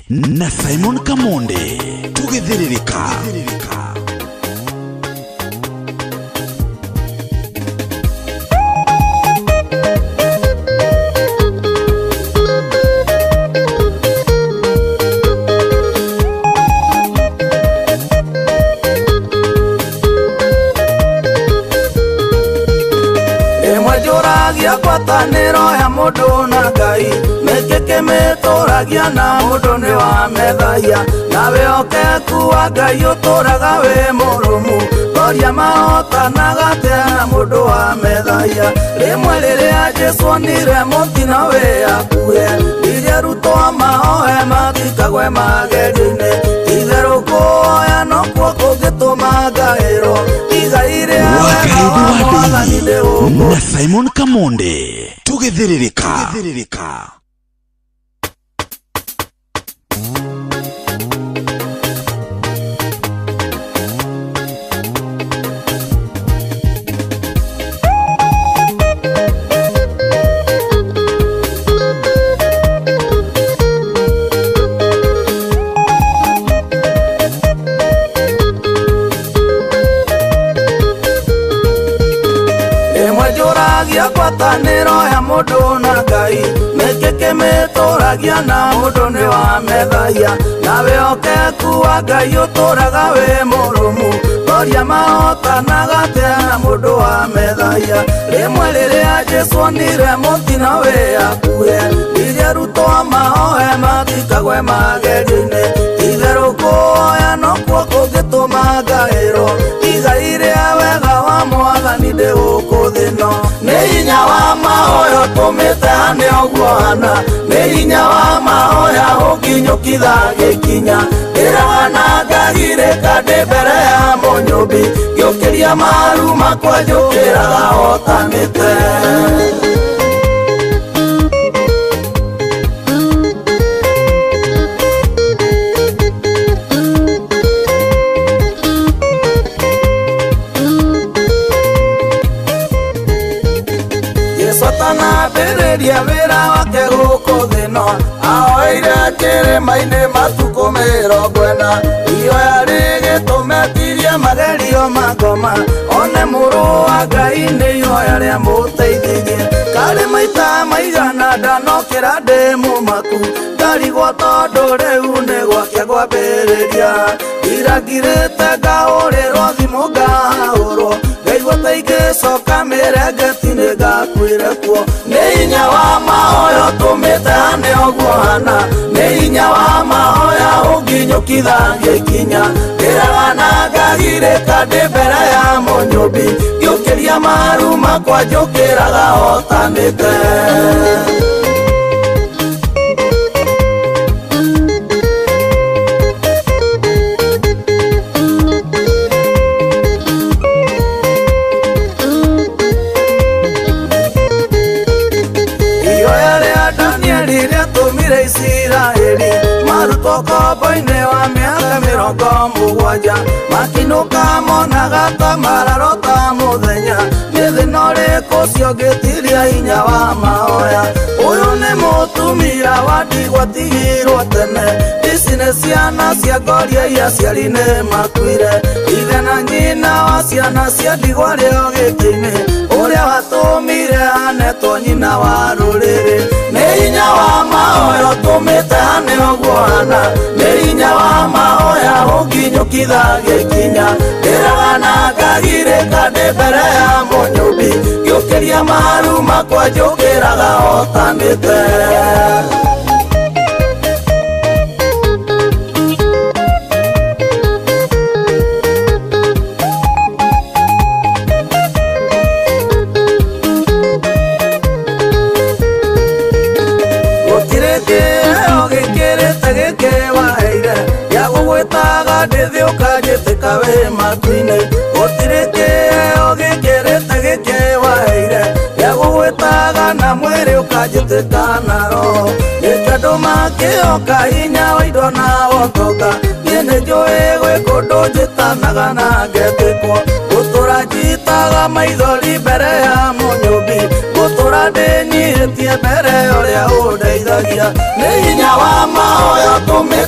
Na Simon Kamonde. Tugĩthĩrĩrĩka. Ĩmwe njũragia ngwatanĩro ya mũndũ na Ngai, nĩkĩ kĩmĩtũragia na mũndũ nĩ wa methaia, nawe ũkeku wa Ngai ũtũraga wĩ mũrũmu, toria mahotanaga atĩa na mũndũ wa methaia. Rĩmwe rĩrĩa Jesũ onire mũtino wĩ hakuhĩ, ndirie arutwo mahoe matikagwe magerio-inĩ, itherũ kũhoya nokuo kũngĩtũma ngaĩrwo igai rĩa wega Wakaribu wa wa Mwathani Daily ndĩ gũkũ. Na Simon Kamonde. Tugĩthĩrĩrĩka. Ĩmwe njũragia ngwatanĩro ya mũndũ na Ngai, nĩkĩ kĩmĩtũragia na mũndũ nĩ wa methaia, nawe ũkeku wa Ngai ũtũraga wĩ mũrũmu, toria mahotanaga atĩa na mũndũ wa methaia. Rĩmwe rĩrĩa Jesũ onire mũtino wĩ hakuhĩ, ndirie arutwo mahoe matikagwe magerio-inĩ, itherũ kũhoya nokuo kũngĩtũma ngaĩrwo igai rĩa wega wa Mwathani ndĩ gũkũ thĩ ĩno. Nĩ hinya wa mahoya ũtũmĩte hane ũguo hana, nĩ hinya wa mahoya ũnginyũkitha gĩkinya, ndĩraga na ngagirĩka ndĩ mbere ya mũnyũmbi, ngĩũkĩria maru makwa njũkĩraga hotanĩte. Jesũ atanambĩrĩria wĩra wake gũkũ thĩ ĩno, ahoeire kĩrĩma-inĩ matukũ 40, ihoya rĩgĩtũmetirie magerio ma ngoma, one mũrũ wa Ngai nĩ ihoya rĩamũteithirie. Karĩ maita maigana ndanokĩra ndĩ mũmaku, ndarigwo tondũ rĩu nĩ gwakĩa ngwambĩrĩria, ndirangirĩte ngahũrĩrwo thimũ ngahũrwo, ngaigua ta ingĩcoka mĩrengeti nĩ ngakuire kuo. Nĩ hinya wa mahoya ũtũmĩte hane ũguo hana, nĩ hinya wa mahoya ũnginyũkitha ngĩkinya, ndĩraga na ngagirĩka ndĩ mbere ya mũnyũmbi, ngĩũkĩria maru makwa njũkĩraga hotanĩte. Ihoya rĩa Danieli rĩatũmire Isiraeli marutwo ngombo-inĩ wa mĩaka 70, makinũka monaga ta mararota mũthenya, nĩ thĩna ũrĩkũ ũcio ũngĩtiria hinya wa mahoya. Ũyũ nĩ mũtumia wa ndigwa atigirwo tene, ici nĩ ciana cia ngoria iria aciari nĩ makuire, ithe na nyina wa ciana cia ndigwa rĩo gĩtĩ-inĩ, ũrĩa watũmire anetwo nyina wa rũrĩrĩ. Nĩ hinya wa mahoya ũtũmĩte hane ũguo hana, nĩ hinya wa mahoya ũnginyũkitha gĩkinya, ndĩraga na ngagirĩka ndĩ mbere ya mũnyũmbi, ngĩũkĩria maru makwa njũkĩraga hotanĩte. Gũtirĩ kĩheo gĩkĩrĩte gĩkĩ waheire, gĩa gũgwĩtaga ndĩ thĩ ũkanjĩtĩka wĩ matu-inĩ. Gũtirĩ kĩheo gĩkĩrĩte gĩkĩ waheire, gĩa gũgwĩtaga na mwĩrĩ ũkanjĩtĩka na roho. Nĩkĩo andũ makĩoka hinya wa indo na ũtonga, niĩ nĩ njũĩ gwĩ kũndũ njĩtanaga na ngetĩkwo, gũtũra njitaga maithori mbere ya mũnyũmbi, gũtũra ndĩnyihĩtie mbere ya ũrĩa ũndeithagia. Nĩ hinya wa mahoya ũtũmĩte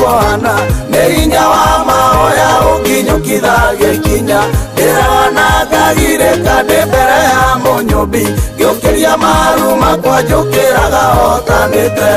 ũguo hana nĩ hinya wa mahoya ũnginyũkithagia ikinya ndĩrona ngagirĩka ndĩ mbere ya mũnyũmbi ngĩũkĩria maru makwa njũkĩraga hotanĩte.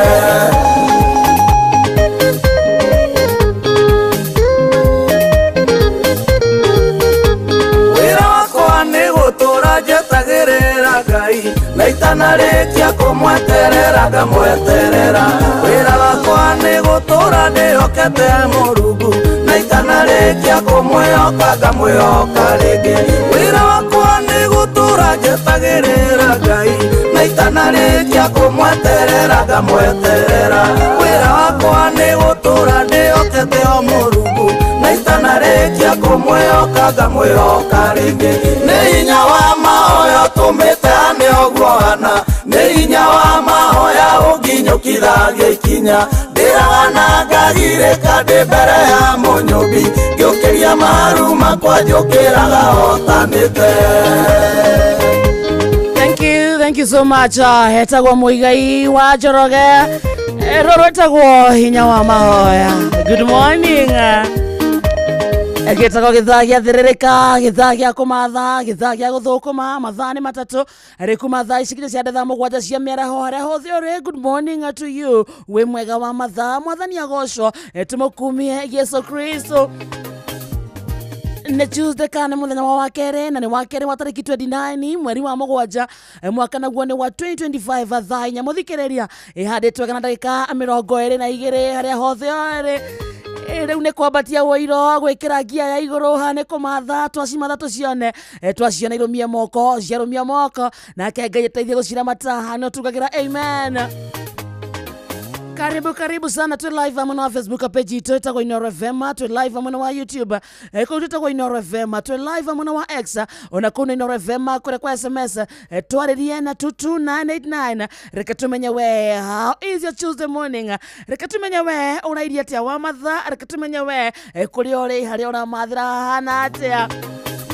Wĩra wakwa nĩ gũtũra njetagĩrĩra Ngai na itanarĩkia kũmweterera ngamweterera. Wĩra wakwa nĩ gũtũra ndĩhokete Mũrungu na itanarĩkia kũmwĩhoka ngamwĩhoka rĩngĩ. Wĩra wakwa nĩ gũtũra njetagĩrĩra Ngai na itanarĩkia kũmweterera ngamweterera. Wĩra wakwa nĩ gũtũra ndĩhokete o Mũrungu na itanarĩkia kũmwĩhoka ngamwĩhoka rĩngĩ. Nĩ hinya wa mahoya ũtũmĩte hane ũguo hana nĩ hinya wa mahoya ũnginyũkithagia ikinya ndĩraga ngagirĩka ndĩ mbere ya mũnyũmbi ngĩũkĩria maru makwa njũkĩraga hotanĩte. Thank you so much. Hetagwo Muigai wa Njoroge. Rũrũ rwĩtagwo hinya wa mahoya. Good morning. Gĩtagwo gĩthaa gĩa thĩrĩrĩka, gĩthaa gĩa kũmatha, gĩthaa gĩa gũthũkũma, mathaa nĩ matatũ rĩ kuma thaa ici nginya cia thaa mũgwanja cia mĩaraho harĩa hothe ũrĩ. Good morning to you. Wĩ mwega wa mathaa, mwathani agocwo, tũmũkumie Yesu Kristo. Nĩ Tuesday kana nĩ mũthenya wa wakerĩ na nĩ wakerĩ wa tarĩki 29 mweri wa mũgwanja mwaka naguo nĩ wa 2025 thaa inya mũthikĩrĩria ĩhandĩtwo wega na ndagĩka 22 harĩa hothe ũrĩ. Rĩu nĩ kwambatia wũiro gwĩkĩra ngia ya igũrũ ha nĩ kũmatha twacimatha tũcione, twaciona irũmie moko ciarũmia moko nake Ngai ateithie gũciramata no tugagĩra amen. Karibu karibu sana, twi live mwena wa Facebook page itũ ĩtagwo Inooro FM, twi live mwena wa YouTube kũu twĩtagwo Inooro FM, twi live mwena wa X ona kũu nĩ Inooro FM kũrĩa kwa SMS twarĩrie na 22989. Reke tumenye we how is your Tuesday morning, reke tumenye we ũrairie atĩa wa mathaa, reke tumenye we kũrĩa ũrĩ harĩa ũramathĩra hahana atĩa.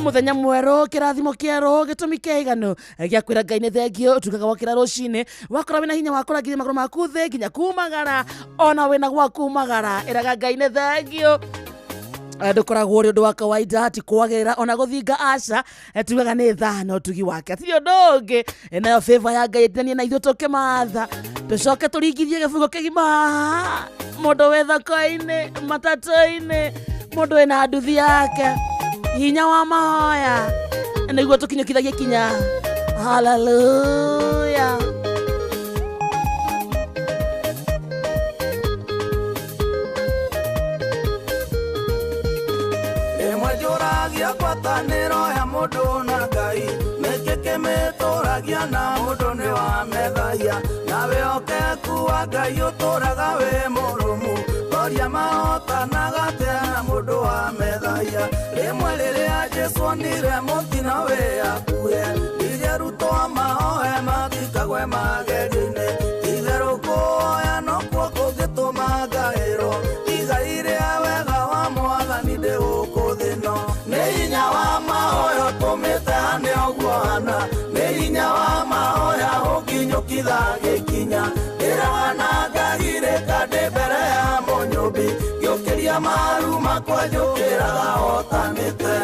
Mũthenya mwerũ kĩrathimo kĩerũ gĩtũmi kĩiganu gĩa kwĩra Ngai nĩ thengio tugaga wokĩra rũcinĩ wakora wĩna hinya wa kũrangĩria magũrũ maku thĩ nginya kumagara ona wĩna gwa kumagara ĩraga Ngai nĩ thengio. Ndũkoragwo ũrĩ ũndũ wa kawaida ti kwagĩrĩra ona gũthinga aca, tugaga nĩ tha na ũtugi wake atirĩ ũndũ ũngĩ. Nayo favor ya Ngai ĩtinanie na ithuĩ tũkĩmatha tũcoke tũringithie gĩbungo kĩgima mũndũ wĩ thoko-inĩ matatũ-inĩ mũndũ wĩna nduthi yake hinya wa mahoya nĩguo tũkinyũkithagie kinya. Hallelujah. Ĩmwe njũragia ngwatanĩro ya mũndũ na Ngai nĩkĩ kĩmĩtũragia na mũndũ nĩ wa methahia na wĩhokeku wa Ngai ũtũraga wĩ mũrũmu toria mahotanaga atĩa na mũndũ wa methahia. Rĩmwe rĩrĩa Jesũ onire mũtino wĩ hakuhĩ ndige arutwo mahoe matikagwe magerio-inĩ itherũ kũhoya nokuo kũngĩtũma ngaĩrwo igai rĩa wega wa mwathani ndĩ gũkũ thĩ ĩno. Nĩ hinya wa mahoya ũtũmĩte hane ũguo hana nĩ hinya wa mahoya ũnginyũkithagia ikinya ndĩraga na ngagirĩka ndĩ mbere ya mũnyũmbi ngĩũkĩria maru makwa njũkĩraga hotanĩte.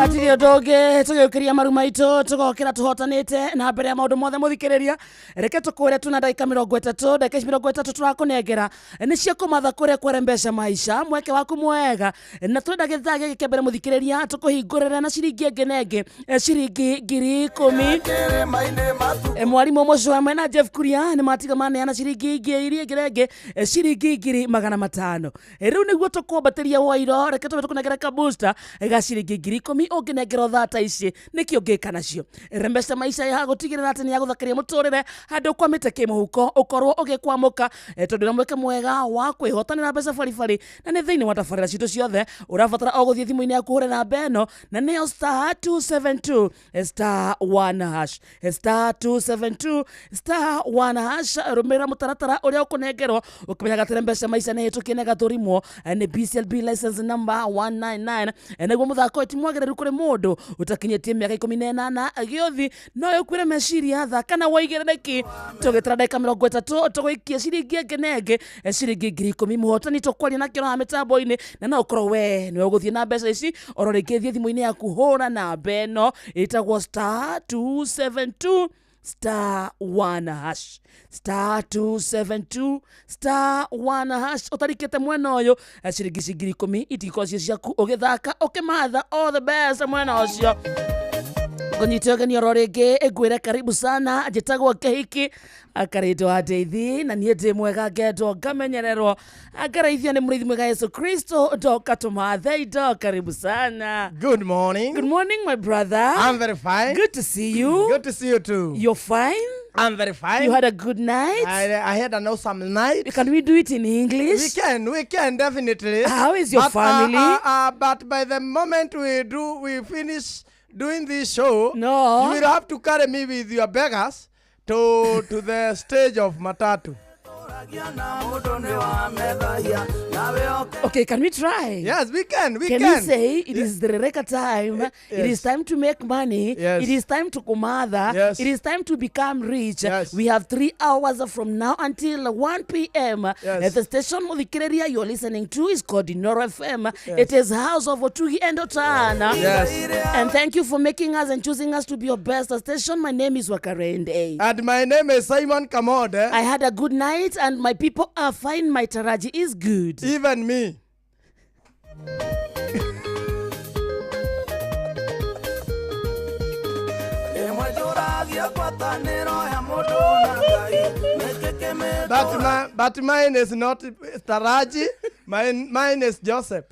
Atirĩ ũndũ ũngĩ tũgĩũkĩria maru maitũ tũgokĩra tũhotanĩte na mbere ya maũndũ mothe mũthikĩrĩria reke tũkwĩre tuna ndagĩka 30 ndagĩka ici 30 tũrakũnengera nĩ cia kũmatha kũrĩa kwere mbeca maica mweke waku mwega na twenda gĩthaa gĩkĩ kĩa mbere mũthikĩrĩria tũkũhingũrĩre na ciringi ĩngĩ na ĩngĩ ciringi 10,000. Kĩrĩma-inĩ matu Mwarimũ mũcio hamwe na Jeff Kuria nĩ matiga maneana ciringi ingĩ iria ĩngĩ na ĩngĩ ciringi 500,000. Rĩu nĩguo tũkwambatĩria wairo reke tũbe tũkũnengera ka booster ga ciringi 10,000 ũngĩnengerwo thaa ta ici nĩkĩ ũngĩka nacio. Mbeca maica ya gũtigĩrĩra atĩ nĩ yagũthakaria mũtũrĩre handũ ũkwamĩte kĩmũhuko ũkorwo ũgĩkwamũka, tondũ na mweke mwega wa kwĩhotanĩra mbeca baribari na nĩ thĩinĩ wa tabarĩra citũ ciothe ũrabatara o gũthiĩ thimũ-inĩ yaku ũhũre namba ĩno na nĩyo star 272 star 1 hash star 272 star 1 hash. Rũmĩrĩra mũtaratara ũrĩa ũkũnengerwo ũkĩmenyaga atĩ mbeca maica nĩ hĩtũkie na ĩgathũrimwo nĩ BCLB license number 199. Nĩguo mũthako ũyũ ti mwagĩrĩru Kũrĩ mũndũ ũtakinyĩtie mĩaka 18 gĩothi no ĩkuĩre meciria tha kana waigĩrĩrĩki. Tũgĩtara ndagĩka 30 tũgũikia ciringi ĩngĩ na ĩngĩ, ciringi 10,000. Mũhotani tũkwaria nakĩo haha mĩtambo-inĩ, na no ũkorwo we nĩwe ũgũthiĩ na mbeca ici. Oro rĩngĩ thiĩ thimũ-inĩ yaku, hũra namba ĩno ĩtagwo *272 *1#, *272 *1#. Ũtarikĩte mwena ũyũ, ciringi ici 10,000 itigĩkorwo ciĩ ciaku ũgĩthaka ũkĩmatha. All the best mwena ũcio. Ngũnyite ũgeni oro rĩngĩ, ngwĩre karibu sana. Njĩtagwo Kĩhiki Akarĩndũ wa Ndeithi, na niĩ ndĩ mwega, ngendwo, ngamenyererwo, ngaraithio nĩ mũrĩithi mwega Yesu Kristo. Ndoka tũmathe indo. Karibu sana. Good morning. Good morning, my brother. I'm very fine. Good to see you. Good to see you too. You're fine? I'm very fine. You had a good night? I had an awesome night. Can we do it in English? We can definitely. How is your But, family? But by the moment we finish doing this show, No. you will have to carry me with your beggars to the stage of Matatu. Na mũndũ nĩ wa methahia nawe oke. Okay, can we try? Yes, we can. We Can can. we say it is the Rereka time? It is time to make money. Yes. It is time to kumatha. Yes. It is time to become rich. Yes. We have 3 hours from now until 1 p.m. Yes. The station Muthikiriria you're listening to is called Inoro FM. It is House of Otugi and Otana. Yes. And thank you for making us and choosing us to be your best station. My name is Wakarende. And my name is Simon Kamode. I had a good night and my people are fine. My Taraji is good. Even me. Ĩmwe njũragia ngwatanĩro ya mũndũ na Ngai nĩkĩ kĩmĩtũra. But mine is not Taraji. Mine is Joseph.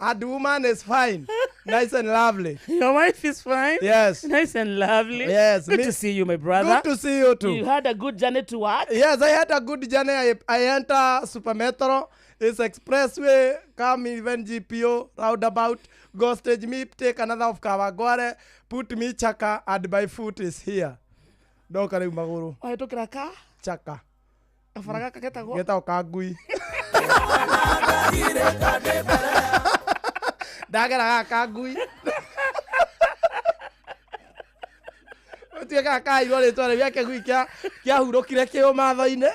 And woman is fine. Nice and lovely. Your wife is fine? Yes. Nice and lovely. Yes. Good to see you, my brother. Good to see you too. You had a good journey to work? Yes, I had a good journey. I enter Super Metro. It's expressway, come even GPO, roundabout, go stage me, take another of Kawangware, put me Chaka, and my foot is here. Ndoka rĩu magũrũ. Wahĩtũkĩra ka? Chaka. Kabara gaka getagwo? Getagwo kangui. Ndagera gaka kangui. Ũtuĩkaga kairwo rĩtwa rĩu gĩa kĩgui kĩahurũkire kĩũmatho-inĩ.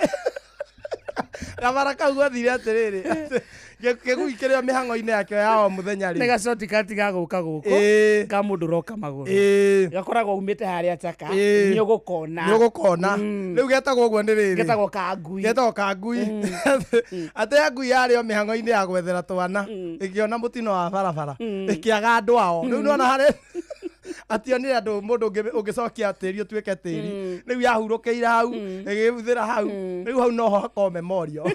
Gabara kau gwathire atĩrĩrĩ, kĩgui kĩrĩa mĩhang'o-inĩ yakĩo ya o mũthenya Nĩ rĩ. gacotikati ga gũka gũkũ. Ka mũndũ ũroka magũrũ. Gakoragwo umĩte harĩa Chaka. Nĩ ũgũkona. Nĩ ũgũkona. Rĩu getagwo ũguo nĩ rĩrĩ. Getagwo kangui. Getagwo kangui. Atĩ ngui yarĩ o mĩhang'o-inĩ ya gwethera twana, ĩkĩona mũtino wa barabara, ĩkĩaga andũ ao. Rĩu nĩwona harĩ ationire andũ mũndũ ũngĩcokia tĩri ũtuĩke tĩri. Rĩu yahurũkĩire hau, ĩgĩbuthĩra hau. Rĩu hau noho hakoragwo memorial.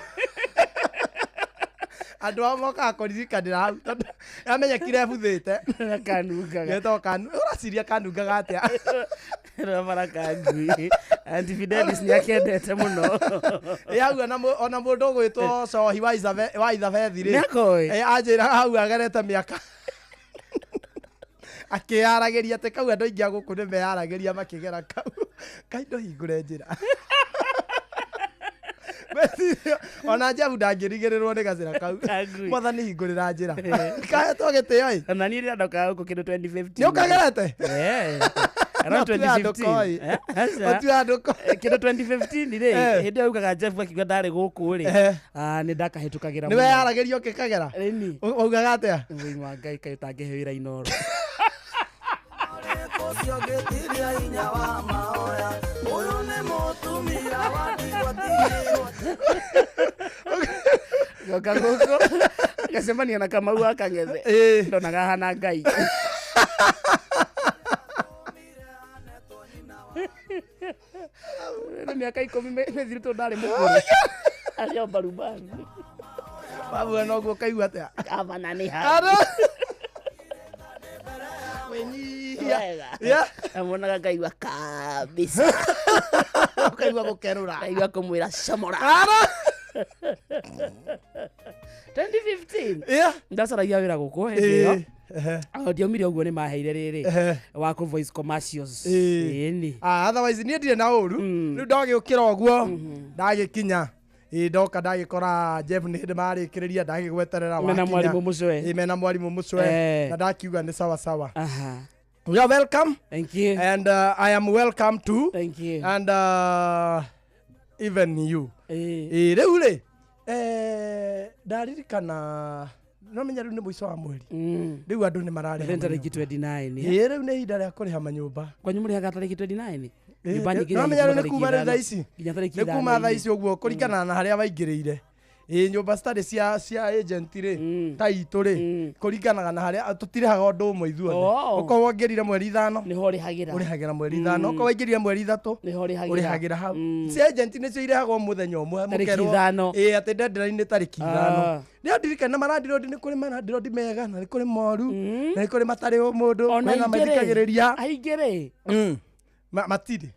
Andũ ao mokaga kũririkanĩra hau tondũ yamenyekire ĩbuthĩte. Kanungaga. Getagwo kanu. Ũraciria kanungaga atĩa? Kabara kangui. Auntie Fidelis nĩ akendete mũno. Ĩ hau ona mũndũ ũgwĩtwo Cohi wa Ithabethi rĩ. Nĩakoĩ? Anjĩraga hau agerete mĩaka akĩyaragĩria atĩ kau andũ aingĩ a gũkũ nĩ meyaragĩria makĩgera kau kaindo hingũre njĩra. Meciria, ona Jebu ndangĩrigĩrĩrwo nĩ gacĩra kau. Kangui. Mwathani hingũrĩra njĩra kahetwo gĩtĩo ĩ. Ona niĩ rĩrĩa ndokaga gũkũ kĩndũ 2015. Nĩ ũkagerete? Around No, ũtue andũ 2015. koi. Eh, aca. Ũtue andũ koi. Kĩndũ 2015 rĩ, hĩndĩ ĩyo augaga Jeff akiuga ndarĩ gũkũ rĩ, nĩ ndakahĩtũkagĩra Nĩ mũno. weyaragĩria ũkĩkagera? Ĩni. Waugaga atĩa? Ũi wa Ngai, kaĩ ũtangĩhe wĩra Inoro. Ũcio ngĩtiria hinya wa mahoya ũyũ nĩ mũtumia wa ndigwa tigĩrwo. Goka gũkũ ngacemania na Kamau wa Kang'ethe. Ndonaga hana Ngai. Nĩ mĩaka 10 mĩthiru tondũ ndarĩ mũkũrũ. Arĩ o mbarubaru. Wabuona ũguo ũkaigua atĩa? Gavana nĩ ha. Ara. Wĩnyihia. Wega. Yeah. Amuonaga ngaigua kabisa. Ũkaigua gũkerũra. Ngaigua kũmwĩra comora. Ara. 2015. Ndacaragia wĩra gũkũ hĩndĩ ĩyo. Ndiaumire ũguo nĩ maheire rĩrĩ wa kũ voice commercials. Ĩni. Ah, otherwise niĩ ndirĩ na ũru. Rĩu ndagĩũkĩra ũguo ndagĩkinya. Ĩ ndoka ndagĩkora Jeff nĩ hĩndĩ marĩkĩrĩria ndagĩgweterera Mena wakinya. mwarimũ Mũcwe. Ĩ, mena mwarimũ Mũcwe Eh. na ndakiuga nĩ sawa sawa. Aha. You are welcome Thank you. and I am welcome too. Thank you. And even you. Eh. Ĩ rĩu rĩ eh, ndaririkana no menya rĩu nĩ mũico wa mweri rĩu andũ nĩ mararĩha Rent tarĩki manyũmba. 29. Ĩ rĩu nĩ ihinda rĩa kũrĩha manyũmba. Kwanyu mũrĩhaga tarĩki 29? Ĩ, Nyũmba nyingĩ no menya rĩu nĩ tarĩki kuma rĩu thaa ithano. ici Nginya tarĩki nĩ kuma ithano thaa ici ũguo kũringana na harĩa waingĩrĩire. Ĩ nyũmba citarĩ cia agent rĩ ta itũ rĩ kũringanaga na harĩa tũtirĩhaga ũndũ ũmwe ithuothe. Oh. Ũkorwo waingĩrire mweri 5 Nĩho ũrĩhagĩra. ũrĩhagĩra mweri 5, okorwo waingĩrire mweri 3 Nĩho ũrĩhagĩra. ũrĩhagĩra hau. Cia agent nĩcio irĩhagwo mũthenya ũmwe Tarĩki mũkerwo ithano. ĩ atĩ deadline nĩ tarĩki 5. Ah. Nĩ ndirikana marandirondi nĩ kũrĩ marandirondi mega na nĩ kũrĩ moru na nĩ kũrĩ matarĩ ũmũndũ Ona kwĩna aingĩ rĩ. mathikagĩrĩria Aingĩ rĩ. Matirĩ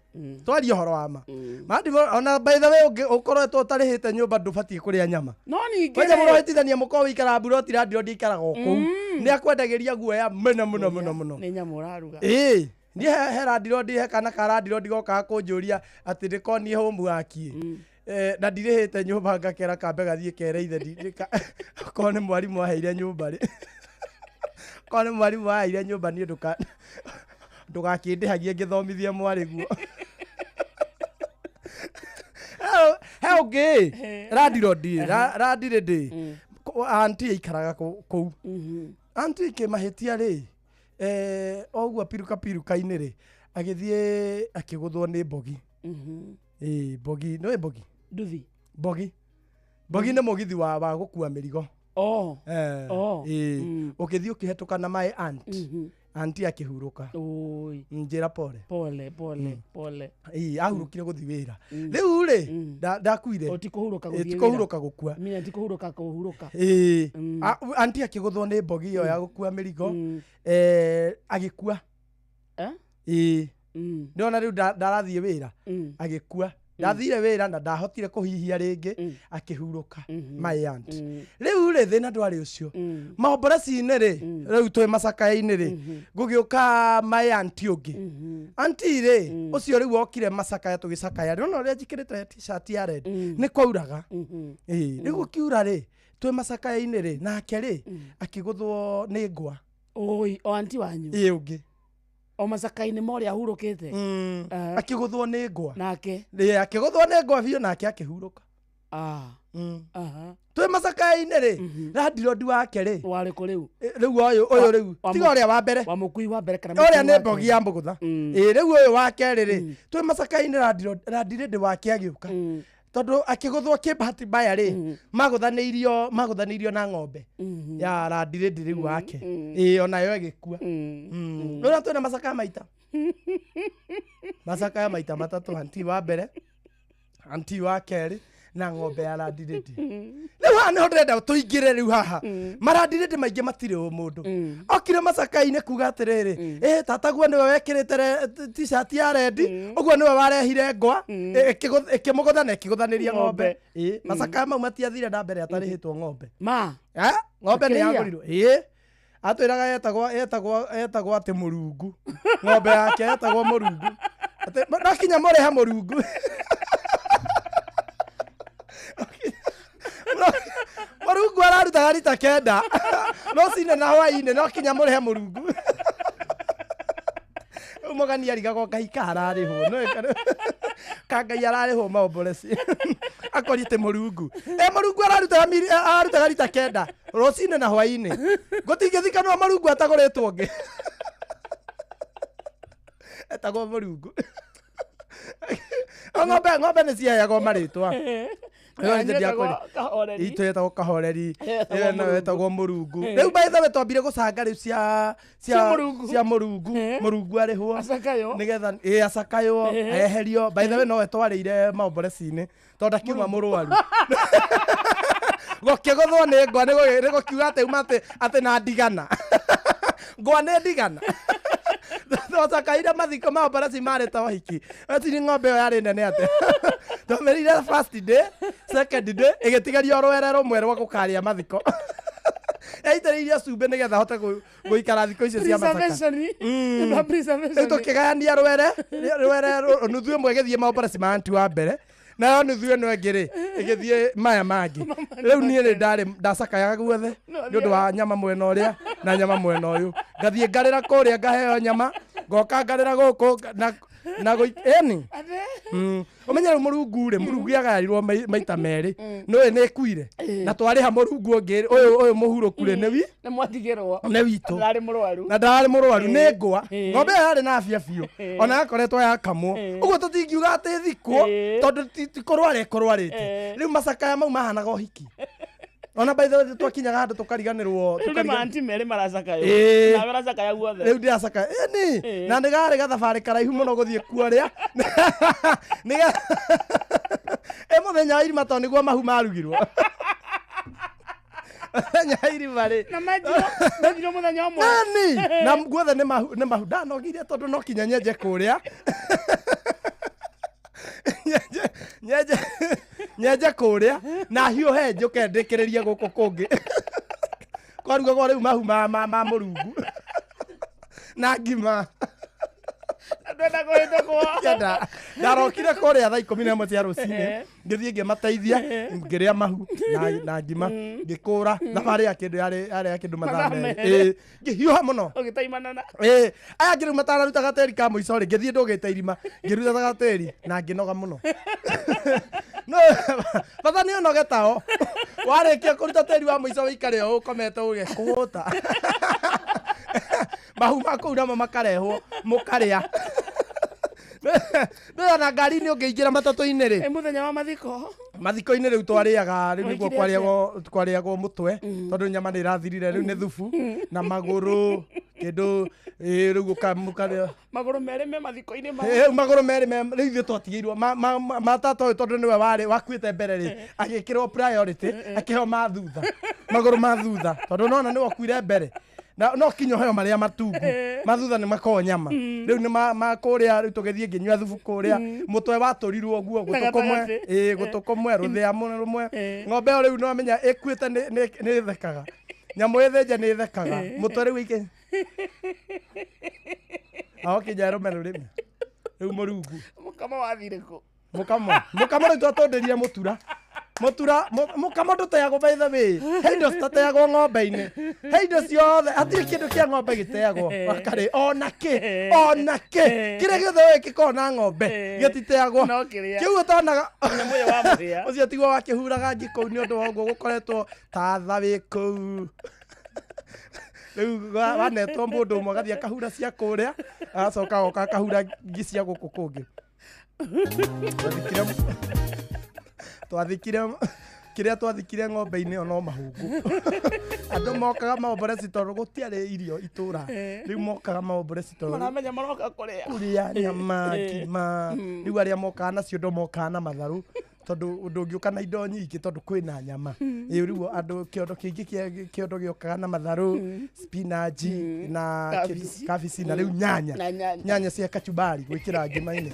twarie ũhoro wa ma Marandirondi- ona by the way ũkoretwo ũtarĩhĩte nyũmba ndũbatiĩ kũrĩa nyama. No ningĩ Kwanja rĩ. mũno hĩtithania mũkorwo wĩikaraga mburoti randirondi aikaraga o kũu nĩ akwendagĩria guoya mũno mũno mũno mũno. Nĩ nyamũ ũraruga. Ĩĩ niĩ he randirondi he kana ka randirondi gokaga kũnjũria atĩ ndĩkonie homework ĩ. Eh, na ndirĩhĩte nyũmba ngakera kambe gathiĩ kere ithe okorwo nĩ mwarimũ aheire nyũmba rĩ okorwo nĩ mwarimũ aheire nyũmba niĩ ndũgakĩndĩhagie ngĩthomithie mwarĩguo. He ũngĩ randirondi randirĩndĩ anti aikaraga kũu anti kĩmahĩtia rĩ oguo piruka piruka-inĩ rĩ agĩthiĩ akĩgũthwo nĩ mbogi. Ĩ mbogi nĩ mbogi Nduthi. mbogi mbogi nĩ mũgithi wa gũkua mĩrigo. Oh. Oh. Ĩ ũkĩthiĩ ũkĩhetũka na my aunt anti akĩhurũka. Oi. Njĩra pole. Pole pole pole. Ĩ ahurũkire gũthiĩ wĩra rĩu rĩ ndakuire. O ti kũhurũka Ĩ, gũthiĩ ti wĩra. kũhurũka gũkua. Mina ti kũhurũka kũhurũka. Ĩ anti akĩgũthwo nĩ mbogi ĩyo ya gũkua mĩrigo agĩkua. Eh? Ĩ ndĩrona rĩu ndarathiĩ wĩra agĩkua ndathire wĩra na ndahotire kũhihia rĩngĩ akĩhurũka my aunt. Rĩu rĩ thĩna ndwarĩ ũcio maomboreci-inĩ rĩ rĩu twĩ macakaya-inĩ rĩ gũgĩũka my aunt ũngĩ anti rĩ ũcio rĩu okire macakaya tũgĩcakaya rĩona ũrĩa njĩkĩrĩte t-shirt ya red nĩ kwauraga. Ĩ rĩu gũkiura rĩ twĩ macakaya-inĩ rĩ nake rĩ akĩgũthwo nĩ ngwa. Oi, o anti wanyu. Ĩ ũngĩ O macaka-inĩ ma ũrĩa ahurũkĩte. Akĩgũthwo nĩ ngwa. Nake. Ĩ akĩgũthwo nĩ ngwa biũ nake akĩhurũka. Ah. Aha. Twĩ macakaya-inĩ rĩ randirondi wake rĩ Warĩ kũ rĩu? Rĩu ũyũ rĩu tiga ũrĩa wa mbere Wa mũkui wa mbere kana ũrĩa mũkui nĩ wa mbogi kerĩ? ya mũgũtha. Ĩ rĩu ũyũ wa kerĩ rĩ twĩ macakaya-inĩ randirĩndĩ wake agĩũka tondũ akĩgũthwo kĩbahati mbaya rĩ magũthanĩirio na ng'ombe ya randirĩndĩ rĩu wake ĩ onayo ĩgĩkua. Rĩu twĩna macakaya maita macakaya maita matatũ anti wa mbere anti wa kerĩ na ng'ombe ya randirĩndĩ. Rĩu haha nĩho ndĩrenda tũingĩre rĩu haha marandirĩndĩ maingĩ matirĩ ũmũndũ okire macakaya-inĩ kuga atĩrĩrĩ ĩ tataguo nĩwe wekĩrĩte t-shirt ya rendi ũguo nĩwe warehire ngwa ĩkĩmũgũtha na ĩkĩgũthanĩria ng'ombe. Ĩ macakaya mau matiathire na mbere atarĩhĩtwo ng'ombe. Ma. Ng'ombe nĩ Akĩrĩa? yagũrirwo. Ĩ atwĩraga yetagwo atĩ Mũrungu ng'ombe yake yetagwo Mũrungu atĩ no kinya mũrĩhe Mũrungu. Mũrungu ararutaga rita 9 rũcinĩ na hwaĩ-inĩ no kinya mũrĩhe Mũrungu. Rĩu mũgani arigagwo Ngai ka ararĩhwo ka Ngai ararĩhwo maomboreci akoria atĩ Mũrungu ĩ Mũrungu ararutaga rita 9 rũcinĩ na hwaĩ-inĩ gũtingĩthikanwo Mũrungu atagũrĩtwo ũngĩ etagwo Mũrungu. Ng'ombe nĩ ciheagwo marĩtwa. Kahoreri. Itũ yetagwo Kahoreri. Yetagwo Ĩyo nayo Mũrungu. yetagwo Mũrungu. Rĩu by the way twambire gũcanga rĩu Cia Mũrungu. cia Mũrungu. Mũrungu arĩhwo. Acakaywo. Nĩgetha ĩ acakaywo eherio. By the way nowe twarĩire maomboreci-inĩ tondũ ndakiuma mũrwaru. Gũkĩgũthwo nĩ ngwa nĩ gũkiuga atĩ uma atĩ na ndigana. Ngwa nĩ ndigana. Twacakaire mathiko ma operasi marĩ ta ũhiki. Wetiri ng'ombe ĩyo yarĩ nene atĩa. Twamĩrĩire first day, second day, ĩgĩtigaria o rwere rũmwe rwa gũkarĩa mathiko. Yaitĩrĩirio cumbĩ nĩgetha hote gũikara thikũ icio cia macaka. Preservation. Nĩ ũndũ wa preservation. Rĩu tũkĩgayania rwere nuthu ĩmwe ĩgĩthiĩ maoperasi ma anti wa mbere Nayo nuthu ĩno ĩngĩ rĩ ĩgĩthiĩ maya mangĩ. Rĩu niĩ rĩ ndarĩ ndacakayaga guothe nĩ ũndũ wa nyama mwena ũrĩa na nyama mwena ũyũ. Ngathiĩ ngarĩra kũrĩa ngaheo nyama, ngoka ngarĩra gũkũ na ĩni. Ũmenye rĩu mũrungu rĩ, mũrungu yagayarirwo maita merĩ. Nĩũĩ nĩ ĩkuire. Na twarĩha mũrungu ũngĩ ũyũ ũyũ mũhurũku rĩ nĩ wi Nĩ mwatigĩrwo. Nĩ witũ. Ndarĩ mũrwaru. Na ndarĩ mũrwaru nĩ ngwa. Ng'ombe ĩyo yarĩ na afya biũ ona yakoretwo yakamwo ũguo tũtingiuga atĩ thikwo tondũ ti kũrwara ĩkũrwarĩte. Rĩu macakaya mau mahanaga ũhiki. Ona by the way twakinyaga handũ tũkariganĩrwo. Rĩu nĩ manti merĩ maracakayo. Nawe ũracakaya guothe. Rĩu ndĩracakaya ĩni na nĩ garĩ gathabarĩ karaihu mũno gũthiĩ kuoria nĩ ĩ mũthenya wa irima tondũ nĩguo mahu marugirwo mũthenya wa irima rĩ. Na menjirwo mũthenya ũmwe. Nani na guothe nĩ mahu, nĩ mahu. Ndanogire tondũ no kinya nyenje kũrĩa nyenje nyenje nyenje kũrĩa na hiũhe njũke ndĩkĩrĩrie gũkũ kũngĩ kwarugagwo rĩu mahu ma mũrungu na ngima. Ndwenda kũhĩtũkwo. Ngĩenda ndarokire kũrĩa thaa 11 cia rũcinĩ, ngĩthiĩ ngĩmateithia, ngĩrĩa mahu na ngima, ngĩkũra thabarĩ ya kĩndũ yarĩ ya kĩndũ mathaa Mathaa 2. 2. Ĩĩ, ngĩhiũha mũno. Ũgĩtaimanana. Ĩĩ, aya angĩ rĩu matanaruta gatĩri ka mũico rĩ, ngĩthiĩ ndũgĩte irima ngĩruta gatĩri na ngĩnoga mũno. No bata nĩ ũnoge tao warĩkia kũruta tĩri wa mũico wĩikare o ũkomete ũgekũhũta mahu ma kũu namo makarehwo mũkarĩa. Nĩ na ngari-inĩ ũngĩingĩra matatũ-inĩ rĩ. Ĩ mũthenya wa mathiko. Mathiko-inĩ rĩu twarĩaga rĩu nĩguo Mwekire kwarĩagwo mũtwe tondũ nyama nĩ ĩrathirire. Rĩu nĩ thubu na magũrũ kĩndũ ĩ, rĩu mũkarĩa. Magũrũ merĩ me mathiko-inĩ ma. Rĩu magũrũ merĩ rĩu ithuĩ twatigĩirwo ma tata ũyũ tondũ nĩwe warĩ wakuĩte mbere rĩ, agĩkĩrwo priority, akĩheo ma thutha, magũrũ ma thutha tondũ nona nĩwe ũkuire mbere na no kinya ũheo marĩa matungu ma thutha nĩ makoragwo nyama. Rĩu nĩ ma kũrĩa rĩu tũgĩthiĩ ngĩnyua thubu kũrĩa mũtwe watũrirwo ũguo gũtũ kũmwe gatagatĩ. Ĩĩ, gũtũ kũmwe rũthĩa rũmwe. Ng'ombe ĩyo rĩu no amenya ĩkuĩte nĩ ĩthekaga. Nyamũ ĩthĩnje nĩ ĩthekaga. Mũtwe rĩu ĩke aho kinya ĩrũme rũrĩmĩ rĩu mũrungu. Mũkamo wathire kũ? Mũkamo rĩu twatũndĩrire mũtura mũtura mũkamo ndũteagwo. By the way, he indo citateagwo ng'ombe-inĩ, he indo ciothe, hatirĩ kĩndũ kĩa ng'ombe gĩteagwo wakarĩ ona kĩ ona kĩ kĩrĩa gĩothe ũĩ gĩkoragwo na ng'ombe gĩtiteagwo. No kĩrĩa. Kĩu ũtonaga. Nyamũ ĩyo wa mũhĩa. Ũcio tiguo wakĩhuraga ngi kũu nĩ ũndũ wa ũguo gũkoretwo tatha wĩ kũu. Rĩu wanetwo mũndũ ũmwe agathiĩ akahura cia kũrĩa, agacoka agoka akahura ngi cia gũkũ kũngĩ. Twathikire kĩrĩa twathikire ng'ombe-inĩ ĩyo no mahũngũ. Andũ mokaga maomboreci tondũ gũtiarĩ irio itũra. Rĩu mokaga maomboreci tondũ Maramenya maroka kũrĩa. Kũrĩa nyama ngima. Rĩu arĩa mokaga nacio ndo mokaga na matharũ tondũ ndũngĩũka na indo nyingĩ tondũ kwĩna nyama. Ĩ rĩu andũ kĩondo kĩingĩ kĩondo gĩũkaga na matharũ, spinach na Kabici. Kabici na rĩu nyanya. Na nyanya. Nyanya cia kachumbari gwĩkĩra ngima-inĩ.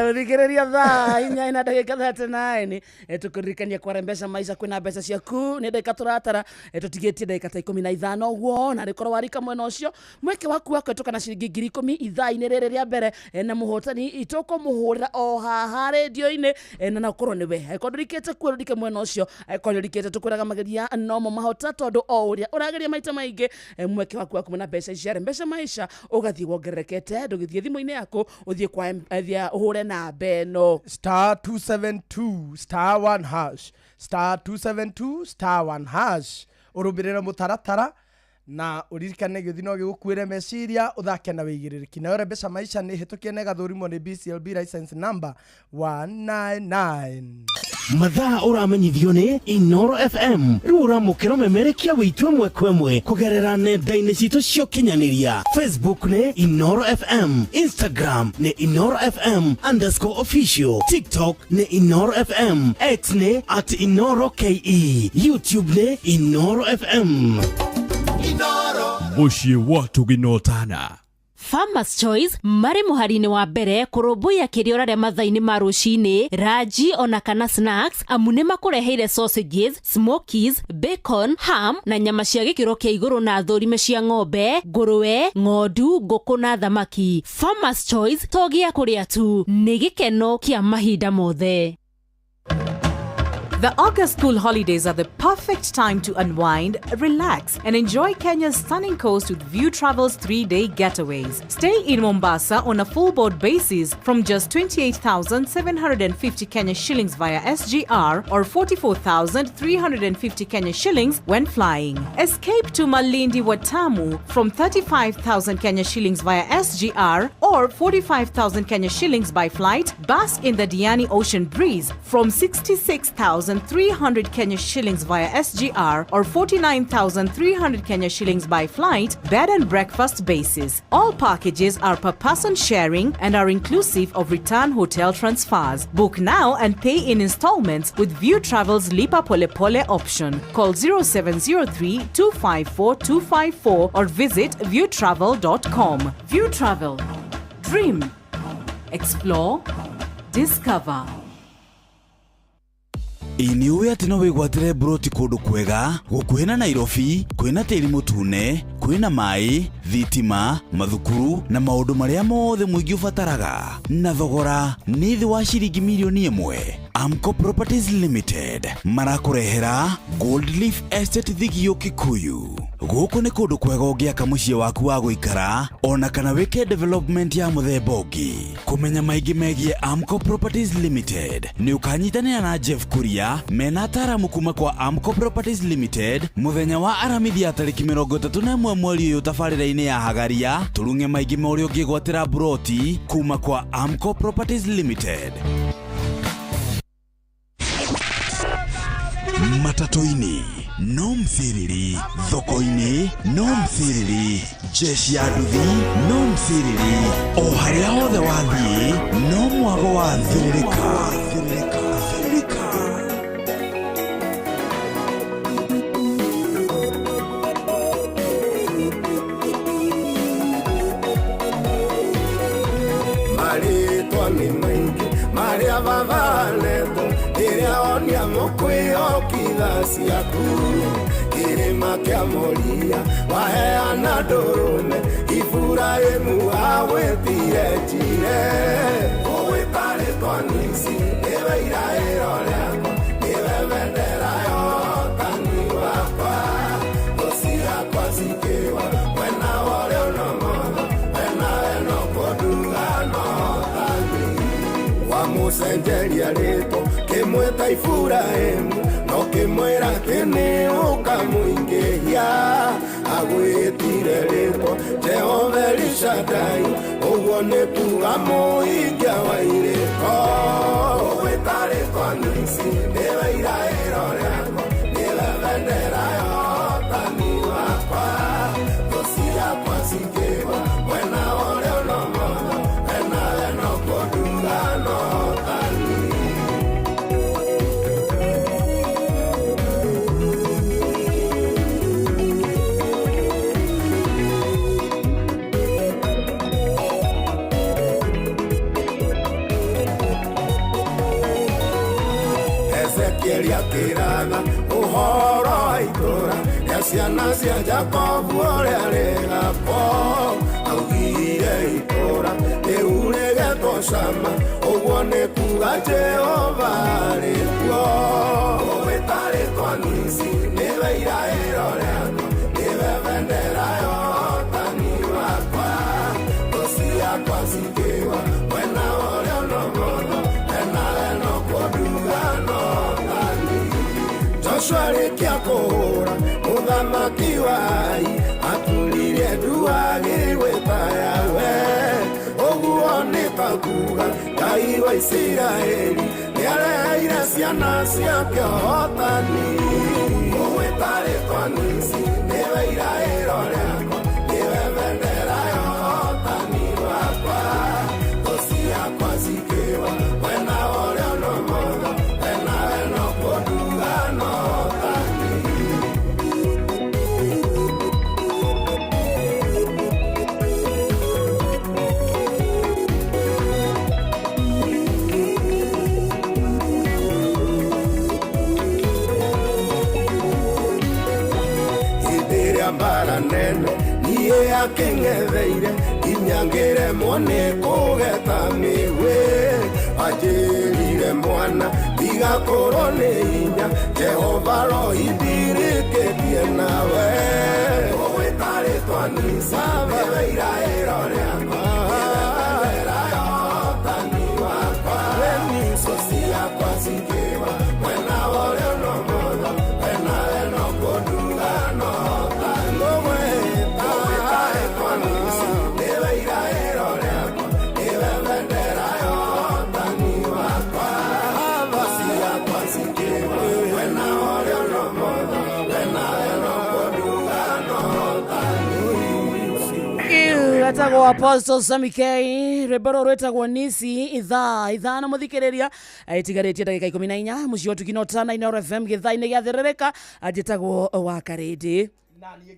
Thikĩrĩria thaa 4 na ndagĩka 39. Tũkũririkania kware mbeca maica kwĩna mbeca ciaku nĩ ndagĩka tũratara. Tũtigĩtie ndagĩka ta 15 ũguo na rĩkorwo warika mwena ũcio mweke waku wa kũhetũka na ciringi 10,000 ithaa-inĩ rĩrĩ rĩa mbere. Na mũhotani tũkũmũhũrĩra o haha rĩndio-inĩ. Na no ũkorwo nĩwe angĩkorwo ndũrikĩte kuo ndũrike mwena ũcio. Angĩkorwo nĩũrikĩte tũkwĩraga mageria nomo mahota tondũ o ũrĩa ũrageria maita maingĩ, mweke waku wa kuma na mbeca ici arĩ mbeca maica ũgathiĩ wongererekete. Ndũgĩthiĩ thimũ-inĩ yaku ũthiĩ kwa thiĩ ũhũre namba ĩno. *272*1#, *272*1#, ũrũmĩrĩre mũtaratara na ũririkane gĩũthi no gĩgũkuĩre meciria ũthake na wĩigĩrĩrĩki. Nayo mbeca maica nĩ hĩtũkie na ĩgathũrimwo nĩ BCLB license number 199. Mathaa ũramenyithio nĩ Inoro FM. Rĩu ũramũkĩra ũmemerekia witũ ĩmwe kwa ĩmwe kũgerera nenda-inĩ citũ cia ũkinyanĩria. Facebook nĩ Inoro FM, Instagram nĩ InoroFM_official, TikTok nĩ Inoro FM, X nĩ @InoroKE, YouTube nĩ Inoro FM. Mũciĩ wa Tũginotana. Farmers Choice marĩ mũhari-inĩ wa mbere kũrũmbũiya kĩrĩa ũrarĩa mathaa-inĩ ma rũcinĩ, ranji ona kana snacks, amu nĩ makũreheire sausages, smokies, bacon, ham na nyama cia gĩkĩro kĩa igũrũ na thũrime cia ng'ombe, ngũrwe, ng'ondu, ngũkũ na thamaki. Farmers Choice to gĩa kũrĩa tu, nĩ gĩkeno kĩa mahinda mothe. The August school holidays are the perfect time to unwind, relax, and enjoy Kenya's stunning coast with View Travel's 3-day getaways. Stay in Mombasa on a full board basis from just 28,750 Kenya shillings via SGR or 44,350 Kenya shillings when flying. Escape to Malindi Watamu from 35,000 Kenya shillings via SGR or 45,000 Kenya shillings by flight. Bask in the Diani Ocean breeze from 66,300 Kenya shillings via SGR or 49,300 Kenya shillings by flight, bed and breakfast basis. All packages are per person sharing and are inclusive of return hotel transfers. Book now and pay in installments with View Travel's Lipa Pole Pole option. Call 0703 254 254 or visit viewtravel.com. View Travel. Dream. Explore. Discover. Ĩ nĩ ũĩ atĩ no wĩgwatĩre mburoti kũndũ kwega gũkuhĩ na Nairobi, kwĩna tĩri mũtune, kwĩna maĩ, thitima, mathukuru na maũndũ marĩa mothe mũingĩ ũbataraga, na thogora nĩ thĩ wa ciringi mirioni 1. Amco Properties Limited marakũrehera Gold Leaf Estate Thigio, Kikuyu. Gũkũ nĩ kũndũ kwega ũngĩaka mũciĩ waku wa gũikara ona kana wĩke development ya mũthemba ũngĩ. Kũmenya maingĩ megiĩ Amco Properties Limited, nĩ ũkanyitanĩra na Jeff Kuria mena ataramu kuma kwa Amco Properties Limited mũthenya wa Aramithi ya tarĩki 31 mweri ũyũ tabarĩra-inĩ ya Hagaria, tũrung'e maingĩ ma ũrĩa ũngĩgwatĩra mburoti kuma kwa Amco Properties Limited. Matatũ-inĩ no mthiriri, thoko-inĩ no mthiriri, jeshi ya nduthi no mthiriri, o harĩa hothe wathiĩ no mwago wa Thiririka. Thiririka. Marĩtwa nĩ maingĩ marĩa babanetwo rĩrĩa onia mũkwĩhokitha ciaku, kĩrĩma kĩa Moria waheana ndũrũme, Iburahĩmu agwĩtire Jire. Ũgwĩta rĩtwa Nisi, nĩwe iraĩro rĩakwa, nĩwe bendera ya ũhotani wakwa. Thũ ciakwa cikĩgwa mwena wa ũrĩo na ũmotho, wena we no kũnduga no ũhotani. Wamũcenjeria rĩtwa kĩmwĩta Iburahĩmu, no kĩmwĩra atĩ nĩ ũkamũingĩhia. Agwĩtire rĩtwa Jehova Elishadai, ũguo nĩ kuga mũhingia wa irĩko. Ũgwĩta rĩtwa Nisi, nĩwe iraĩro rĩakwa, nĩwe bendera ya ũhotani wakwa. Thũ ciakwa cikĩgwa mwena wa ũrĩo na ũmotho, wena we no kũnduga no ũhotani. Ezekieli akĩratha ũhoro wa itũũra rĩa ciana cia Jakobu ũrĩa rĩgakwo, augire itũũra rĩu rĩgetwo Shama, ũguo nĩ kuga Jehova arĩ kuo. Ũgwĩta rĩtwa Nisi, nĩwe iraĩro rĩakwa, nĩwe bendera ya ũhotani wakwa. Thũ ciakwa cikĩgwa mwena wa ũrĩo na ũmotho, wena we no kũnduga no ũhotani. Joshua arĩkia kũhũra mũthamaki wa Ai, aturirie ndu agĩgwĩta Yahweh. Ũguo nĩ ta kuga Ngai wa Isiraeli nĩareheire ciana ciake ũhotani. Ũgwĩta rĩtwa Nisi, nĩwe iraĩro rĩakwa, nĩwe bendera ya ũhotani wakwa. Thũ ciakwa cikĩgwa mwena wa ũrĩo na ũmotho, wena we no kũnduga no ũhotani. Akĩng'etheire nginya ngĩremwo nĩ kũgeta mĩgwĩ anjĩrire mwana tigakorwo nĩ hinya Jehova rohindirĩkĩtie nawe ũgwĩta rĩtwa Nisi nĩwe iraĩro rĩakwa nĩwe bendera ya ũhotani wakwa thũ ciakwa cikĩwa mwena wa ũrĩo no mũtho we no kũnduga no hotani ngũgwĩta rĩtwa Nisi nĩwe iraĩro rĩakwa nĩwe bendera ya ũhotani wakwa thũ ciakwa cikĩwa mwena wa ũrĩo no mũtho we no kũnduga no hotani. Etagwo Apostle Sammy K, rwĩmbo rũrũ rwĩtagwo Nisi. Ithaa 5 mũthikĩrĩria itigarĩtie ndagĩka 14 mũciĩ wa Tukino Tana Inooro FM gĩthaa-inĩ gĩa thĩrĩrĩka. Njĩtagwo wa Karĩndĩ. Na niĩ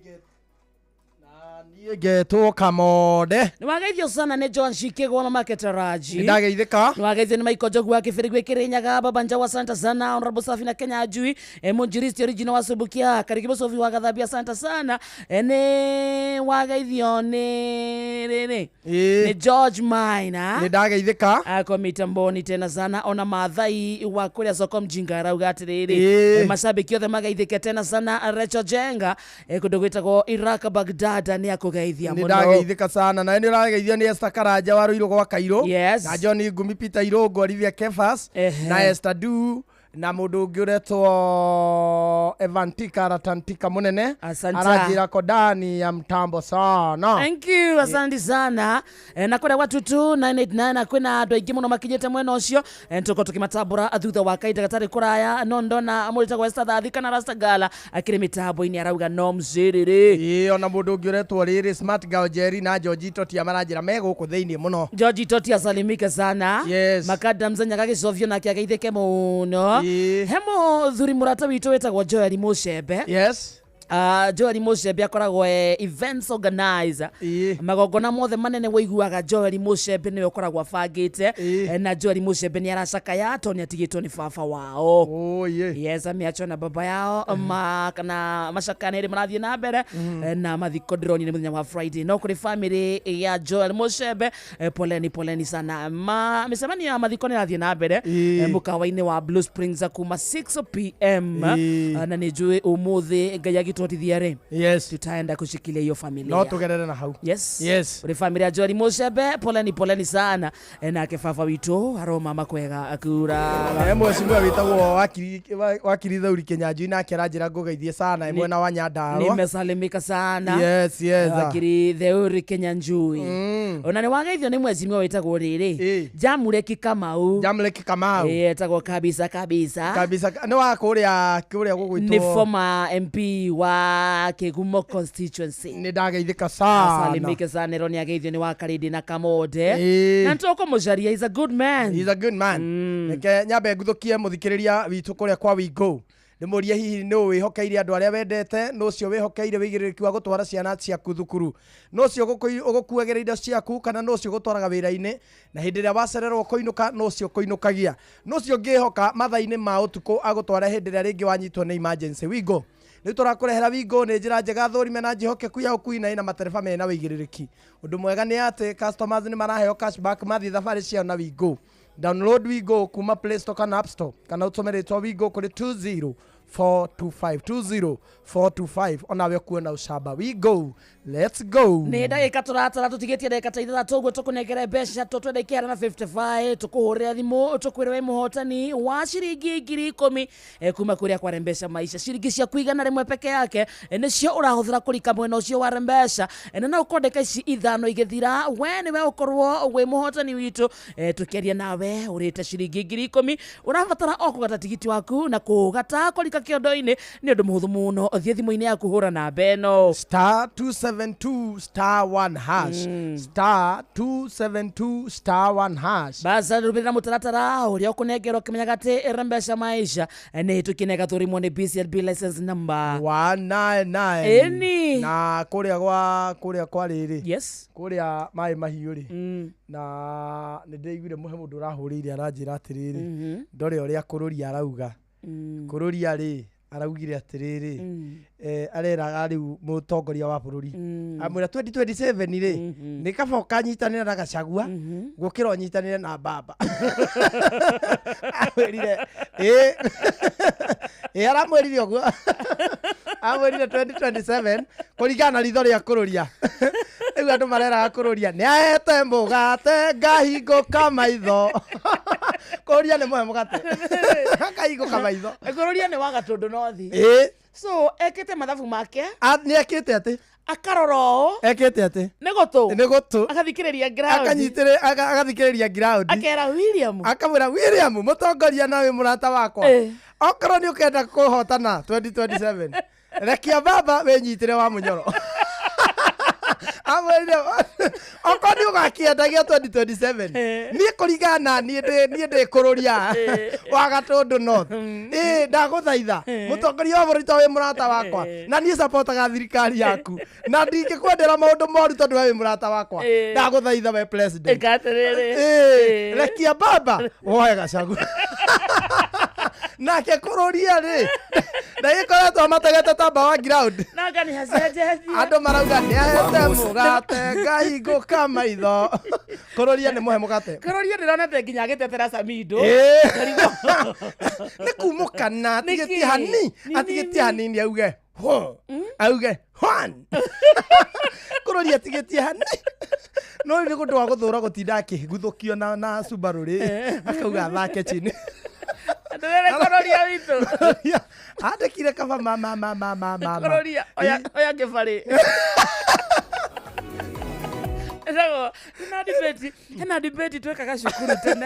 ngetwo Kamonde. Nĩ wageithio sana nĩ John Shikĩgwa na Maketaraji. Nĩ ndageithĩka. Nĩ wageithio nĩ Michael Njogu wa Kĩbĩrĩgwe Kĩrĩnyaga, Baba Njawa, asante sana. Honorable Safi na Kenya Ajui, Mũnjiristi original wa Subukia Karigi Mũcobi wa Gathambia, asante sana. Nĩ wageithio nĩ rĩrĩ nĩ George Maina. Nĩ ndageithĩka. Ako mitamboni tena sana. Ona Maathai wa kũrĩa soko mjinga arauga atĩrĩrĩ, mashabiki othe magaithĩke tena sana. Rachel Jenga, kũndũ gwĩtagwo Iraq Baghdad, nĩ akũgeithia Nĩ mũno. Ndageithĩka sana. Nawe nĩ ũrageithio nĩ Esther Karanja wa Rũirũ gwa Kairũ. Yes. Na John Ngumi, Peter Irũngũ, Olivia Kefas na Esther Du na mũndũ ũngĩ ũretwo Evantika Ratantika mũnene. Asante. Aranjĩra kodani ya mtambo sana. Thank you, asante sana. Na kũrĩa gwa Tutu 989 na kwĩna andũ aingĩ mũno makinyĩte mwena ũcio. Tũkorwo tũkĩmatambũra thutha wa kahinda gatarĩ kũraya, no ndona mũrĩtagwo Esther Thathi kana Rasta Gala akĩrĩ mĩtambo-inĩ arauga no mcĩrĩrĩ. Ĩĩ, ona mũndũ ũngĩ ũretwo rĩrĩ Smart Girl Jerry na George Totia maranjĩra me gũkũ thĩinĩ mũno. George Toti asalimike sana. Yes. Makadam Zenyaga gĩcobio nake ageithĩke mũno. He mũthuri mũrata witũ wĩtagwo Joel Mũcembe. Yes. Joel Mũcembe akoragwo events organizer. Magongona mothe manene wĩiguaga Joel Mũcembe nĩwe ũkoragwo abangĩte. Na Joel Mũcembe nĩ aracakaya tondũ nĩ atigĩtwo nĩ baba wao. Oh, yeah. Yes, ameachwo na baba yao ma, kana macakanĩrĩ marathiĩ na mbere. Na mathiko ndĩronire mũthenya wa Friday, no kũrĩ family ya Joel Mũcembe, poleni poleni sana. Mĩcemanio ya mathiko nĩ ĩrathiĩ na mbere mũkawa-inĩ wa Blue Springs kuma 6 pm. Na nĩ njũĩ ũmũthĩ Ngai agĩtũhotithia rĩ, Yes. tutaenda kushikilia hiyo familia. No tũgerere na hau. Yes. Yes. Uri familia ya Joel Mũcembe, poleni poleni sana. Nake baba witũ aromama kwega akura. He mwecimua wĩtagwo wakiri Thauri Kĩnyanjui nake aranjĩra ngũgeithie sana e mwena wa Nyandarua. Nimesalimika sana. Yes. Wakiri Theuri Kenyanjui. Ona nĩ wageithio nĩ mwecimiwa wĩtagwo rĩrĩ Jamureki Kamau. Jamureki Kamau. Etagwo kabisa kabisa. Kabisa nĩ wa kũrĩa kũrĩa gũgwĩtwo Nĩ former MP wa Kĩgumo constituency. Nĩ ndageithĩka sana. Asalimike sana ero nĩ ageithio nĩ wa Karindi na Kamonde. Na nĩtũkũmũcaria, he's a good man. He's a good man. Reke nyambe nguthũkie mũthikĩrĩria witũ kũrĩa kwa Wingo ndĩmũrie hihi nũ wĩhokeire andũ arĩa wendete, nũ ũcio wĩhokeire wĩigĩrĩrĩki wa gũtwara ciana ciaku thukuru, nũ ũcio ũgũkuagĩra indo ciaku, kana nũ ũcio ũgũtwaraga wĩra-inĩ, na hĩndĩ ĩrĩa wacererwo kũinũka nũ ũcio ũkũinũkagia, nũ ũcio ũngĩhoka mathaa-inĩ ma ũtukũ agũtware hĩndĩ ĩrĩa rĩngĩ wanyitwo nĩ emergency. Wingo rĩu tũrakũrehera Wingo nĩ njĩra njega thũrime na njĩhokeku ya ũkui na ĩna matereba mena wĩigĩrĩrĩki. Ũndũ mwega nĩ atĩ customers nĩ maraheo cashback mathiĩ thabarĩ ciao na Wingo. Download Wingo kuma Play Store kana App Store kana ũtũme rĩtwa Wingo kũrĩ 20425 20425 onawe ũkuona ũcamba. Wingo, let's go. Nĩ ndagĩka tũratara tũtigĩtie ndagĩka ta 6 ũguo tũkũnengere mbeca tũtwenda ikĩhara na 55 tũkũhũrĩra thimũ tũkwĩre wĩ mũhotani wa ciringi 10,000 kuma kũrĩa kwa Rembesha Maisha. Ciringi ciaku 100 peke yake nĩcio ũrahũthĩra kũrika mwena ũcio wa Rembesha. Na no ũkorwo ndagĩka ici 5 igĩthira we nĩwe ũkorwo wĩ mũhotani witũ. Tũkĩaria nawe ũrĩte ciringi 10,000 ũrabatara o kũgata tigiti waku na kũgata kũrika kĩondo-inĩ nĩ ũndũ mũhũthũ mũno. Thiĩ thimũ-inĩ yaku hũra namba ĩno star 272 star 1 hash star 272 star 1 hash. Basa rũmĩrĩra mũtaratara ũrĩa ũkũnengerwo ũkĩmenyaga atĩ Rembesha Maisha nĩ ĩtũkinega tũrimwo nĩ BCLB license number 199. Ĩni. Na kũrĩa gwa kũrĩa kwa rĩrĩ. Yes. Kũrĩa maĩ mahiũ rĩ na nĩ ndĩraiguire mũhe mũndũ ũrahũrĩire aranjĩra atĩrĩrĩ, ndore ũrĩa kũrũria arauga kũrũria rĩ. Araugire atiriri, areraga riu mutongoria wa bururi amwira 2027 ri ni kaba ukanyitanira na Gachagua gukira unyitanire na baba. Amwirire aramwirire uguo, amwirire 2027 kuringana na ritho ria kururia. Riu andu mareraga kururia ni ahete mugate ngahingũka maitho. Kururia ni muhe mugate akahingũka maitho. Kururia ni wa Gatundu North. So ekite mathabu make. Ni ekite ati akarora ũũ. Ekite ati nĩ gũtũ. Nĩ gũtũ. Akathikĩrĩria ground. Akanyitĩrĩ agathikĩrĩria ground. Akera William. Akamwĩra William mũtongoria na wĩ mũrata wakwa. Okorwo nĩ ũkenda kũhotana 2027 rekia baba wĩnyitĩre wa Munyoro. Amwĩrire okorwo nĩ ũgakĩendagia 2027 niĩ kũringana na niĩ ndĩ kũrũria wa Gatundu North. Ndagũthaitha mũtongoria wa bũrũri to wĩ mũrata wakwa na niĩ supportaga thirikari yaku na ndingĩkwendera maũndũ moru tondũ we wĩ mũrata wakwa. Ndagũthaitha we president. Ĩka atĩrĩrĩ. Rekia baba woe Gachagua. Nake kũrũria rĩ ndagĩkoretwo amategete tamba wa ground. Nanga nĩ hacenjetie. Andũ marauga nĩ ahete mũgate ngahingũka maitho. Kũrũria nĩ mũhe mũgate. Kũrũria ndĩronete nginya agĩtetera Samido. Nĩ kumũkana atigĩtie hani atigĩtie hanini auge ho auge hwan. Kũrũria atigĩtie hani. No rĩu nĩ ũndũ wa gũthũra gũtinda akĩguthũkio na Subaru rĩ akauga athake chini. Ndĩrere kũrũria witũ. Andĩkire kaba ma ma ma ma ma ma. Kũrũria oya oya kĩbarĩ. Ĩtagwo hena debate, hena debate twekaga cukuru tene.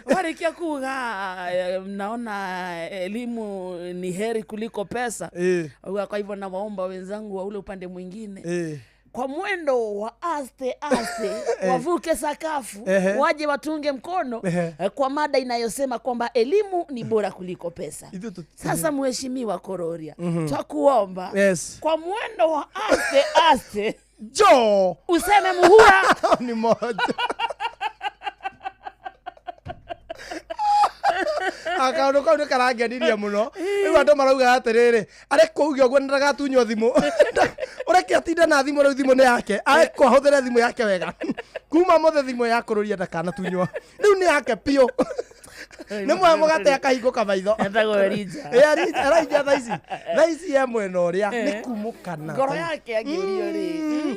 Warĩkia kuga naona elimu ni heri kuliko pesa. Kwa hivyo nawaomba wenzangu wa ule upande mwingine. Kwa mwendo wa aste aste wavuke sakafu waje watunge mkono kwa mada inayosema kwamba elimu ni bora kuliko pesa. Sasa mheshimiwa Kororia, twakuomba kwa mwendo wa aste aste jo useme muhura ni moja. Akaundu kau nĩ karangenirie mũno. Rĩu andũ marauga atĩrĩrĩ, arekwo uge ũguo na ndagatunywo thimũ. Ũreke atinde na thimũ, rĩu thimũ nĩ yake. Arekwo ahũthĩre thimũ yake wega. Kuma mũthĩ thimũ ya kũrũria ndakanatunywo. Rĩu nĩ yake biũ. Nĩ muhe mũgate akahingũka maitho. Etagwo Elija. Elija thaa ici. Thaa ici e mwena ũrĩa nĩ kumũkana. Ngoro yake angĩũrio rĩ.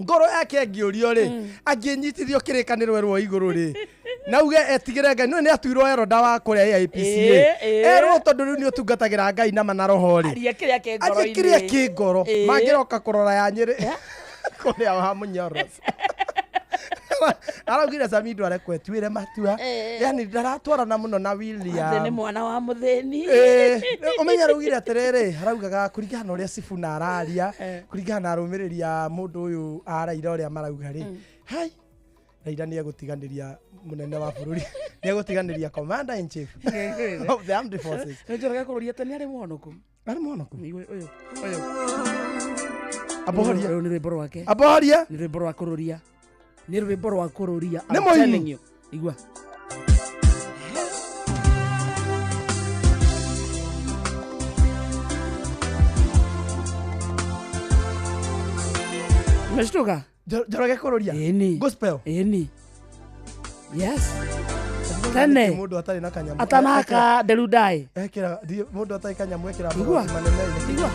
Ngoro yake angĩũrio rĩ, angĩnyitithio kĩrĩkanĩro erwo igũrũ rĩ. Na uge etigĩre Ngai, no nĩ atuirwo eroda wa kũrĩa AIPCA. Erwo tondũ rĩu nĩ ũtungatagĩra Ngai na mana roho rĩ. Aria kĩrĩa kĩ ngoro-inĩ. Aria kĩrĩa kĩ ngoro. Mangĩroka kũrora ya Nyĩrĩ. Kũrĩa wa Mũnyoro. Araugire Samido arekwo etuĩre matua. Yani ndaratwarana mũno na William. Atĩ nĩ mwana wa mũthĩni. Ũmenye araugire atĩrĩrĩ, araugaga kũringana na ũrĩa Sifuna araria, kũringana na arũmĩrĩri a mũndũ ũyũ a Raila ũrĩa marauga rĩ. Hai. Raila nĩ egũtiganĩria mũnene wa bũrũri. Nĩ egũtiganĩria commander in chief of the armed forces. Nĩ njũraga kũrũria atĩ nĩ arĩ mũhonoku. Arĩ mũhonoku? Ũyũ. Ũyũ. Abohoria. Ũyũ nĩ rwĩmbo rwake. Abohoria. Nĩ rwĩmbo rwa kũrũria. Nĩ rwĩmbo rwa kũrũria. Nĩ mũini. Igua. Umeshtuka? Njoroge kũrũria. Ĩni. Gospel. Ĩni. Yes. Tene. Mũndũ atarĩ na kanyamũ. Atanaka Derudai. Ekĩra mũndũ atarĩ kanyamũ ekĩra magoti manene. Igua.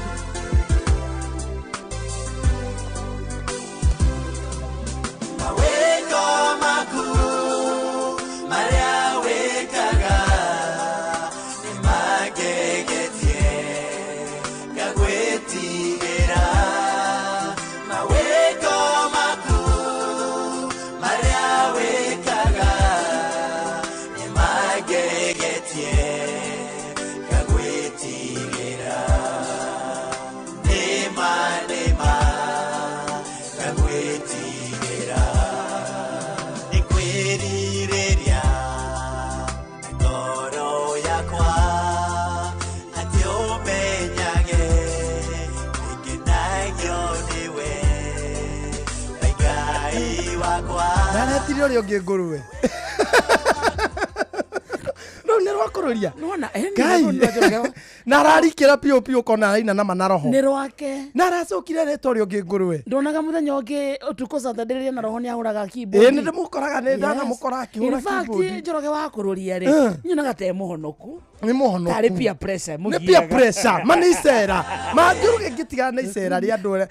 Ndaretire ũrĩa ũngĩ ngũrwe. Rĩu Rũu nĩ rwakũrũria. Nona Ngai. Na ararikĩra piũ piũ kona araina na manaroho. Nĩ rwake. Na aracokire rĩtwa rĩa ũngĩ ngũrwe. Ndonaga mũthenya ũngĩ ũtukũ Saturday rĩrĩa na roho nĩ ahũraga keyboard. Ĩĩ nĩ ndĩmũkoraga nĩ ndanamũkora akĩhũra In fact, keyboard. Njoroge wa kũrũria rĩ, nyonaga ta e mũhonoku. Nĩ mũhonoku. Tarĩ peer pressure Nĩ peer mũgiaga. pressure ma nĩ icera ma Njoroge ngĩtigana na icera rĩa andũ arĩa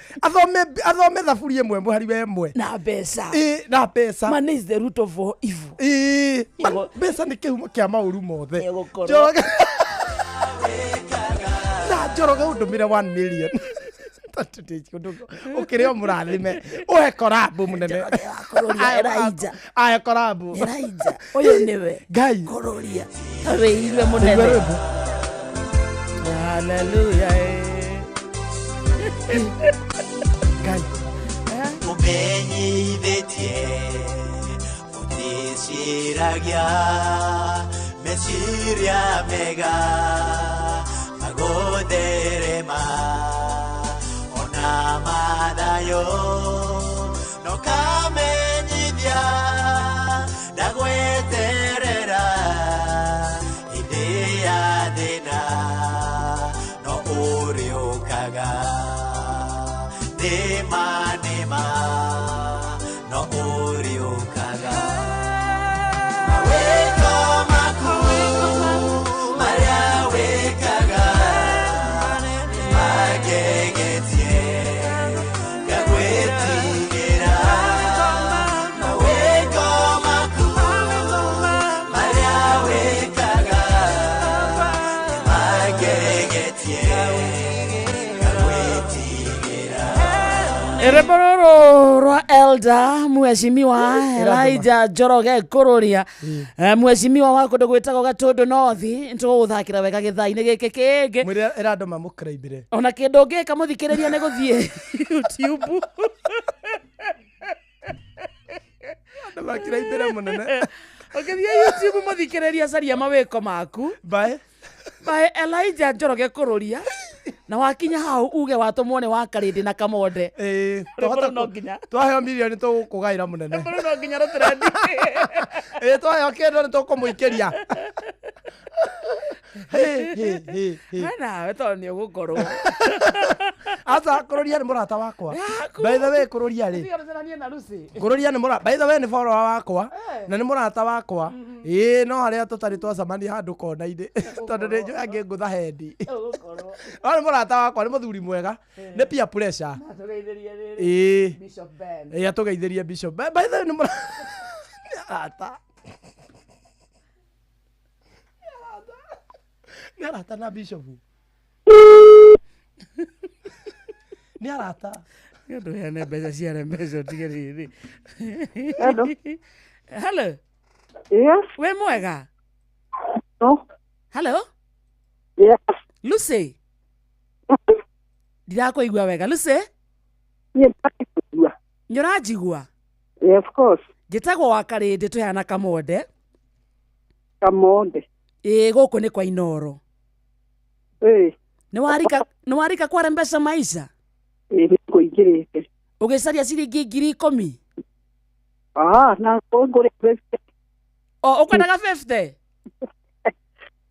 athome thaburi ĩmwe mũhari wa ĩmwe. Na mbeca. Ĩĩ na mbeca. Money is the root of all evil. Ĩĩ mbeca nĩ kĩhumo kĩa maũru mothe. Nĩgũkorwo. Njoroge na Njoroge ũndũmĩre 1 million. Ũkĩrĩ o mũrathime ũhe korambu mũnene. Njoroge wa kũrũria Elijah. Ahe korambu. Elijah ũyũ nĩwe. Ngai. Kũrũria. Ta wĩigue mũnene. Igua rwĩmbo. Hallelujah. Ngai. Umenyithĩtie ũticiragia meciria mega magũtherema ona mathayo no kamenyithia ndagweterera hĩndĩ ya thĩna no ũrĩũkaga nĩma nĩma no ũrĩũkaga mawĩko maku marĩa wĩkaga nĩmangegetie ngagwĩtigĩra mawĩko maku marĩa wĩkaga nĩmangegetie ngagwĩtigĩra. Rwĩmbo rũrũ rwa elder mheshimiwa Elijah Njoroge Kũrũria, mheshimiwa wa kũndũ gwĩtagwo Gatũndũ North, nĩtũgũgũthakĩra wega gĩthaa-inĩ gĩkĩ kĩngĩ. Mwĩre ĩra andũ mamũkĩraimbĩre. Ona kĩndũ ũngĩka mũthikĩrĩria nĩ gũthiĩ YouTube. Andũ makĩraimbĩre mũnene. Ũngĩthiĩ YouTube mũthikĩrĩria caria mawĩko maku. Bye. By Elijah Njoroge Kũrũria. Na wakinya hau uge watũmwo nĩ wa Karĩndĩ na Kamonde. Ĩĩ, Rwĩmbo twahota rũu no nginya. Twaheo milioni tũgũkũgaĩra mũnene. Rwĩmbo rũu no nginya rũtrendi. Ĩĩ twaheo kĩndũ nĩ tũkũmũikĩria. Hĩ, hĩ, hĩ, hĩ. We nawe tondũ nĩ ũgũkorwo. Aca Kũrũria nĩ mũrata wakwa. Yaku. By the way Kũrũria rĩ. Tiga rũcenanie na Lucy. Kũrũria nĩ mũrata. By the way nĩ follower wakwa na nĩ mũrata wakwa. Ĩĩ no harĩa tũtarĩ twacemania handũ kona-inĩ tondũ nĩ njũĩ angĩngũtha hendi. Ũgũkorwo. No nĩ mũrata wakwa nĩ mũthuri mwega. Nĩ peer pressure. Atũgeithĩrie rĩrĩ. Ĩĩ. Bishop Ben. Ĩĩ atũgeithĩrie Bishop. By the way nĩ mũrata. Nĩ arata. Nĩ arata na Bishop. Nĩ arata. Nĩ ũndũ heane mbeca ciare mbeca ũtige rĩrĩ. Hello. Hello. Yes. Wĩ mwega? No. Hello. Yes. Lucy. Ndirakũigua wega. Lucy, Niĩ ndakũigua. nĩ ũranjigua? Yeah, of course. Njĩtagwo wa Karĩndĩ tũheana Kamonde. Kamonde. Ĩĩ gũkũ nĩ kwa Inoro. Ĩĩ. Nĩ warika kware mbeca maisha? Ĩĩ nĩ kũingĩrĩte. Ũgĩcaria ciringi 10,000? Ah, na ngũrĩ mbeca. O ũkwendaga 50?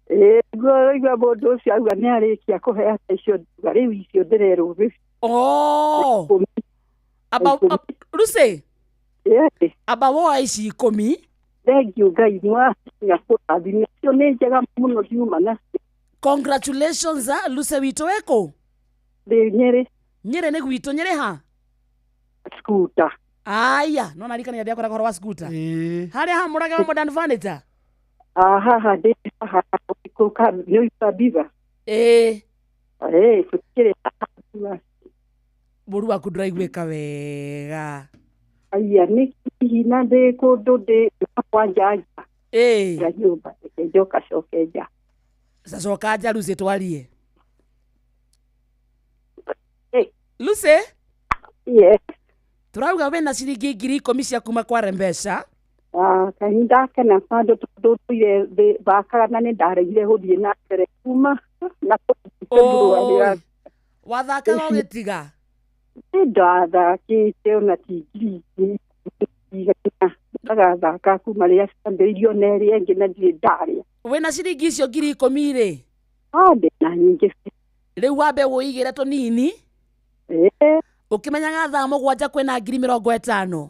Ĩĩ nguo igua mũndũ ũcio auga nĩ arĩkia kũheana icio nduga rĩu icio ndĩrerwo fifty. Oh. Aba, Lucy. Ĩĩ. Aba woa ici 10. Thank you Ngai mwakinya kũrathima. Icio nĩ njega mũno ndiuma nacio. Congratulations Lucy witũ wĩkũ? Ndĩ Nyĩrĩ. Nyĩrĩ nĩ gwitũ. Nyĩrĩ ha? Scooter. Aya, no naririkania ndiakoraga ũhoro wa scooter. Ĩĩ. Harĩa ha Mũrage wa Modern Furniture? Ah, haha ndĩ haha kũ nĩ ũigua Biva? Ĩĩ. Ĩĩ tũtikĩrĩ haha. Mũru waku ndũraiguĩka wega. Aya nĩ hihi na ndĩ kũndũ ndĩ kwanja nja. Ĩĩ. Ya nyũmba reke njoka coke nja. Coka nja Lucy twarie. Ĩĩ. Lucy? Yes. Tũrauga wĩna ciringi 10,000 cia kuma kware mbeca. Ah, kaĩ nĩndakena tondũ tũire thakaga na nĩndaregire gũthiĩ na mbere kuma na Oi. Wathakaga ũgĩtiga? Nĩndathakĩte ona ti 1,000 ndagathaka kuma rĩrĩa ciambĩrĩirio na ĩrĩa ĩngĩ na ndirĩ ndarĩa. Wĩna ciringi icio 10,000 rĩ? Ndĩna nyingĩ. Rĩu wambe wũigĩre tũnini. Ũkĩmenyaga thaa 7 kwĩna 50,000.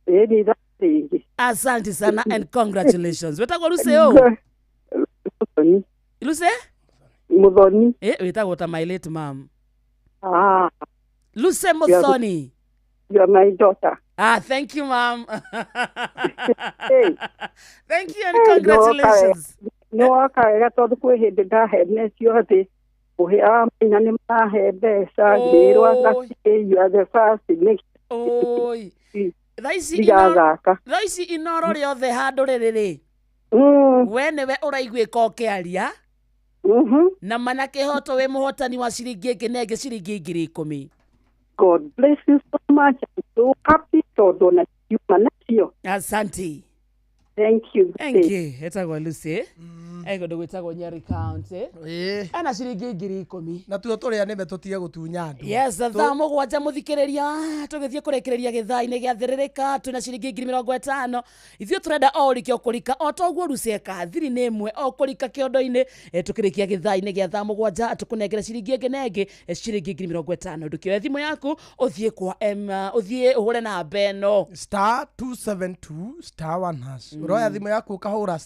Nĩ ithaa rĩngĩ. Asante sana and congratulations. Wĩtagwo Lucy ũ? Muthoni. Lucy? Muthoni. Wĩtagwo ta my late mom. Lucy Muthoni. You are my daughter. Thank you, ma'am. Hey. Thank you and congratulations. Nĩ woka wega tondũ kwĩ hĩndĩ ndahenetio atĩ mũhĩa wa maina nĩ mahe mbeca ngĩrwo atĩ you are the first next. Oi. Ndigathaka. Thaa ici Inoro rĩothe handũ rĩrĩ rĩ. We nĩwe ũraiguĩka ũkĩaria. Na mana kĩhoto wĩ mũhotani wa ciringi ĩngĩ na ĩngĩ ciringi 10,000. God bless you so much. I'm so happy tondũ ona kiuma nacio. Asante. Thank you. Thank you. Etagwo Lucy. Ego gwĩtagwo Nyeri County. Ena ciringi 10,000. Na tuo tũrĩa nĩme tũtige gũtunya andũ. Yes, thaa 7 mũthikĩrĩria tũgĩthiĩ kũrĩkĩrĩria gĩthaa-inĩ gĩa thĩrĩrĩka twĩna ciringi 50,000. Ithuĩ tũrenda o ũrike ũkũrika o toguo Lucy eka thiri nĩ ĩmwe o kũrika kĩondo-inĩ tũkĩrĩkia gĩthaa-inĩ gĩa thaa 7 tũkũnengere ciringi ĩngĩ na ĩngĩ ciringi 50,000. Ndũkĩoe thimũ yaku ũthiĩ kwa ũthiĩ ũhũre namba ĩno *272 *1 hash. Ũroya thimũ yaku ũkahũra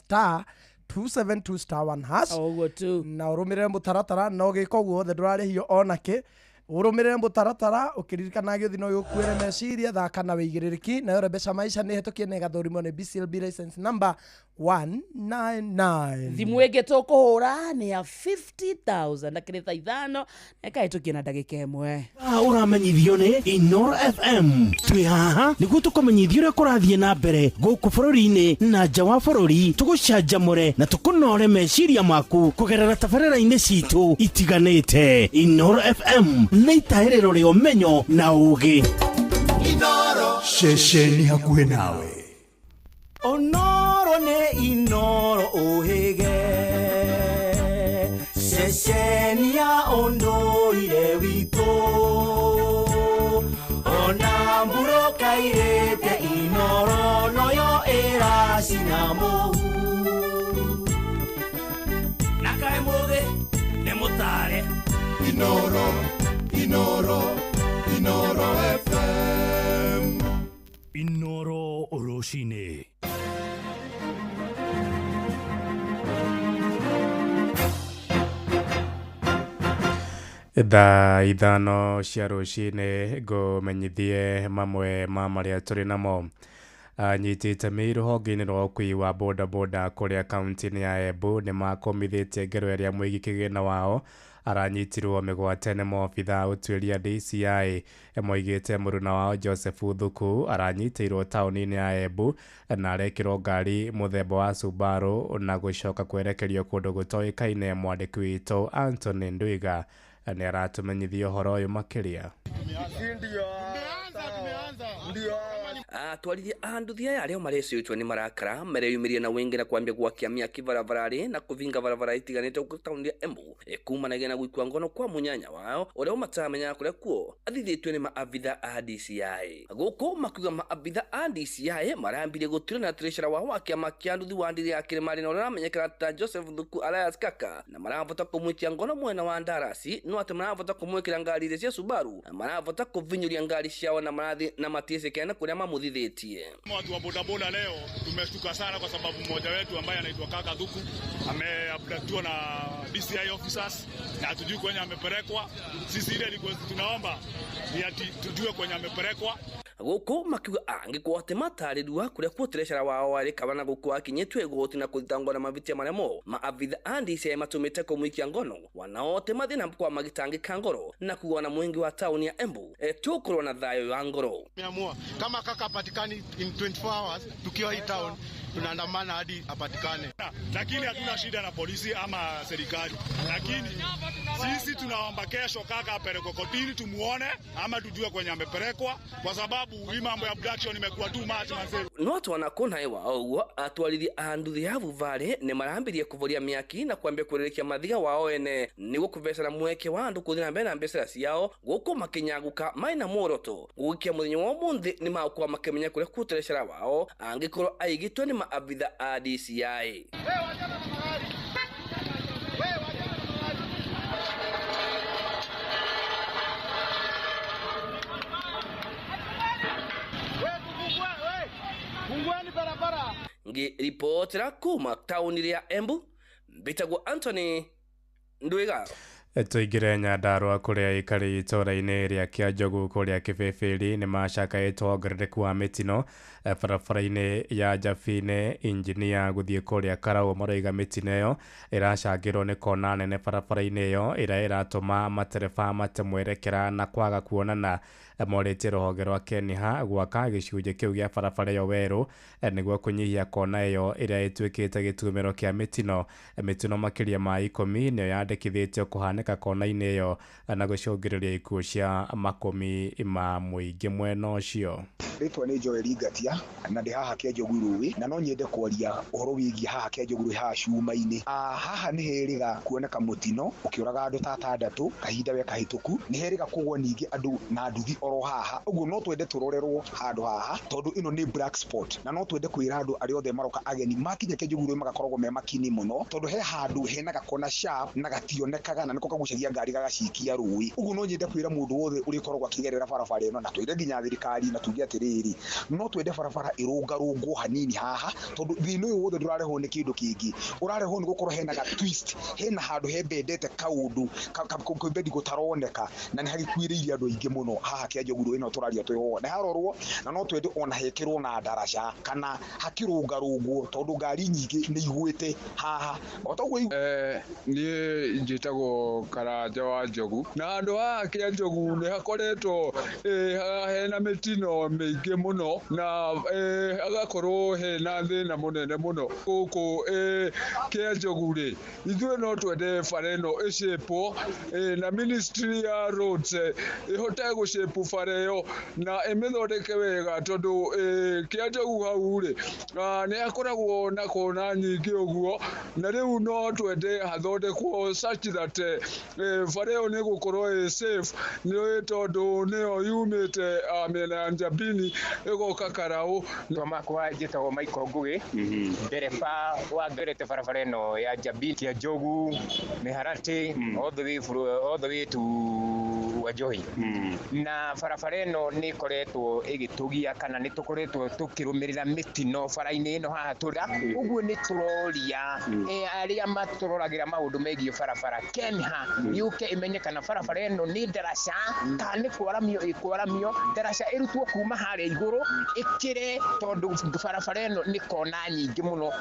*272 *1 hash. Ũguo tu. Na ũrũmĩrĩre mũtaratara na ũgĩka ũguo wothe ndũrarĩhio onakĩ. Ũrũmĩrĩre mũtaratara ũkĩririkana gĩũthi no gĩgũkuĩre meciria thaka na wĩigĩrĩrĩki nayo Rembesha Maisha nĩ ĩhetũkie na ĩgathũrimwo nĩ BCLB license number 199. Thimũ ĩngĩ tũkũhũra nĩ ya 50,000 na kĩrĩ thaa 5 na ĩkahĩtũkia na ndagĩka 1. Ũramenyithio nĩ Inoro FM. Twĩ haha nĩguo tũkũmenyithia ũrĩa kũrathiĩ na mbere gũkũ bũrũri-inĩ na nja wa bũrũri, tũgũcanjamũre na tũkũnore meciria maku kũgerera tabarĩra-inĩ citũ itiganĩte. Inoro FM nĩ itahĩrĩro rĩa ũmenyo na ũũgĩ. Inoro ceceni hakuhĩ nawe. Onoro nĩ Inoro ũhĩge ceceni ya ũndũire witũ ona mbura kairĩte Inoro noyo ĩracina mũhu na kaĩ mũthĩ nĩ mũtare. Inoro, Inoro, Inoro FM. Inoro rũcinĩ. Thaa 5 cia rũcinĩ ngũmenyithie mamwe ma marĩa tũrĩ namo. Anyiti itemi rũhonge-inĩ rwa ũkui wa bodaboda kũrĩa kaunti-inĩ ya Embu nĩ makomithĩtie ngero ĩrĩa mũigi kĩgĩna wao aranyitirwo mĩgwate nĩ maobitha a ũtuĩria DCI. Moigĩte mũruna wao Joseph Thuku aranyitĩirwo taũni-inĩ ya Embu na arekĩrwo ngari mũthemba wa Subaru na gũcoka kwerekerio kũndũ gũtoĩkaine. Mwandĩki witũ Anthony Ndwiga nĩ aratũmenyithia ũhoro ũyũ makĩria. Atwarithia a nduthi aya arĩa marecũĩtwo nĩ marakara mareyumĩria na wĩngĩ na kwambia gwakia mĩaki barabararĩ na kũvinga barabara itiganĩte gũkũ taũni ya Embu kumanagia na gũikua ngono kwa mũnyanya wao ũrĩa ũmatamenyaga kũrĩa kuo athithĩtio nĩ maabitha a DCI. Gũkũ makiuga maabitha a DCI marambirie gũtuĩra na treasurer wao wa kĩama kĩa nduthi wa ndiri ya Kĩrĩmarĩ na ũrĩa ũramenyekana ta Joseph Thuku alias Kaka na maravota kũmwikia ngono mwena wa Ndarasi no atĩ maravota kũmwĩkĩra ngari iria cia Subaru na maravota kũvinyũria ngari ciao na marathi na matiĩcĩkene kũrĩa mamuthithĩtie. Watu wa bodaboda leo tumeshtuka sana kwa sababu mmoja wetu ambaye anaitwa Kaka Thuku ameabductiwa na DCI officers na hatujui kwenye amepelekwa. Sisi ile request tunaomba ni ati tujue kwenye amepelekwa. Gũkũ makiuga angĩkorwo atĩ matarĩrua kũrĩa kuo treasurer wao arĩ kabana gũkũ akinyĩtwo igoti na kũthitangwo na mabitia marĩa mo maabitha a DCI matũmĩte kũmũikia ngono wanaote mathĩna kwa magĩtangĩka ngoro na kugwa na mũingĩ wa taũni ya Embu tũkũrwo na thayũ wa ngoro. Tumeamua kama kaka hapatikani in 24 hours tukiwa hii town tunaandamana hadi apatikane. Lakini hatuna shida na polisi ama serikali, lakini sisi tunaomba kesho kaka apelekwe kotini tumuone ama tujue kwenye amepelekwa, kwa sababu hii mambo ya abduction imekuwa too much manze. No twanakona ewa ũguo atwarithia a nduthi ya Vuvale nĩ marambirie kũvoria mĩaki na kwambia kũrĩrĩkia mathiga wao ene nĩguo kũvecera mweke wa andũ kũthiĩ na mbere na mbiacara ciao gũkũ makĩnyaguka maina muoroto gũgĩkia mũthenya wa ũmũthĩ nĩ magũkorwo makĩmenya kũrĩa kuo treasurer wao angĩkorwo aigĩtwo nĩ maabitha a DCI. Ngiripotera kuma tauni ya Embu mbitagwo Anthony Ndwiga. Tũingĩre Nyandarũa kũrĩa aikari itũũra-inĩ rĩa Kĩanjogu kũrĩa Kĩbĩbĩri nĩ macakaĩte wongerereku wa mĩtino barabara-inĩ ya Njabini injinia gũthiĩ kũrĩa Karaũ maroiga mĩtino ĩyo ĩracangĩrwo nĩ kona nene barabara-inĩ ĩyo ĩrĩa ĩratũma matereba mate mwerekera na kwaga kuonana. Morĩtie rũhonge rwa KENHA gwaka gĩcunjĩ kĩu gĩa barabara ĩyo werũ nĩguo kũnyihia kona ĩyo ĩrĩa ĩtuĩkĩte gĩtumĩro kĩa mĩtino. Mĩtino makĩria ma 10 nĩyo yandĩkithĩtio kũhanĩka kona-inĩ ĩyo na gũcũngĩrĩria ikuũ cia makũmi ma mũingĩ mwena ũcio. Rĩtwa nĩ Joel Ngatia na ndĩ haha Kĩanjogu Rũĩ, na no nyende kwaria ũhoro wĩgiĩ haha Kĩanjogu Rũĩ haha cuma-inĩ. Haha nĩ herĩga kuoneka mũtino ũkĩũraga andũ ta atandatũ kahinda we kahĩtũku, nĩ herĩga kũgwa ningĩ andũ na nduthi oro haha. Ũguo no twende tũrorerwo handũ haha tondũ ĩno nĩ black spot, na no twende kwĩra andũ arĩa othe maroka ageni makinya Kĩanjogu Rũĩ magakoragwo me makini mũno, tondũ he handũ hena gakona sharp na gationekaga na nĩko kagucagia ngari gagacikia rũĩ. Ũguo no nyende kwĩra mũndũ wothe ũrĩkoragwo akĩgerera barabara ĩno, na twĩre nginya thirikari na tuge atĩrĩrĩ, no twende barabara ĩrũngarũngwo hanini haha, tondũ thĩna ũyũ wothe ndũrarehwo nĩ kĩndũ kĩngĩ, ũrarehwo nĩ gũkorwo hena ga twist, hena handũ hembendete kaũndũ kwĩbendi gũtaroneka, na nĩ hagĩkuĩrĩire andũ aingĩ mũno haha Kĩanjogu Rũĩ ĩno tũraria twĩho nĩ harorwo, na no twende ona hekĩrwo na ndaraca kana hakĩrũngarũngwo tondũ ngari nyingĩ nĩ igwĩte haha. O toguo niĩ njĩtagwo Karanja wa Njogu, na handũ haha Kĩanjogu nĩ hakoretwo hena mĩtino mĩingĩ mũno, na hagakorwo hena thĩna mũnene mũno gũkũ Kĩanjogu rĩ. Ithuĩ no twende bara ĩno ĩcĩpwo, na ministry ya roads ĩhote gũcĩpu bara ĩyo na ĩmĩthondeke wega, tondũ Kĩanjogu hau rĩ nĩ hakoragwo na kona nyingĩ ũguo, na rĩu no twende hathondekwo such that bara ĩyo nĩ ĩgũkorwo ĩ safe, nĩ tondũ nĩyo yumĩte mĩena ya Njabini ĩgoka Karaũ. Makwa njĩtagwo Michael Ngugi, ndereba wa ngerete barabara ĩno ya Njabini Kĩanjogu Mĩharatĩ all the way all the way to Wanjohi. Na barabara ĩno nĩ ĩkoretwo ĩgĩtũgia kana nĩ tũkoretwo tũkĩrũmĩrĩra mĩtino bara-inĩ ĩno haha tũra. Ũguo nĩ tũroria arĩa matũroragĩra maũndũ megiĩ barabara KENHA yũke ĩmenye kana barabara ĩno nĩ ndaraca kana nĩ kwaramio ĩkwaramio, ndaraca ĩrutwo kuma harĩa igũrũ ĩkĩre, tondũ barabara ĩno nĩ kona nyingĩ mũno.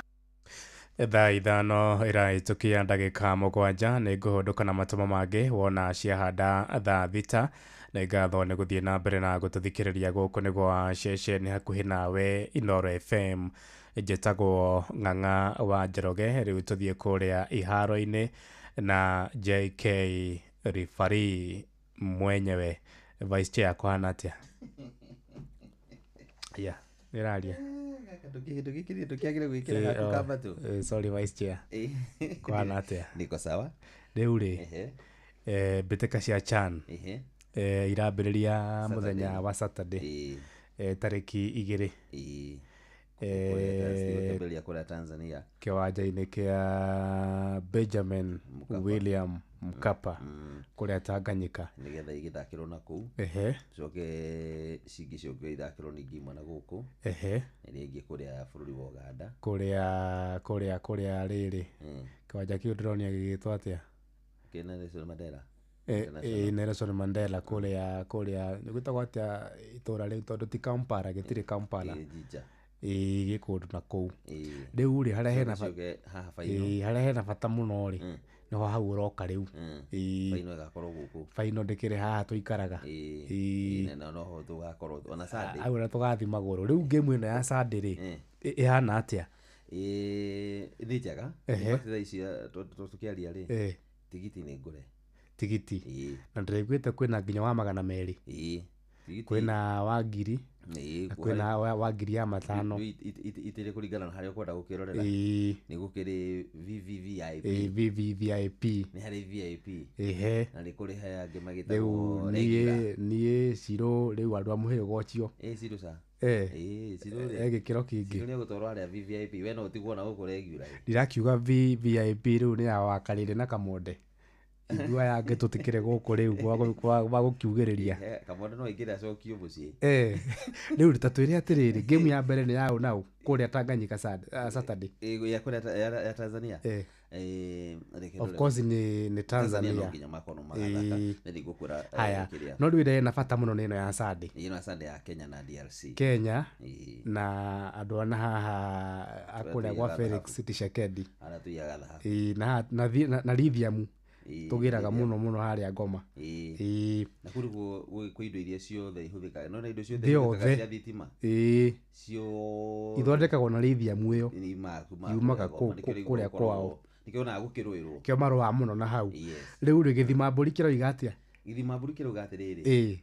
Thaa 5 ĩrahĩtũkia ndagĩka 7 nĩ ngũhũndũka na matũma mangĩ wona ciahanda thaa 6. Nĩ ngatho nĩ gũthiĩ na mbere na gũtũthikĩrĩria gũkũ nĩ gwa ceceni hakuhĩ nawe Inooro FM. Njĩtagwo Ng'ang'a wa Njoroge. Rĩu tũthiĩ kũrĩa iharo-inĩ na JK Rifari mwenyewe. Vice Chair kũhana atĩa? Yeah, nĩraria. Sorry Vice Chair. Kũhana atĩa? Niko sawa. Rĩu rĩ, mbĩtĩka cia CHAN irambĩrĩria mũthenya wa Saturday tarĩki 2 kũrĩa Tanzania kĩwanja-inĩ kĩa Benjamin William Mkapa kũrĩa Tanganyika, nĩgetha igĩthakĩrwo na kũu, coke cingĩ ciũke ithakĩrwo ningĩ imwe na gũkũ, ĩrĩa ĩngĩ kũrĩa bũrũri wa Uganda kũrĩa rĩrĩ kĩwanja kĩu ndĩronia gĩgĩtwo atĩa? Kĩ Nelson Mandela. Nelson Mandela kũrĩa gwĩtagwo atĩa itũra rĩu, tondũ ti Kampala, gĩtirĩ Kampala, gĩ kũndũ na kũu. Rĩu rĩ harĩa hena bata mũno rĩ nĩho hau ũroka rĩu. Baino ĩgakorwo gũkũ, baino ndĩkĩrĩ haha tũikaraga, na noho tũgakorwo ona Sunday hau na tũgathiĩ magũrũ. Rĩu game ĩno ya Sunday rĩ ĩhana atĩa? Nĩ njega. Thaa ici tũkĩaria rĩ, tigiti nĩ ngũre tigiti, na ndĩraiguĩte kwĩna nginya wa 200, kwĩna wa 1000, kwĩna wa 5,000. Itĩrĩ kũringana na harĩa ũkwenda gũkĩrorera. Nĩ gũkĩrĩ VVVIP. VVVIP. Nĩ harĩ VIP. Na nĩ kũrĩ haya angĩ magĩtagwo regular. Niĩ Ciro rĩu andũ a mũhĩrĩga ũcio. Ciro ca. Ciro rĩ. Gĩkĩro kĩngĩ. Ciro nĩ egũtwarwo harĩa VVIP, we no ũtigwo na gũkũ regular. Ndirakiuga VVIP rĩu nĩ ya Wakarĩrĩ na Kamonde. Ithuĩ aya angĩ tũtikĩrĩ gũkũ rĩu gwa gũkiugĩrĩria. Kamonde no aingĩre acokio mũciĩ. Rĩu ta twĩre atĩrĩrĩ, game ya mbere nĩ yaũ naũ kũrĩa Tanganyika Saturday? Ya kũrĩa ya Tanzania? Of course nĩ Tanzania. No nginya makorwo magathaka. Nĩ ndigũkwĩra kĩrĩa. No rĩu ĩrĩa ĩna bata mũno nĩ ĩno ya Sunday. Ĩno ya Sunday ya Kenya na DRC. Kenya na andũ ana haha akũrĩa gwa Felix Tshisekedi. Arĩa tũiyaga thahabu. Na lithium. Tũgĩraga mũno mũno harĩa Ngoma. Na kũu nĩkuo kwĩ indo iria ciothe ihũthĩkaga. No na indo ciothe ihũthĩkaga cia thitima. Ciothe ithondekagwo na lithium ĩyo. Yumaga kũrĩa kwao. Nĩkĩo onaga gũkĩrũĩrwo. Kĩo marũaga mũno na hau. Rĩu rĩ, gĩthima mbũri kĩroiga atĩa? Gĩthima mbũri kĩroiga atĩrĩrĩ,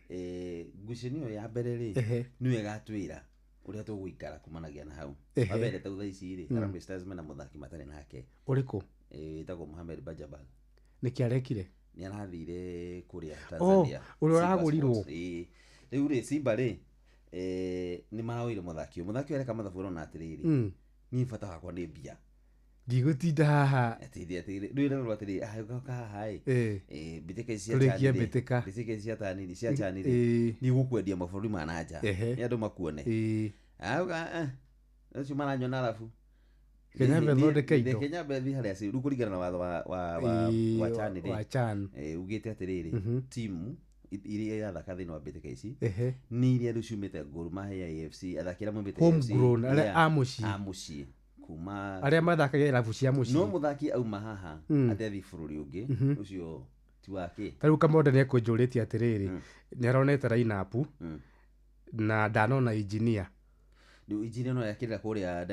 ngucanio ĩyo ya mbere rĩ, nĩyo ĩgatwĩra ũrĩa tũgũikara kumanagia na hau. Wa mbere ta thaa ici rĩ, Harambee Stars mena mũthaki matarĩ nake. Ũrĩkũ? Wĩtagwo Mohamed Bajabal. Nĩkĩ arekire? Nĩ arathire kũrĩa Tanzania. Ũrĩa ũragũrirwo. Rĩu rĩ, Simba rĩ, nĩ maraoire mũthaki ũyũ. Mũthaki ũyũ areka mathabu arona atĩrĩrĩ, niĩ bata wakwa nĩ mbia. Ndigũtinda haha. Atĩrĩ, rĩu ĩrerwo atĩrĩrĩ, ũgoka haha ĩ, mbĩtĩka ici cia CHAN rĩ, mbĩtĩka ici cia TAN cia CHAN rĩ, nĩ igũkwendia mabũrũri ma na nja. Nĩ andũ makuone. Acio maranyona arabu. Kenya thondeke indo. Kenya thiĩ harĩa rĩu kũringana na watho wa CHAN rĩ, ugĩte atĩrĩrĩ, timu iria irathaka thĩinĩ wa mbĩtĩka ici nĩ iria rĩu ciumĩte Gor Mahia, AFC, athaki arĩa maumĩte AFC, homegrown, arĩa a mũciĩ. A mũciĩ. Kuma arĩa mathakaga irabu cia mũciĩ. No mũthaki auma haha atĩ athiĩ bũrũri ũngĩ, ũcio ti wake. Ta rĩu Kamonde nĩ ekũnjũrĩtie atĩrĩrĩ, nĩ aronete line-up na ndanona engineer. Rĩu engineer no yakĩrĩra kũrĩa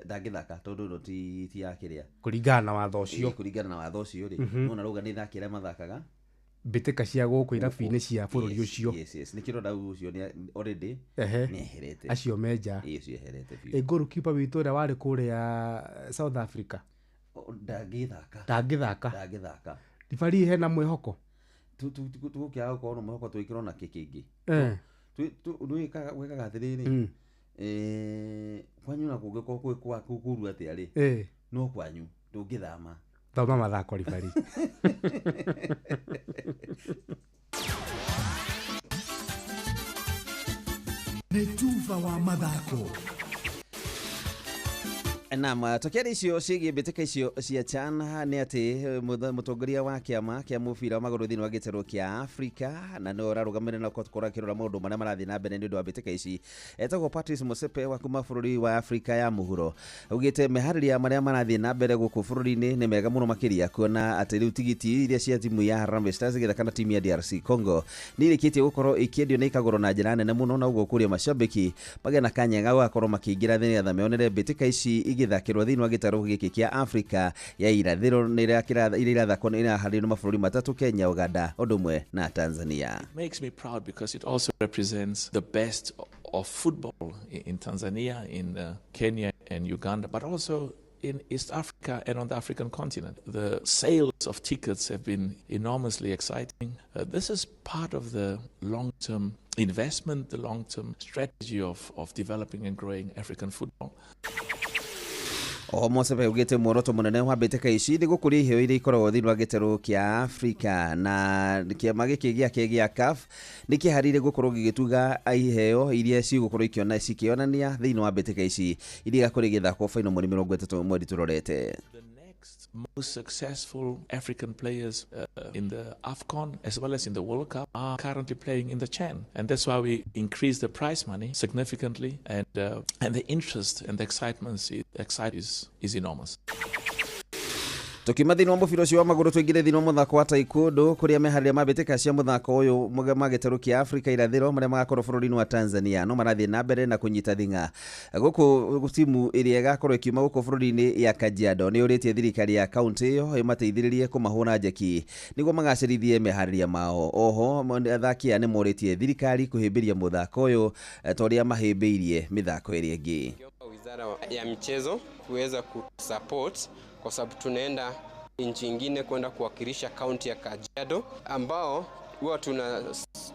ndangĩthaka tondũ ĩno ti ya kĩrĩa. Kũringana na watho ũcio. Kũringana na watho ũcio rĩ, no narauga nĩ thaki arĩa mathakaga mbĩtĩka cia gũkũ irabu-inĩ cia bũrũri ũcio. Yes. Nĩkĩo ndĩrona ũcio nĩ already nĩ eherete. Acio menja. Acio eherete biũ. Goalkeeper witũ ũrĩa warĩ kũrĩa South Africa. Ndangĩthaka. Ndangĩthaka. Referee hena mwĩhoko? Tũgũkĩaga gũkorwo na mwĩhoko twĩkĩrwo na kĩ kĩngĩ. Wĩkaga atĩrĩrĩ, kwanyu na kũngĩkorwo kwĩ kũru atĩa rĩ, no kwanyu ndũngĩthama. Thoma mathako referee. Nĩ tuba wa mathako. Naam, tũkĩaria icio ciĩgiĩ mbĩtĩka icio cia CHAN nĩ atĩ mũtongoria wa kĩama kĩa mũbira wa magũrũ thĩinĩ wa gĩtarũ kĩa Afrika na nĩwe ũrarũgamĩrĩra na gũkorwo akĩrora maũndũ marĩa marathiĩ na mbere nĩ ũndũ wa mbĩtĩka ici, etagwo Patrice Motsepe wa kuma bũrũri wa Afrika ya mũhuro. Augĩte meharĩria marĩa marathiĩ na mbere gũkũ bũrũri-inĩ nĩ mega mũno makĩria kuona atĩ rĩu tigiti iria cia timu ya Harambee Stars ĩgĩthaka na timu ya DRC Congo nĩ irĩkĩtie gũkorwo ikĩendio na ikagũrwo na njĩra nene mũno, na ũguo kũria mashabiki magĩe na kanya ga gũgakorwo makĩingĩra nĩgetha meonere mbĩtĩka ici igĩthakĩrwo thĩinĩ wa gĩtarũ gĩkĩ kĩa Afrika ya irathĩro iria irathakwo iraharĩrio nĩ mabũrũri matatũ, Kenya, Uganda ũndũ ũmwe na Tanzania. It makes me proud because it also represents the best of football in Tanzania, in Kenya and Uganda, but also in East Africa and on the African continent. The sales of tickets have been enormously exciting. This is part of the long-term investment, the long-term strategy of developing and growing African football. Oho Motsepe augĩte muoroto mũnene wa mbĩtĩka ici nĩ gũkũria iheo iria ikoragwo thĩinĩ wa gĩtarũ kĩa Afrika, na kĩama gĩkĩ gĩake gĩa CAF nĩ kĩharĩirie gũkorwo gĩgĩtuga iheo iria cigũkorwo cikĩonania thĩinĩ wa mbĩtĩka ici iria igakorwo igĩthakwo final mweri 30 mweri tũrorete. Most successful African players in the AFCON as well as in the World Cup are currently playing in the CHAN, and that's why we increased the prize money significantly, and the interest and the excitement is enormous. Tukiuma thĩinĩ wa mũbira ũcio wa magũrũ tũingĩre thĩinĩ wa mũthako wa taekwondo kũrĩa meharĩria ma mbĩtĩka cia mũthako ũyũ ma gĩtarũ kĩa Afrika irathĩro marĩa magakorwo bũrũri-inĩ wa Tanzania no marathiĩ na mbere na kũnyita thing'a. Gũkũ timu ĩrĩa ĩgakorwo ĩkiuma gũkũ bũrũri-inĩ ya Kajiado nĩ yũrĩtie thirikari ya kaunti ĩyo ĩmateithĩrĩrie kũmahũra njeki nĩguo magacĩrithie meharĩria mao. Oho athaki aya nĩ morĩtie thirikari kũhĩmbĩria mũthako ũyũ ta ũrĩa mahĩmbĩirie mĩthako ĩrĩa ĩngĩ. Wizara ya michezo kuweza kusupport kwa sababu tunaenda nchi nyingine kwenda kuwakilisha kaunti ya Kajiado ambao huwa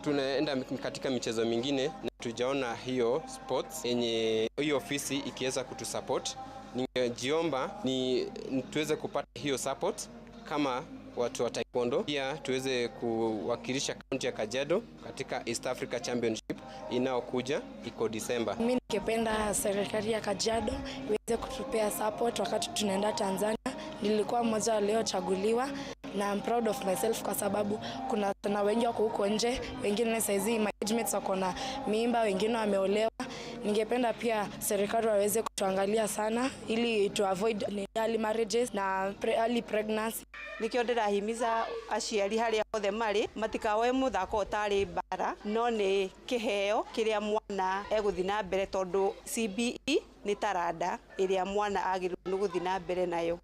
tunaenda katika michezo mingine na tujaona hiyo sports yenye hiyo ofisi ikiweza kutusupport. Ningejiomba ni tuweze kupata hiyo support kama watu wa taekwondo, pia tuweze kuwakilisha kaunti ya Kajiado katika East Africa Championship inayokuja iko Disemba. Mimi ningependa serikali ya Kajiado iweze kutupea support wakati tunaenda Tanzania. Nilikuwa mmoja waliochaguliwa na I'm proud of myself kwa sababu kuna na wengi wako huko nje, wengine saizi my age mates wako na mimba, wengine wameolewa. Ningependa pia serikali waweze kutuangalia sana ili to avoid early marriages na early pregnancy. Nikio ndĩrahimiza aciari harĩa othe marĩ matikaoe mũthako ũtarĩ mbara no nĩ kĩheo kĩrĩa mwana egũthiĩ na mbere tondũ CBE nĩ taranda ĩrĩa mwana agĩrĩirwo nĩ gũthiĩ na mbere nayo.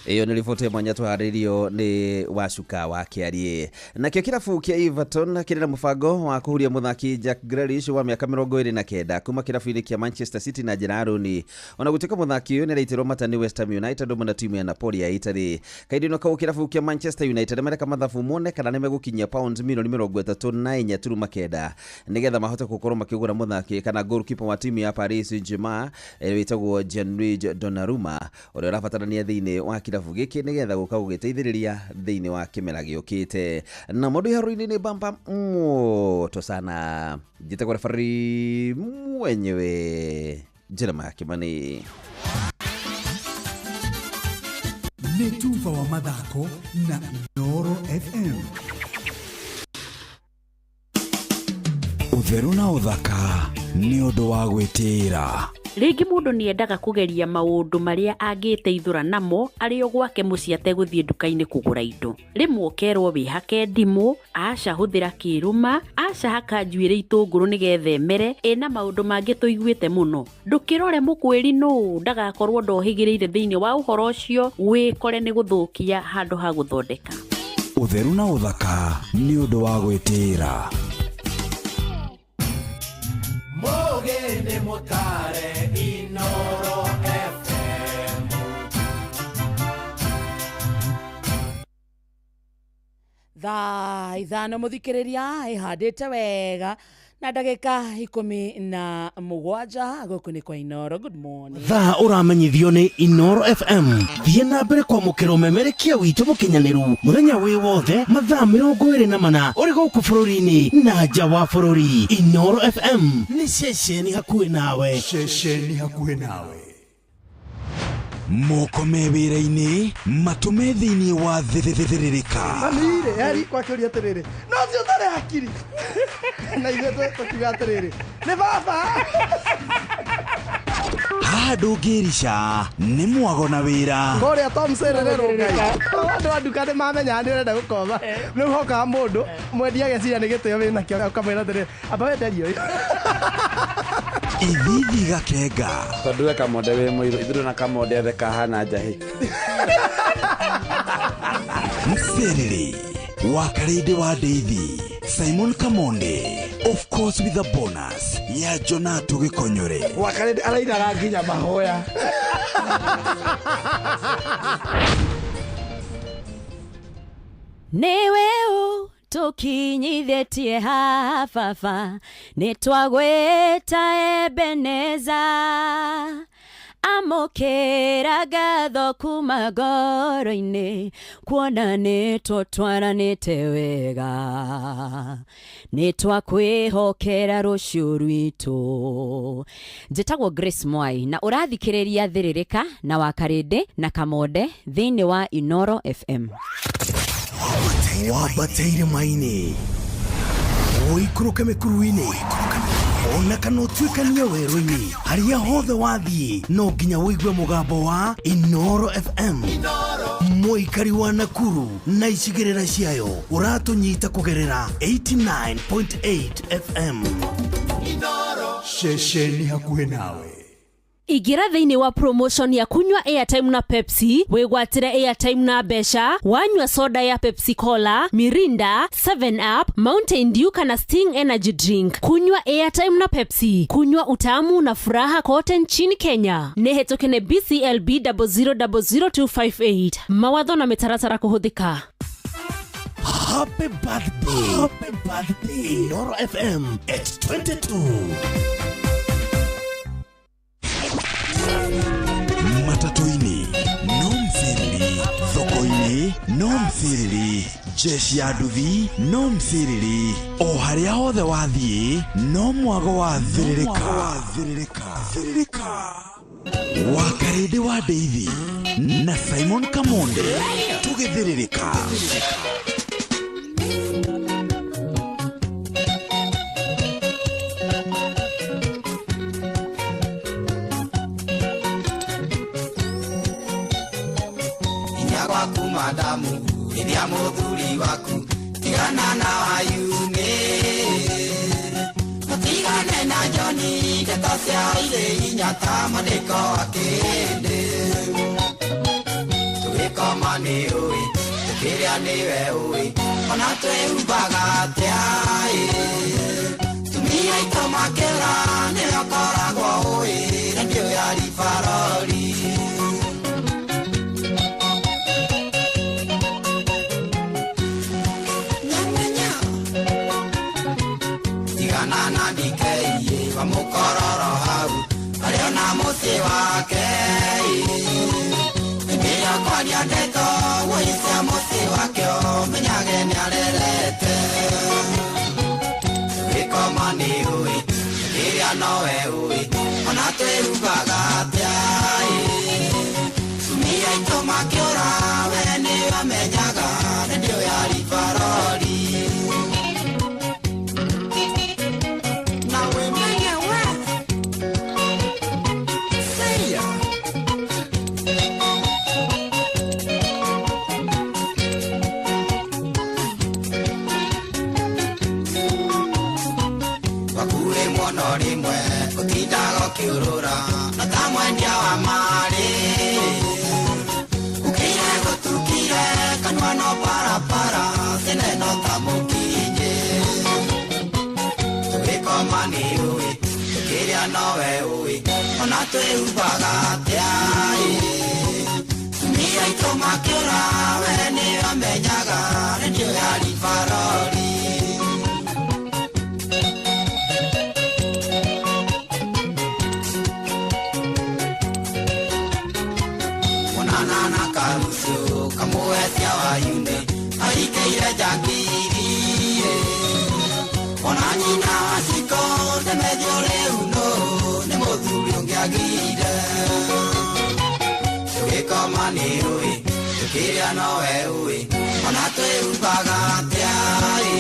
Iyo nĩ riboti ya mwanya twaharĩirio nĩ Wacuka wa Kĩarie. Nakĩo kĩrabu kĩa Everton kĩrĩ na mũbango wa kũhuria mũthaki Jack Grealish wa mĩaka 29 kuma kĩrabu-inĩ kĩa Manchester City na njĩra ya rũni. Ona gũtuĩka mũthaki ũyũ nĩaraitĩrwo mata nĩ West Ham United hamwe na timu ya Napoli ya Italy. Kahinda-inĩ kau kĩrabu kĩa Manchester United mareka mathabu mone kana nĩmegũkinyia pounds milioni 34.9 nĩgetha mahote gũkorwo makĩgũra mũthaki kana goalkeeper wa timu ya Paris Saint-Germain wĩtagwo Gianluigi Donnarumma ũrĩa ũrabatarania thĩinĩ wa kĩrabu gĩkĩ nĩgetha gũka gũgĩteithĩrĩria thĩinĩ wa kĩmera gĩũkĩte. Na mũndũ iharo-inĩ nĩ bamba moto sana. Njĩtagwo referee mwenyewe Jeremiah Kimani. Nĩ tuba wa mathako na Inooro FM. Ũtheru na ũthaka nĩ ũndũ wa gwĩtĩĩra. Rĩngĩ mũndũ nĩendaga kũgeria maũndũ marĩa angĩteithũra namo arĩ o gwake mũciĩ ategũthiĩ nduka-inĩ kũgũra indo. Rĩmwe ũkerwo wĩhake ndimũ, aca hũthĩra kĩrũma, aca haka njuĩrĩ itũngũrũ nĩgetha ĩmere, ĩna maũndũ mangĩ tũiguĩte mũno. Ndũkĩrore mũkwĩri nũ ndagakorwo ndohĩgĩrĩire thĩinĩ wa ũhoro ũcio, wĩkore nĩ gũthũkia handũ ha gũthondeka. Ũtheru na ũthaka nĩ ũndũ wa gwĩtĩĩra. Mũgĩ mũtare Inooro FM. Thaa 5 mũthikĩrĩria ĩhandĩte wega na ndagĩka 17 gũkũ nĩ kwa Inooro. Good morning. Thaa ũramenyithio nĩ Inooro FM. Thiĩ na mbere kwamũkĩra ũmemerekia witũ mũkinyanĩru mũthenya wĩ wothe mathaa 24 ũrĩ gũkũ bũrũri-inĩ na nja wa bũrũri. Inooro FM nĩ ceceni hakuhĩ nawe. Ceceni hakuhĩ nawe. Moko me wĩra-inĩ matũme thĩinĩ wa thĩthĩrĩrĩka. Mami-rĩ eri kwakĩũria atĩrĩrĩ no ũcio ũtarĩ hakiri na ithuĩ tũkiuga atĩrĩrĩ nĩ baba. Haha ndũngĩrica nĩ mwago na wĩra. Kũrĩa Tom Serere Rũngai andũ a nduka nĩ mamenyaga nĩ ũrenda gũkoma rĩu hokaga mũndũ mwendia ageciria nĩ gĩtĩo wĩnakĩo ũkamwĩra atĩrĩrĩ amba wenderie ũyũ. Ithithi gakenga tondũ we Kamonde wĩ mũirũ ithuĩ na Kamonde othe kahana njahĩ. Mserere wa Karĩndĩ wa Ndeithi Simon Kamonde of course with a bonus ya Jonatu Gĩkonyore. Wa Karĩndĩ arainaga nginya mahoya. Nĩwe ũ tukinyithĩtie haha baba nĩ twagwĩta Ebeneza amũkĩra ngatho kuma ngoro-inĩ kuona nĩ tũtwaranĩte wega nĩ twakwĩhokera rũciũ rwitũ. Njĩtagwo Grace Mwai na ũrathikĩrĩria Thĩrĩrĩka na Wakarĩndĩ na Kamonde thĩinĩ wa Inooro FM. Wambateire maini ũikũrũke mĩkuru-inĩ ona kana ũtuĩkanie werũ-inĩ harĩa hothe wathiĩ no nginya ũigue mũgambo wa Inooro FM. Mũikari wa Nakuru na icigĩrĩra ciayo ũratũnyita kũgerera 89.8 FM. Ceceni hakuhĩ nawe. Igira thĩinĩ wa promotion ya kunywa airtime na Pepsi wĩgwatĩre airtime na mbeca wanyua soda ya Pepsi Cola, Mirinda, 7 Up, Mountain Dew kana Sting Energy Drink. Kunywa airtime na Pepsi, kunywa utamu na furaha kote nchini Kenya. Nĩ hetũke nĩ BCLB 0000258. Mawatho na mĩtaratara kũhũthĩka. Happy birthday. Happy birthday. Inooro FM at 22. Matatu-inĩ no mserere, thoko-inĩ No mthĩrĩrĩ jeshi ya nduthi, no mthĩrĩrĩ o harĩa hothe wathiĩ, no mwago wa thĩrĩrĩka thĩrĩrĩka wa Karĩndĩ wa Ndeithi na Simon Kamonde tũgĩthĩrĩrĩka. Hinya gwaku madamu ithia muthuri waku tigana na wayune mutigane na Joni ndeto cia irĩ inya ta mandĩko akĩndĩ tũgĩkoma nĩ ũĩ tũkĩrĩa nĩwe ũĩ ona twĩhumbaga atĩa ĩ tumia aitũ makĩra nĩwe ũkoragwo ũĩ rendio ya ribarori. Tigana na DK wa mũkororo hau arĩ ona mũciĩ wake hĩndĩ ĩrĩa kwaria ndeto wũi cia mũciĩ wake ũmenyage nĩarerete tũgĩkoma nĩ ũĩ tũkĩrĩa nowe ũĩ ona twĩhumbaga atĩa ĩ tumia aitũ makĩũra we nĩwe amenyaga rendio ya ribarori. Na wĩmenye we Say ya. Wakuĩ muono rĩmwe ũtindaga ũkĩũrũra na ta mwendia wa marĩ ũkĩire gũtukire kanua no barabara cineno ta mũkinyĩ tũgĩkoma nĩ ũĩ tũkĩrĩa nowe ũĩ ona twĩhumbaga atĩa ĩ tumia aitũ makĩũra we nĩwe amenyaga rendio ya ribarori. Monana na karucio kamũhe cia wayune ahikĩire njangiri ona nyina wa ciko ndemethio rĩu nũ nĩ mũthuri ũngĩagire tũgĩkoma nĩ ũĩ tũkĩrĩa nowe ũĩ ona twĩhumbaga atĩa ĩ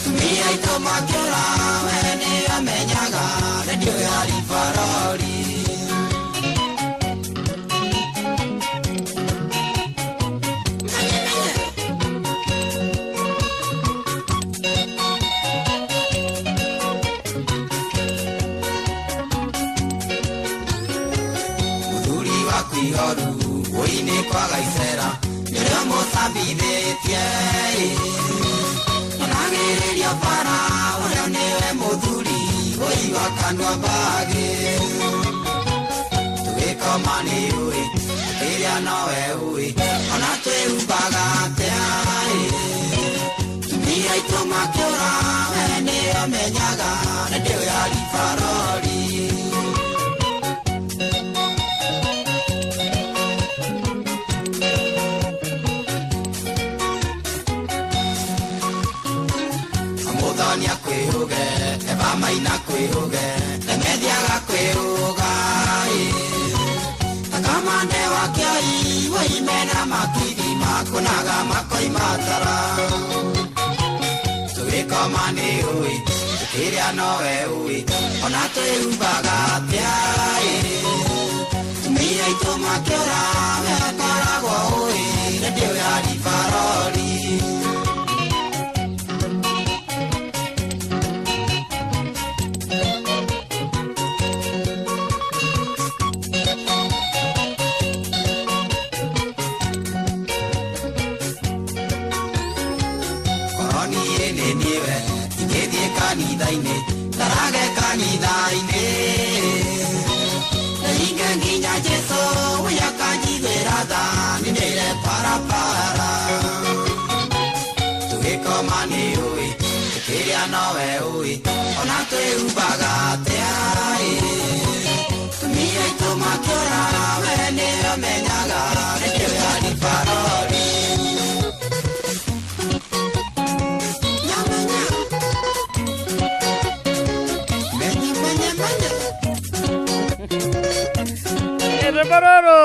tumia aitũ makĩũra we nĩwe amenyaga rendio ya ribarori. Mũthuri waku ihoru wũi-inĩ kwaga icera nĩrĩo mũcambithĩtie onagĩrĩrio bara ũrĩa nĩwe mũthuri wũi wa kanua mbagĩ tũgĩkoma nĩ ũĩ tũkĩrĩa nowe ũĩ ona twĩhumbaga atĩa ĩ tumia aitũ makĩũra we nĩwe amenyaga rendio ya ribarori. Amũthonia kwĩhũge eva maina kwĩhũge emethiaga kwĩhũga ĩ akamande wa kĩoi woimena makithi makũnaga makoima tara tũgĩkoma nĩ ũĩ tũkĩrĩa nowe ũĩ ona twĩhumbaga atĩa ĩ tumia aitũ makĩũra we akoragwo ũĩ rendio ya ribarori. Koroni nĩ niwe ingĩthiĩ kanitha-inĩ ndarage kanitha-inĩ nĩinge nginya Jesũ we akanjiguĩra tha ninĩre barabara tũgĩkoma nĩ ũĩ tũkĩrĩa nowe ũĩ ona twĩhumbaga atĩa ĩ tumia aitũ makĩũra we nĩwe ũmenyaga rendio ya ribarori. Rwĩmbo rũrũ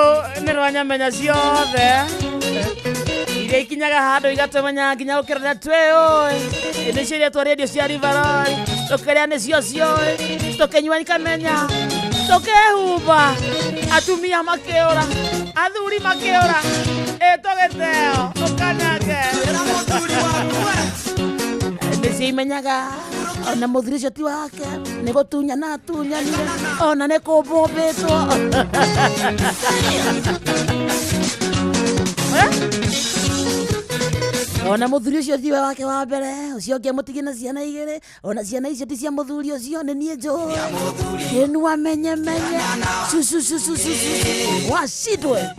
nĩ rwa nyamenya ciothe iria ikinyaga handũ igatũmenya nginya gũkĩra twĩũĩ nĩcio iria twa radio cia Riveroi tũkĩrĩa nĩcio ciũĩ tũkĩnyua ikamenya tũkĩhumba atumia makĩũra athuri makĩũra ĩ tũgĩteo ũkanange nĩcio imenyaga ona mũthuri ũcio ti wake nĩ gũtunyana atunyanire ona nĩ kũmbũmbĩtwo. Ona mũthuri ũcio tiwe wake wa mbere ũcio ũngĩ amũtigie na ciana igĩrĩ ona ciana icio ti cia mũthuri ũcio nĩ niĩ njũĩ ĩnu amenye menye cucucucucucu wacindwe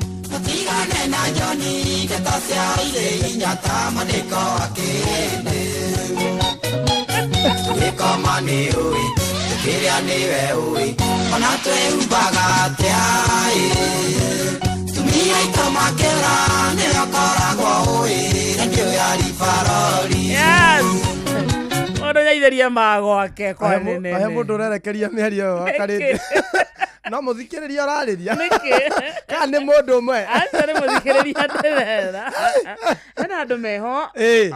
Tigane na Joni ndeto cia irĩ inya ta mandĩko akĩndĩ Gĩkoma nĩ ũĩ kĩrĩa nĩwe ũĩ ona twĩhumbaga atĩa ĩ Tumia ito makĩra nĩwe ũkoragwo ũĩ redio ya Rivarori. Yes. Mũndũ nyaithĩrie magwake kwa nene. Ahe mũndũ ũrerekeria mĩario ĩyo akarĩte. No mũthikĩrĩria ũrarĩria. Nĩkĩ? Kana nĩ mũndũ ũmwe? Aca nĩ mũthikĩrĩria ndĩrera. Hena andũ meho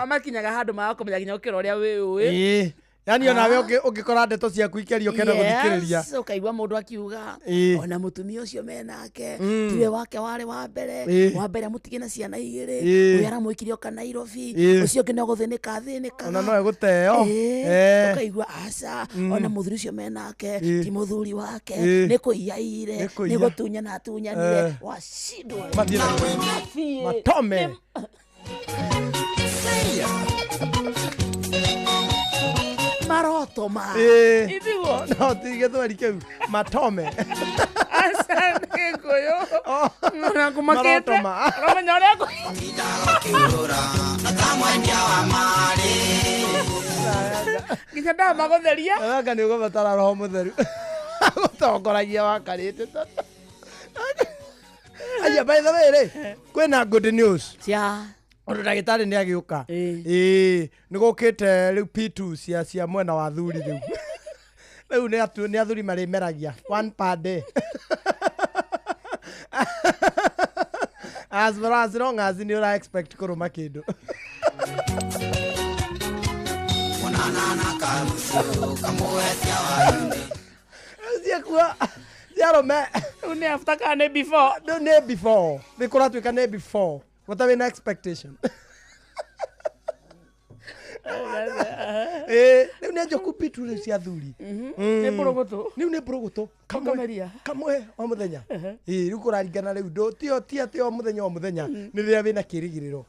makinyaga handũ maga kũmenya nginya ũkĩra ũrĩa wĩũĩ. Yani onawe ũngĩkora ndeto ciaku ikerio kenda gũthikĩrĩria. Yes, ũkaigua mũndũ akiuga ona mũtumia ũcio menake tiwe wake warĩ wa mbere wa mbere amũtigie na ciana igĩrĩ ũyũ aramũikirie oka Nairobi ũcio ũngĩ no gũthĩnĩka athĩnĩkaga ona no egũteo. Ũkaigua aca ona mũthuri ũcio menake ti mũthuri wake nĩ kũiya aiyire nĩ gũtunyana atunyanire wacindwo matome. Maroto ma. Itiguo. No ti gĩthweri kĩu matome. Aca nĩ Gĩkũyũ. Ona ngũmakĩte. Ũramenya ũrĩa nginya ndamagũtheria. Anga nĩ ũgũbatara roho mũtheru gũtongoragia wakarĩte. Aya, by the way rĩ, kwĩna good news. Cia Ũndũ ndagĩtarĩ nĩ agĩũka. Ĩĩ, nĩ gũkĩte rĩu P2 cia mwena wa athuri rĩu. Rĩu nĩ athuri marĩmeragia one per day. As far as long as nĩ ũra expect kũrũma kĩndũ. Ciakua ciarũme. Rĩu nĩ after kana nĩ before? Rĩu nĩ before. Nĩ kũratuĩka nĩ before. What are we expectation? Rĩu nĩ njoku P2 rĩu cia athuri. Nĩ mbũrũgũtũ. Rĩu nĩ mbũrũgũtũ. Kamwe o mũthenya. Rĩu kũraringana rĩu ndũ ti atĩ o mũthenya o mũthenya nĩ rĩrĩa wĩna kĩrĩgĩrĩro.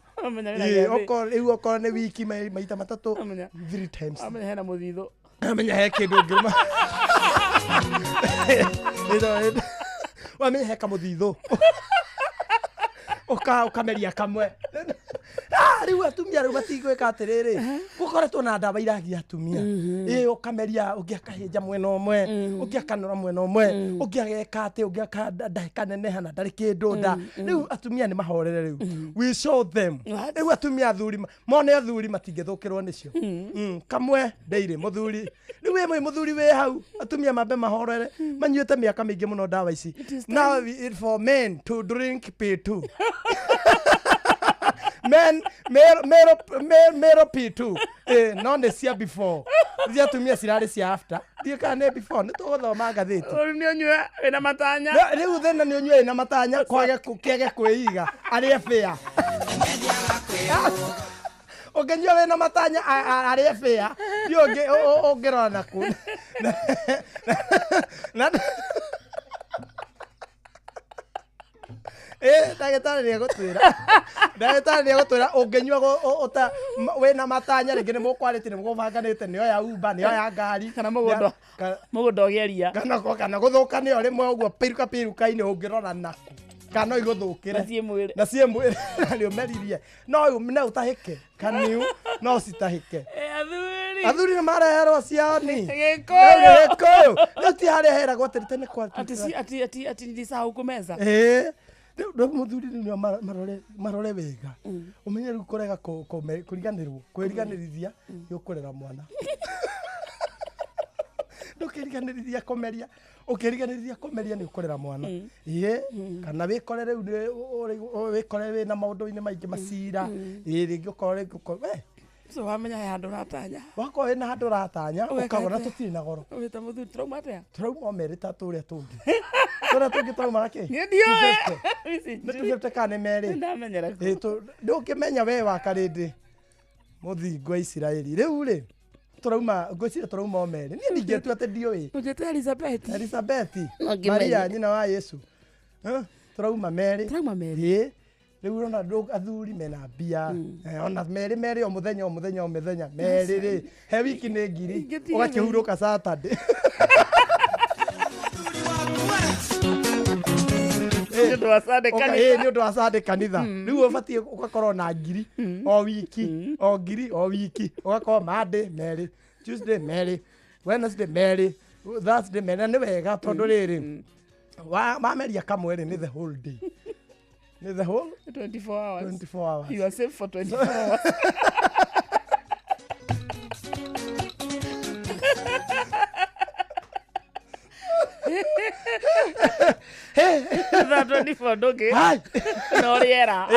Rĩu okorwo nĩ wiki maita matatũ 3 times. Amenya hena mũthithũ. Amenya he kĩndũ ũngĩrũma. Wamenya he kamũthithũ. Ũkameria kamwe. Rĩu atumia rĩu matigwĩka atĩrĩrĩ gũkoretwo na ndawa iragia atumia. Ĩ ũkameria ũngĩ akahĩnja mwena ũmwe ũngĩ akanora mwena ũmwe ũngĩ ageka atĩ ũngĩ akaneneha na ndarĩ kĩndũ nda. Rĩu atumia nĩ mahorere rĩu. We show them. Rĩu atumia athuri mone athuri matingĩthũkĩrwo nĩcio. Kamwe ndeirĩ mũthuri. Rĩu wĩ mũthuri wĩ hau atumia mambe mahorere manyuĩte mĩaka mĩingĩ mũno ndawa ici. Now it's for men to drink P2. Men mero P2. No nĩ cia before. Cia atumia cirarĩ cia after. Ndiũĩ kana nĩ before nĩ tũgũthoma ngathĩti. Rĩu nĩ ũnyue wĩna matanya. Rĩu thĩna nĩ ũnyue wĩna matanya kwage kĩage kwĩiga arĩe bĩa. Ũngĩnyua wĩna matanya arĩe bĩa ndiũ ũngĩrora naku. Ndagĩtarĩ nĩ egũtwĩra. Ndagĩtarĩ nĩ egũtwĩra ũngĩnyua wĩna matanya rĩngĩ nĩ mũkwarĩtie nĩ mũgũbanganĩte nĩyo ya Uber nĩyo ya ngari kana mũgũnda ũgĩaria kana gũthũka nĩyo rĩmwe ũguo piruka piruka-inĩ ũngĩrora naku kana no igũthũkĩre na ciĩ mwĩrĩ na nĩ ũmeririe no no ũtahĩke kaniu no citahĩke. Athuri nĩ mareherwo ciao ni Gĩkũyũ rĩu ti harĩa heragwo atĩ tene kwa ati nilisahau kumeza. Rĩu mũthuri rĩu marore wega ũmenye rĩu kũrega kũriganĩrwo kwĩriganĩrithia nĩ ũkũrera mwana. Ndũkĩriganĩrithia kũmeria Ũkĩriganĩria kũmeria nĩ ũkũrera mwana. Ĩĩ, kana wĩkore rĩu wĩkore wĩna maũndũ-inĩ maingĩ macira. Ĩĩ, rĩngĩ ũkorwo rĩngĩ ũkorwo we So wamenya he handũ ũratanya. Wakorwo wĩna handũ ũratanya, Ũgeka ũkagũra atĩa? tũtirĩ na goro. Wĩta mũthuri tũrauma atĩa? Tũrauma o merĩ ta tũrĩa tũngĩ. Tũrĩa tũngĩ tũraumaga kĩ? Niĩ ndiũĩ. 250. Nĩ 250 kana nĩ merĩ? Nĩndamenyera kũ. Ĩĩ, ndũngĩmenya we wa karĩndĩ mũthingu wa Isiraeli. Rĩu rĩ, tũrauma ngwĩciria tũrauma o merĩ. Niĩ ndingĩtua atĩ ndiũĩ. Ũnjĩte Elizabeth. Elizabeth. No ngĩmenye. Maria nyina wa Yesu. Tũrauma merĩ. Tũrauma merĩ. Ĩĩ. Rĩu ũrona athuri mena mbia. Ona merĩ merĩ o mũthenya o mũthenya o mũthenya. Merĩ rĩ, he wiki nĩ ngiri. Ingĩtiga Ũgakĩhurũka Saturday. Nĩ ũndũ wa Sunday kanitha. Ĩĩ, nĩ ũndũ wa Sunday kanitha. Rĩu ũbatiĩ ũgakorwo na ngiri o wiki, o ngiri o wiki. Ũgakorwo Monday merĩ, Tuesday merĩ, Wednesday merĩ, Thursday merĩ. Na nĩ wega tondũ rĩrĩ, wameria kamwe rĩ, nĩ the whole day. Nĩ the whole 24 hours. 24 hours. You are safe for 24 hours. Thaa 24 ndũngĩ. Hai. No rĩera.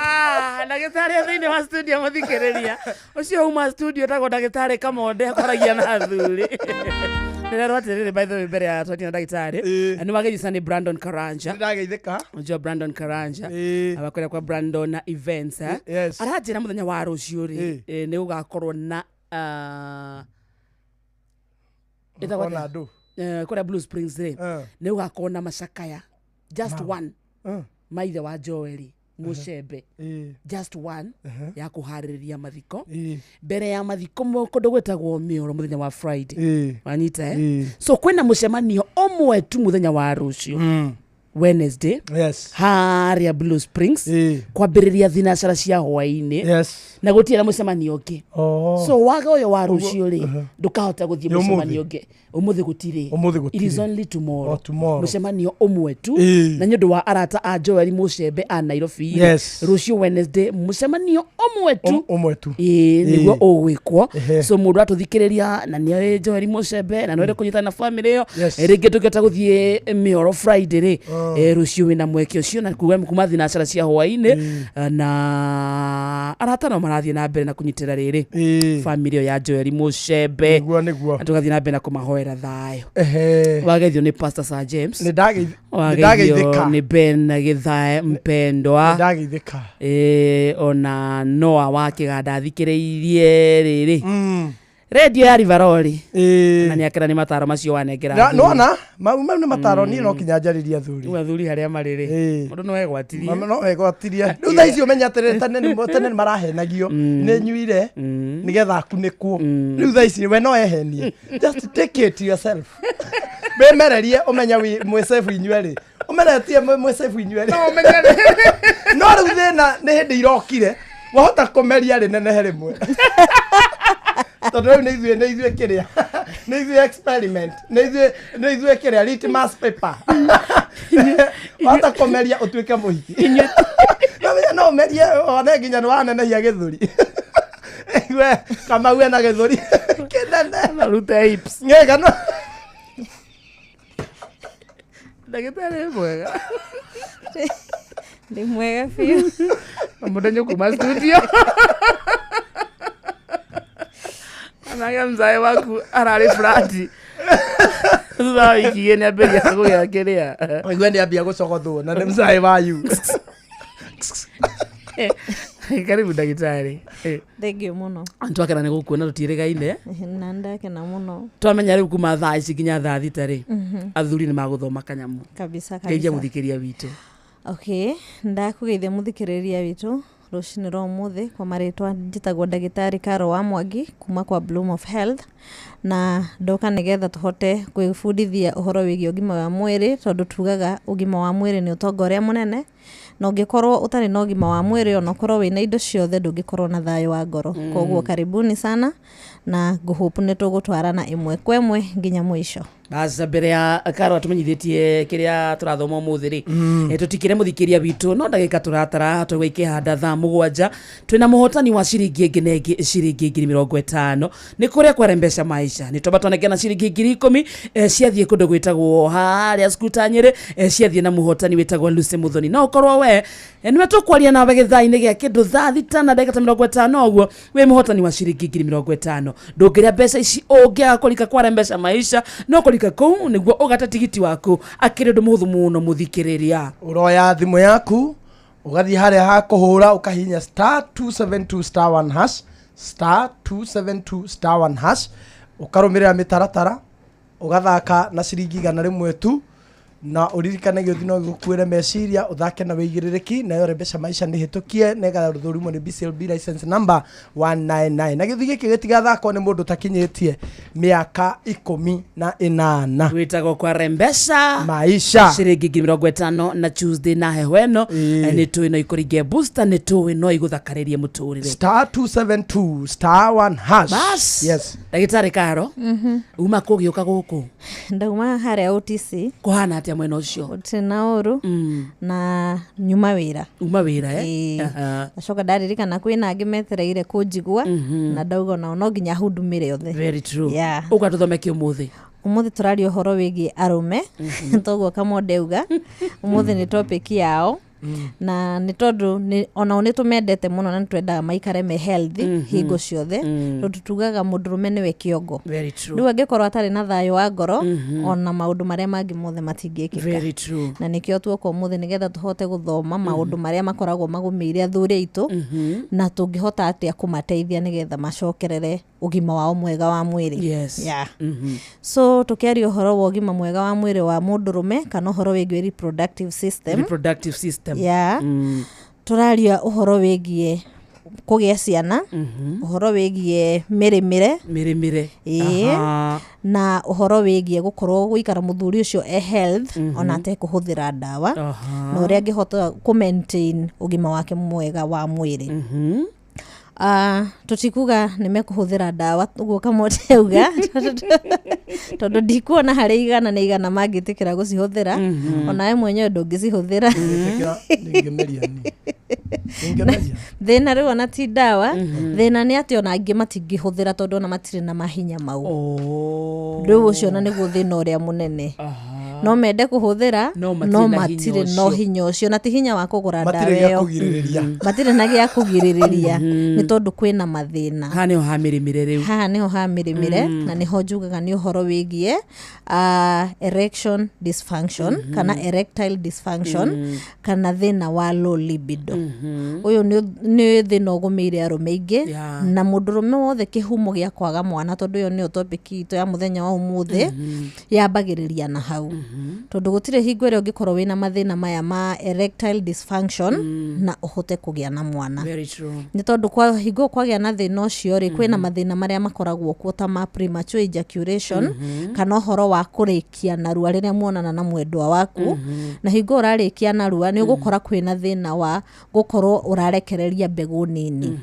Ah, ndagĩtarĩ e thĩinĩ wa studio mũthikĩrĩria ũcio uma studio etagwo ndagĩtarĩ Kamonde akoragia na athuri. Ndĩrerwo atĩrĩrĩ, by the way, mbere ya twatina ndagĩtarĩ nĩ wageithia nĩ Brandon Karanja. Nĩndageithĩka. Unajua Brandon Karanja abakorera kwa Brandon na events, eh? Yes. Aranjĩra mũthenya wa rũciũ rĩ, nĩ gũgakorwo na ĩtagwo Gũkorwo na atĩa? andũ. Kũrĩa Blue Springs rĩ, nĩ gũgakorwo na macakaya just one maithe wa Joeli Mucembe, just one ya kũharĩrĩria mathiko mbere ya mathiko kũndũ gwĩtagwo Mĩoro mũthenya wa Friday. Wanyita, eh? So kwĩna mũcemanio ũmwe tu mũthenya wa rũciũ Wednesday, yes, harĩa Blue Springs kwambĩrĩria thinacara cia hwaĩ-inĩ, yes, na gũtirĩ na mũcemanio ũngĩ. Oh. So waga ũyũ wa rũciũ rĩ, ndũkahota gũthiĩ Nĩ ũmũthĩ. mũcemanio ũngĩ. Ũmũthĩ gũtirĩ. Ũmũthĩ gũtirĩ. It is only tomorrow. O tomorrow. Mũcemanio ũmwe tu na nĩ ũndũ wa arata a Joel Mucembe a Nairobi rĩ, Yes. rũciũ Wednesday mũcemanio ũmwe tu. Ũmwe tu. Ĩĩ, nĩguo ũgwĩkwo. Ehe. So mũndũ atũthikĩrĩria na nĩ Joel Mucembe na nĩwende kũnyitana na family ĩyo, Yes. rĩngĩ ndũngĩhota gũthiĩ Mĩoro Friday rĩ, rũciũ wĩna mweke ũcio na kuga kuma thinacara cia hwaĩ-inĩ, na arata no marathiĩ na mbere na kũnyitĩra rĩrĩ family ĩyo ya Joel Mucembe. Nĩguo, nĩguo. Na tũgathiĩ na mbere na kũmahoera thayũ. Ehe. Wageithio nĩ Pastor Sir James. Nĩndageithĩka. Wageithio nĩ Ben Gĩthae mpendwa. Nĩndageithĩka. Ona Noa wa Kĩganda athikĩrĩirie rĩrĩ redio ya Rivaroli na nĩakena nĩ mataro macio wanengera athuri. Nona mau mau nĩ mataro niĩ no kinya njarĩrie athuri. Rĩu athuri harĩa marĩ rĩ, mũndũ no egwatirie. No egwatirie. Rĩu thaa ici ũmenye atĩrĩrĩ, tene tene nĩ marahenagio nĩ nyuire nĩgetha akunĩkwo. Rĩu thaa ici we no ehenie, just take it yourself, wĩmererie ũmenye mwĩ safe inyuerĩ, ũmeretie mwĩ safe inyuerĩ. No rĩu thĩna nĩ hĩndĩ irokire wahota kũmeria rĩnenehe rĩmwe, tondũ rĩu nĩ ithuĩ kĩrĩa, nĩ ithuĩ experiment, nĩ ithuĩ kĩrĩa litmus paper. Wahota kũmeria ũtuĩke mũhiki. No no ũmerie one nginya nĩ wanenehia gĩthũri. We Kamau ena gĩthũri kĩnene. Rute hips. Ng'ega no Ndagĩtarĩ mwega. Ndĩ mwega biũ. Mũndũ kuma studio anake mzae waku ararĩ flati thutha wa wiki igĩrĩ nĩambĩrĩria kũgĩa kĩrĩa. Waigua nĩ ambia gũcogothwo na nĩ mzae wayu. Karibu ndagĩtarĩ. Thengiũ mũno. Twakena nĩ gũkuona, tũtiĩrĩgaine. Na ndakena mũno. Twamenya rĩu kuma thaa ici nginya thaa 6 rĩ, athuri nĩ magũthoma kanyamũ. Kabisa. Ngeithia Kabisa. mũthikĩria witũ. Okay, ndakũgeithia mũthikĩrĩria witũ rũcinĩ rwa ũmũthĩ. Kwa marĩtwa njĩtagwo ndagĩtarĩ Caro wa Mwangi kuma kwa Bloom of Health, na ndoka nĩgetha tũhote gwĩbundithia ũhoro wĩgiĩ ũgima wa mwĩrĩ, tondũ tugaga ũgima wa mwĩrĩ nĩ ũtonga ũrĩa mũnene. Na ũngĩkorwo ũtarĩ na ũgima wa mwĩrĩ, ona ũkorwo wĩna indo ciothe, ndũngĩkorwo na thayũ wa ngoro. Koguo karibuni sana, na ngũhope nĩ tũgũtwarana ĩmwe kwa ĩmwe nginya mũico. Bas, mbere ya Karo atumenyithĩtie kĩrĩa tũrathoma ũmũthĩ rĩ, tũtikĩre mũthikĩria witũ no ndagĩka tũratara twaigua ikĩhanda thaa 7. Twĩna mũhotani wa ciringi ĩngĩ na ĩngĩ, ciringi 50,000 nĩ kũrĩa kware mbeca maisha. Nĩ twamba twanengana ciringi 10,000, ciathiĩ kũndũ gwĩtagwo harĩa Skuta Nyĩrĩ, ciathiĩ na mũhotani wĩtagwo Lucy Muthoni. No ũkorwo we nĩwe tũkwaria nawe gĩthaa-inĩ gĩa kĩndũ thaa thita na ndagĩka ta 50 ũguo, wĩ mũhotani wa ciringi 50,000. Ndũngĩrĩa mbeca ici ũngĩaga kũrika kware mbeca maisha. No kũrika kũu nĩguo ũgate tigiti waku, akĩrĩ ũndũ mũhũthũ mũno, mũthikĩrĩria. Ũroya thimũ yaku, ũgathiĩ harĩa ha kũhũra, ũkahihinya *272 *1 hash, *272 *1 hash, ũkarũmĩrĩra mĩtaratara, ũgathaka na ciringi 100 tu. Na ũririkane gĩũthi no gĩgũkuĩre meciria, ũthake na wĩigĩrĩrĩki. Nayo Rembesha Maisha nĩ hĩtũkie na ĩgathũrimwo nĩ BCLB license number 199. Na gĩũthi gĩkĩ gĩtigathakwo nĩ mũndũ ũtakinyĩtie mĩaka 18. Wĩtagwo kwa Rembesha Maisha. Ciringi 50,000 na Tuesday na heho ĩno, nĩ tũĩ no ikũringe booster, nĩ tũĩ no igũthakarĩrie mũtũrĩre. *272 *1 hash. Bas. Yes. Ndagĩtarĩ Karo, uma kũgĩũka gũkũ? Ndauma harĩa OTC. Kũhana atĩa mwena ũcio? Gũtirĩ na ũru, na nyuma wĩra. Uma wĩra, eh? Ĩĩ. Ndacoka ndaririkana kwĩna angĩ metereire kũnjigua, na ndauga onao no nginya hundumĩre othe. Very true. Yeah. Ũka tũthome kĩ ũmũthĩ? Ũmũthĩ tũraria ũhoro wĩgiĩ arũme. Toguo Kamonde auga, ũmũthĩ nĩ topic yao, na nĩ tondũ onao nĩ tũmendete mũno na nĩ twendaga maikare me healthy hingo ciothe, tondũ tugaga mũndũrũme nĩwe kĩongo. Very true. Rĩu angĩkorwo atarĩ na thayũ wa ngoro, ona maũndũ marĩa mangĩ mothe matingĩkĩka. Very true. Na nĩkĩo tuoka ũmũthĩ, nĩgetha tũhote gũthoma maũndũ marĩa makoragwo magũmĩire athuri aitũ, na tũngĩhota atĩa kũmateithia nĩgetha macokerere ũgima wao mwega wa mwĩrĩ. Yeah. So tũkĩaria ũhoro wa ũgima mwega wa mwĩrĩ wa mũndũrũme, kana ũhoro wĩgiĩ reproductive system, Reproductive system. Yeah. Tũraria ũhoro wĩgiĩ kũgĩa ciana, ũhoro wĩgiĩ mĩrĩmĩre. Mĩrĩmĩre. Ĩĩ. Na ũhoro wĩgiĩ gũkorwo gũikara mũthuri ũcio e health, ona atekũhũthĩra ndawa, na ũrĩa angĩhota kũ maintain ũgima wake mwega wa mwĩrĩ. Tũtikuga nĩ mekũhũthĩra ndawa, ũguo Kamote auga, tondũ ndikuona harĩ igana nĩ igana mangĩtĩkĩra gũcihũthĩra. Onawe mwenyewe ndũngĩcihũthĩra. Ndingĩmeria niĩ. Ndingĩmeria. Thĩna rĩu ona ti ndawa, thĩna nĩ atĩ ona angĩ matingĩhũthĩra tondũ ona matirĩ na mahinya mau. Rĩu ũcio ona nĩguo thĩna ũrĩa mũnene. No mende kũhũthĩra, No matirĩ no na hinya matirĩ na ũcio. hinya ũcio, na ti hinya wa kũgũra ndawa Matirĩ gĩa ĩyo. kũgirĩrĩria. Matirĩ na gĩa kũgirĩrĩria, nĩ tondũ kwĩna mathĩna. Haha nĩho ha mĩrĩmĩre rĩu. Haha nĩho ha mĩrĩmĩre, na nĩho njugaga nĩ ũhoro wĩgiĩ erection dysfunction, kana erectile dysfunction, kana thĩna wa low libido. Ũyũ nĩ thĩna ũgũmĩire arũme aingĩ, na mũndũrũme wothe kĩhumo gĩa kwaga mwana, tondũ ĩyo nĩyo topic itũ ya mũthenya wa ũmũthĩ, yambagĩrĩria na hau, tondũ gũtirĩ hingo ĩrĩa ũngĩkorwo wĩna mathĩna maya ma erectile dysfunction na ũhote kũgĩa na mwana. Very true. Nĩ tondũ kwa hingo kwagĩa na thĩna ũcio rĩ, kwĩna mathĩna marĩa makoragwo kuo ta ma premature ejaculation, kana ũhoro wa kũrĩkia narua rĩrĩa muonana na mwendwa waku. Na hingo ũrarĩkia narua, nĩ ũgũkora kwĩna thĩna wa gũkorwo ũrarekereria mbegũ nini,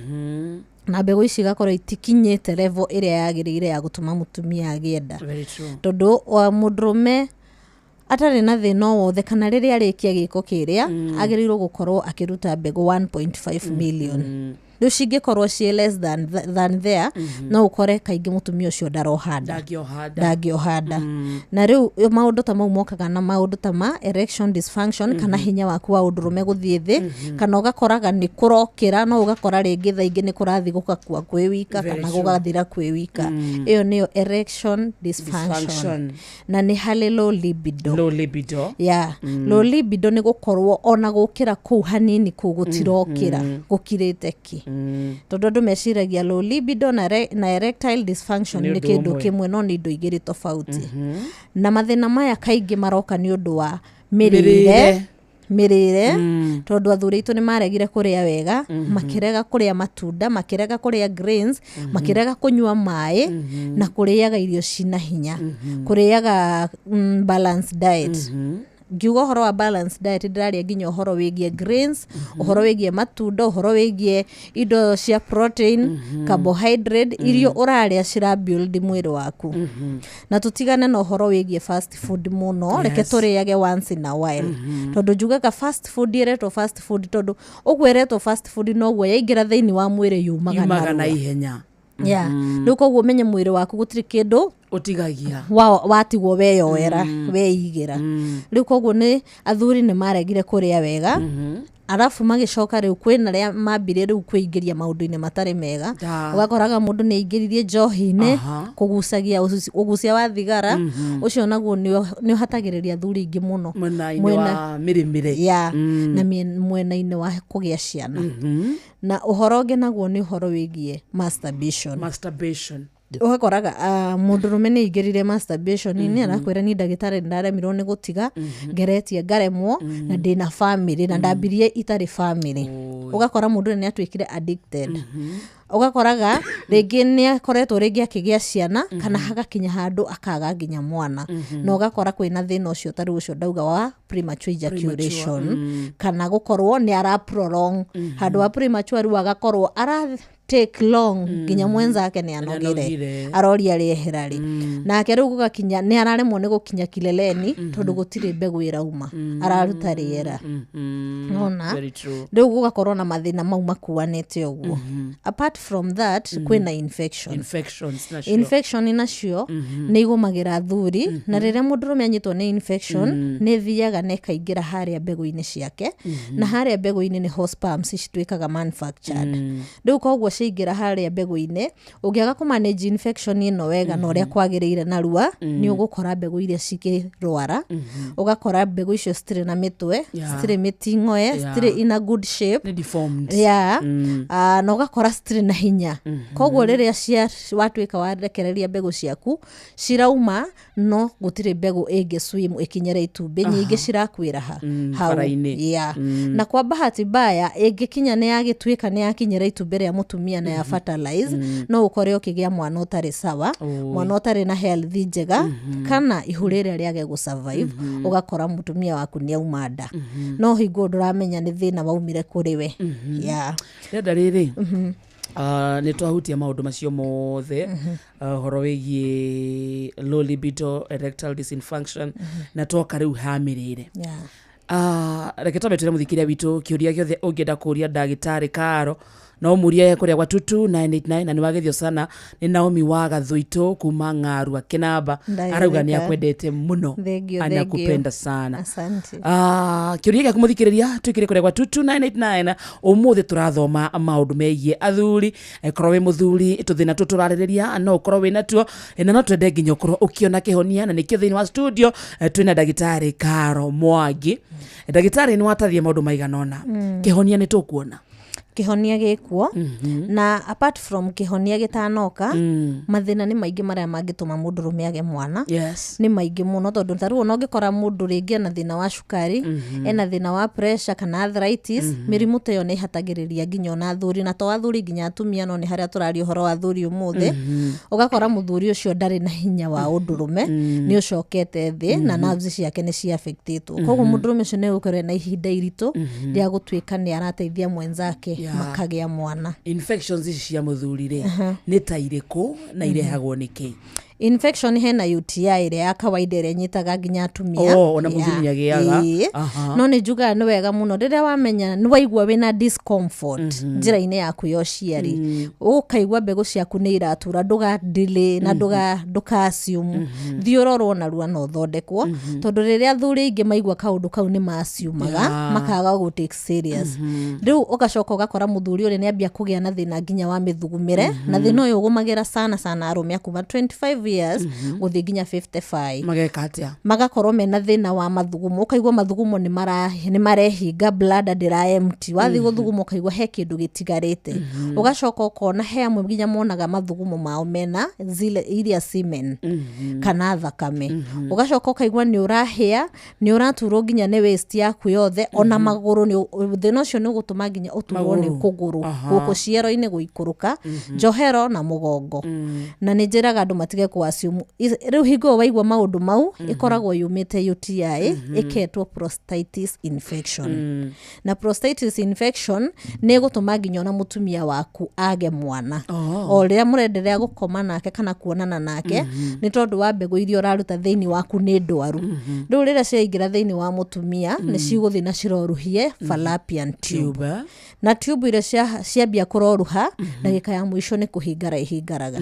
na mbegũ ici igakorwo itikinyĩte level ĩrĩa yagĩrĩire ya gũtũma mũtumia agĩe nda. Very true. Tondũ wa mũndũrũme atarĩ na thĩna o wothe, kana rĩrĩa arĩkia gĩko kĩrĩa, agĩrĩirwo gũkorwo akĩruta mbegũ 1.5 million. Rĩu cingĩkorwo ciĩ less than there, no ũkore kaingĩ mũtumia ũcio ndaroha nda. Ndangĩoha nda. Ndangĩoha nda. Na rĩu maũndũ ta mau mokaga na maũndũ ta ma erection dysfunction, kana hinya waku wa ũndũrũme gũthiĩ thĩ, kana ũgakoraga nĩ kũrokĩra, no ũgakora rĩngĩ thaa ingĩ nĩ kũrathiĩ gũgakua kwĩ wika, Very kana true. gũgathira kwĩ wika. Ĩyo nĩyo erection dysfunction. Dysfunction. Na nĩ harĩ low libido. Low libido. Yeah. Low libido nĩ gũkorwo ona gũkĩra kũu hanini kũu gũtirokĩra, gũkirĩte ki, tondũ andũ meciragia low libido na erectile dysfunction Nĩ nĩ ũndũ kĩndũ ũmwe. kĩmwe, no nĩ indo igĩrĩ tofauti. Na mathĩna maya kaingĩ maroka nĩ ũndũ wa mĩrĩre. Mĩrĩre. Mĩrĩre, tondũ athuri aitũ nĩ maregire kũrĩa wega, makĩrega kũrĩa matunda, makĩrega kũrĩa grains, makĩrega kũnyua maĩ, na kũrĩaga irio cina hinya, kũrĩaga balanced diet. Ngiuga ũhoro wa balanced diet, ndĩraria nginya ũhoro wĩgiĩ grains, ũhoro wĩgiĩ matunda, ũhoro wĩgiĩ indo cia protein, carbohydrate, irio ũrarĩa cira build mwĩrĩ waku. Na tũtigane na ũhoro wĩgiĩ fast food mũno. Reke tũrĩage once in a while, tondũ njugaga fast food ĩretwo fast food tondũ ũguo ĩretwo fast food noguo yaingĩra thĩinĩ wa mwĩrĩ yumaga yumaga na narua. Ihenya. Yeah. Rĩu koguo ũmenye mwĩrĩ waku gũtirĩ kĩndũ ũtigagia watigwo weyoera, weigĩra. Rĩu koguo nĩ athuri nĩ maregire kũrĩa wega, arabu magĩcoka rĩu kwĩna arĩa mambire rĩu kwĩingĩria maũndũ-inĩ matarĩ mega. Ũgakoraga mũndũ nĩ aingĩririe njohi-inĩ, kũgucagia ũgucia wa thigara. Ũcio naguo nĩ ũhatagĩrĩria athuri aingĩ mũno mwena-inĩ wa mĩrĩmĩre. Ya, na mwena-inĩ wa kũgĩa ciana. Na ũhoro ũngĩ naguo nĩ ũhoro wĩgiĩ masturbation. Masturbation. Ũgakoraga mũndũrũme nĩ aingĩrire masturbation-inĩ, arakwĩra, "Ni ndagĩtarĩ, nĩndaremirwo nĩ gũtiga, ngeretie ngaremwo, na ndĩna family, na ndambirie itarĩ family." Ũgakora mũndũ ũyũ nĩ atuĩkire addicted. Ũgakoraga rĩngĩ nĩ akoretwo rĩngĩ akĩgĩa ciana, kana hagakinya handũ akaga nginya mwana. Na ũgakora kwĩna thĩna ũcio, tarĩu ũcio ndauga wa premature ejaculation, kana gũkorwo nĩ ara prolong handũ wa premature, rĩu agakorwo ara take long nginya mwenzake nĩ anogire. Anogire. Aroria rĩehera rĩ nake. Rĩu gũgakinya nĩ araremwo nĩ gũkinya kileleni, tondũ gũtirĩ mbegũ ĩrauma, araruta rĩera. Nona Very true. rĩu gũgakorwo na mathĩna mau makuanĩte ũguo. Apart from that, kwĩna infection. Infections nacio. Infection nacio nĩ igũmagĩra athuri, na rĩrĩa mũndũrũme anyitwo nĩ infection, nĩ ĩthiaga na ĩkaingĩra harĩa mbegũ-inĩ ciake, na harĩa mbegũ-inĩ nĩho sperms cituĩkaga manufactured. Rĩu koguo ciaingĩra harĩa mbegũ-inĩ, ũngĩaga kũ manage infection ĩno wega na ũrĩa kwagĩrĩire narua, nĩ ũgũkora mbegũ iria cikĩrwara, ũgakora mbegũ icio citirĩ na mĩtwe, citirĩ mĩting'oe, citirĩ in a good shape. Nĩ deformed. Yeah. Na ũgakora citirĩ na hinya. Koguo rĩrĩa cia watuĩka warekereria mbegũ ciaku cirauma, no gũtirĩ mbegũ ĩngĩ swim ĩkinyĩre itumbĩ, nyingĩ cirakuĩra ha hau. Bara-inĩ. Yeah. Na kwa bahati mbaya, ĩngĩkinya nĩ yagĩtuĩka nĩ yakinyĩra itumbĩ rĩa mũtumia na ya fertilize, no ũkore ũkĩgĩa mwana ũtarĩ sawa, mwana ũtarĩ na health njega, kana ihu rĩrĩa rĩage gũ survive, ũgakora mũtumia waku nĩ auma nda, no hingo ndũramenya nĩ thĩna waumire kũrĩ we. Yeah. Rĩenda rĩrĩ, nĩ twahutia maũndũ macio mothe, ũhoro wĩgiĩ low libido, erectile dysfunction, na twoka rĩu ha mĩrĩre. Reke twambe twĩre mũthikĩria witũ, kĩũria gĩothe ũngĩenda kũria ndagĩtarĩ Karo no mũrie kũrĩa gwa 22989. Na nĩ wagethio sana nĩ Naomi wa Gathuitũ kuma Ng'arua Kĩnamba. Ndagĩrĩka. Arauga nĩ akwendete mũno. Thank you, thank you. Anakupenda sana. Asante. Kĩũria gĩaku mũthikĩrĩria twĩkĩre kũrĩa gwa 22989. Ũmũthĩ tũrathoma maũndũ megiĩ athuri. Korwo wĩ mũthuri, tũthĩna tũ tũrarĩrĩria no ũkorwo wĩ natuo, na no twende nginya ũkorwo ũkĩona kĩhonia. Na nĩkĩo thĩinĩ wa studio twĩna ndagĩtarĩ Karo Mwangi. Ndagĩtarĩ, nĩ watathia maũndũ maigana ũna. Kĩhonia nĩ tũkuona? Kĩhonia gĩkuo, na apart from kĩhonia gĩtanoka, mathĩna nĩ maingĩ marĩa mangĩtũma mũndũrũme age mwana. Nĩ maingĩ mũno, tondũ ta rĩu ona ũngĩkora mũndũ rĩngĩ ena thĩna wa cukari, ena thĩna wa pressure kana arthritis, mĩrimũ ta ĩyo nĩ ĩhatagĩrĩria nginya ona athuri, na to athuri, nginya atumia, no nĩ harĩa tũraria ũhoro wa athuri ũmũthĩ. Ũgakora mũthuri ũcio ndarĩ na hinya wa ũndũrũme, nĩ ũcokete thĩ, na nerves ciake nĩ ciaffectĩtwo. Koguo mũndũrũme ũcio nĩ egũkorwo na ihinda iritũ rĩa gũtuĩka nĩ arateithia mwenzake makagĩa mwana. Infections ici cia mũthuri rĩ, nĩ ta irĩkũ na irehagwo nĩ kĩ? Infection, hena UTI ĩrĩa ya kawaida ĩrĩa ĩnyitaga nginya atumia. Oh, ona mũthuri nĩagĩaga. Ĩĩ. No nĩ njugaga nĩ wega mũno rĩrĩa wamenya nĩ waigua wĩna discomfort njĩra-inĩ yaku ya ũciari, ũkaigua mbegũ ciaku nĩ iratura, ndũga delay na ndũka assume, thiĩ ũrorwo narua na ũthondekwo, tondũ rĩrĩa athuri aingĩ maigua kaũndũ kau nĩ maciumaga, makaga gũ take serious. Rĩu ũgacoka ũgakora mũthuri ũrĩa nĩ ambia kũgĩa na thĩna nginya wa mĩthugumĩre, na thĩna ũyũ ũgũmagĩra sana sana arũme a kuma 25 years gũthiĩ nginya 55. Mageka atĩa? Magakorwo mena thĩna wa mathugumo. Ũkaigua mathugumo nĩ marehinga, bladder ndĩra empty, wathiĩ gũthuguma ũkaigua he kĩndũ gĩtigarĩte. Ũgacoka ũkona he amwe nginya monaga mathugumo mao mena zile iria semen kana thakame. Ũgacoka ũkaigua nĩ ũrahĩa, nĩ ũraturwo nginya nĩ waist yaku yothe, ona magũrũ. Thĩna ũcio nĩ ũgũtũma nginya ũturwo nĩ Magũrũ. kũgũrũ, gũkũ ciero-inĩ gũikũrũka, njohero na mũgongo. Na nĩ njĩraga andũ matige kũ assume rĩu hingo ĩyo waigua maũndũ mau ĩkoragwo yumĩte UTI ĩketwo prostatitis infection. Na prostatitis infection nĩ ĩgũtũma nginya ona mũtumia waku age mwana o rĩrĩa mũrenderea gũkoma nake kana kuonana nake, nĩ tondũ wa mbegũ iria ũraruta thĩinĩ waku nĩ ndwaru. Rĩu rĩrĩa ciaingĩra thĩinĩ wa mũtumia, nĩ cigũthiĩ na ciroruhie fallopian tube. Tube. Na tube iria ciambia kũroruha, ndagĩka ya mũico nĩ kũhingara ihingaraga.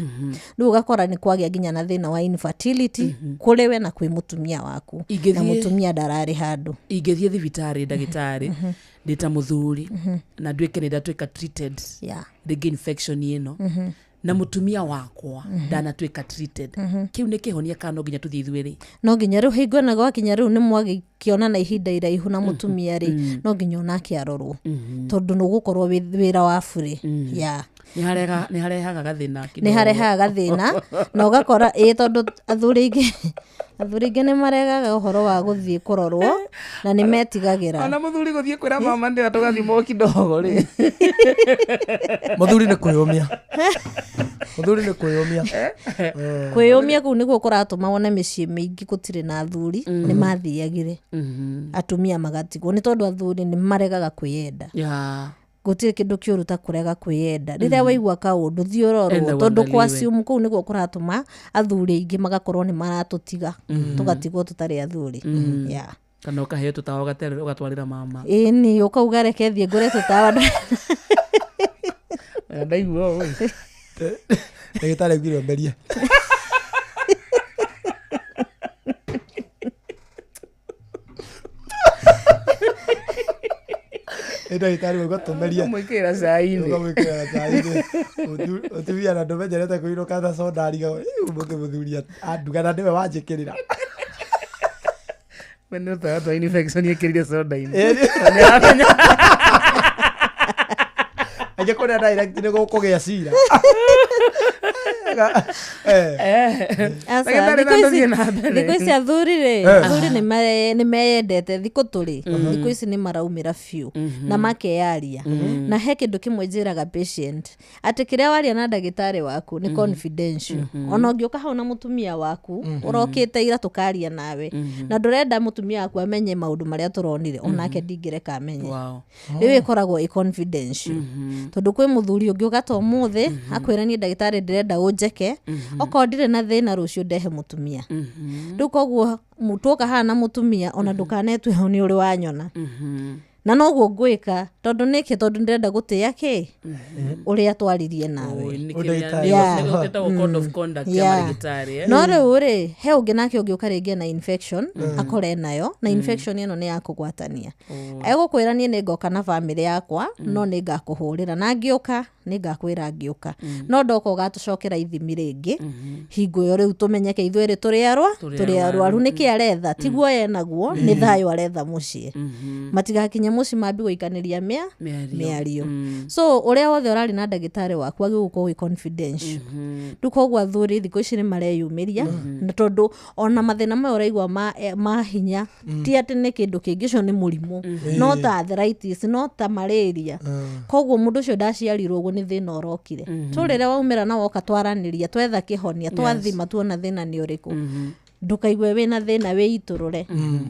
Rĩu ũgakora nĩ kwagĩa nginya na thĩna wa infertility kũrĩ we na kwĩ mũtumia waku, na mũtumia ndararĩ handũ. Ingĩthiĩ thibitarĩ, ndagĩtarĩ, ndĩ ta mũthuri na nduĩke nĩ ndatuĩka treated rĩngĩ infection ĩno, na mũtumia wakwa ndanatuĩka treated, kĩu nĩ kĩhonia kana no nginya tũthiĩ ithuerĩ? No nginya rĩu hingo ĩno gwakinya rĩu nĩ mwagĩkĩonana ihinda iraihu na mũtumia rĩ, no nginya onake arorwo, tondũ nĩ ũgũkorwo wĩra wa burĩ ya nĩ harehaga gathĩna. Nĩ harehaga gathĩna na ũgakora ĩ tondũ athuri aingĩ nĩ maregaga ũhoro wa gũthiĩ kũrorwo na nĩ metigagĩra. Ona mũthuri gũthiĩ kwĩra mama ndĩra tũgathimwo kidogo rĩ. Mũthuri nĩ kwĩyũmia, mũthuri nĩ kwĩyũmia. Kwĩyũmia kũu nĩguo kũratũma wone mĩciĩ mĩingĩ gũtirĩ na athuri, nĩ mathiagire atumia magatigwo, nĩ tondũ athuri nĩ maregaga kwĩyenda. Gũtirĩ kĩndũ kĩũru ta kũrega kwĩyenda. Rĩrĩa waigua kaũndũ, thiĩ ũrorwo. Enda Tondũ wandaliwe. kwa-assume kũu nĩguo kũratũma athuri aingĩ magakorwo nĩ maratũtiga, tũgatigwo tũtarĩ athuri, yeah. Kana ũkaheo tũtawa ũgatwarĩra mama. Ĩni, ũkauga reke thiĩ ngũre tũtawa. Ndaigua ũũ. Ndagĩtarĩ augire ũmerie. Ĩ ndagĩtarĩ wauga tũmerie. Ũkamwĩkĩrĩra cai-inĩ. Ũkamwĩkĩrĩra cai-inĩ. Mũtumia na ndũmenyerete kũinũka na soda, arigagwo rĩu mũthuri anduga na nĩwe wanjĩkĩrĩra. We nĩ ũtawa twa infection ĩkĩrire soda-inĩ. Ĩ. Na nĩ aramenya. Aingĩ kũrĩa direct nĩ gũkũgĩa cira. Aca, Ndagĩtarĩ, thikũ na ici- tũthiĩ na mbere. Thikũ ici athuri rĩ, athuri nĩ meyendete. Thikũ tũrĩ thikũ ici nĩ maraumĩra biũ na makeyaria. Na he kĩndũ kĩmwe njĩraga patient, atĩ kĩrĩa waria na ndagĩtarĩ waku nĩ confidential. Ona ũngĩũka hau na mũtumia waku ũrokĩte ira tũkaria nawe, na ndũrenda mũtumia waku amenye maũndũ marĩa tũronire, onake ndingĩreka amenye. Rĩu ĩkoragwo ĩ confidential, tondũ kwĩ mũthuri ũngĩ ũga ta ũmũthĩ akwĩra, "Niĩ ndagĩtarĩ ndĩrenda ũnjeke, okorwo ndirĩ na thĩna rũciũ ndehe mũtumia." Rĩu koguo tuoka haha na mũtumia, ona ndũkanetue hau nĩ ũrĩ wanyona na noguo ngwĩka, tondũ nĩkĩ? Tondũ ndĩrenda gũtĩĩa kĩ ũrĩa twaririe nawe. Nĩ kĩrĩa- Yeah. ĩtagwo code of conduct ya marĩgĩtarĩ, eh? No rĩu rĩ, he ũngĩ nake ũngĩũka rĩngĩ na infection, akore nayo na infection ĩno nĩ ya kũgwatania, egũkwĩra, "Niĩ nĩ ngoka na bamĩrĩ yakwa, no nĩ ngakũhũrĩra na ngĩũka nĩ ngakwĩra ngĩũka, no ndoka ũgatũcokera ithimi rĩngĩ hingo ĩyo rĩu tũmenyeke ithuĩ tũrĩ arwa Tũrĩ tũrĩ arwaru." arwaru." Nĩkĩ aretha? Tiguo enaguo, nĩ thayũ aretha mũciĩ. Matigakinye mũciĩ mambi gũikanĩria Mĩario. mĩario. So ũrĩa wothe ũrarĩ na ndagĩtarĩ waku agĩ gũkorwo wĩ confidential. Rĩu koguo athuri thikũ ici nĩ mareyumĩria, na tondũ ona mathĩna maya ũraigua ma hinya, ti atĩ nĩ kĩndũ kĩngĩ, ũcio nĩ mũrimũ, no ta arthritis, no ta malaria. Koguo mũndũ ũcio ndaciarirwo ũguo, nĩ thĩna ũrokire. So rĩrĩa waumĩra na woka twaranĩria, twetha kĩhonia, twathima, tuona thĩna nĩ ũrĩkũ, ndũkaigue wĩna thĩna wĩitũrũre,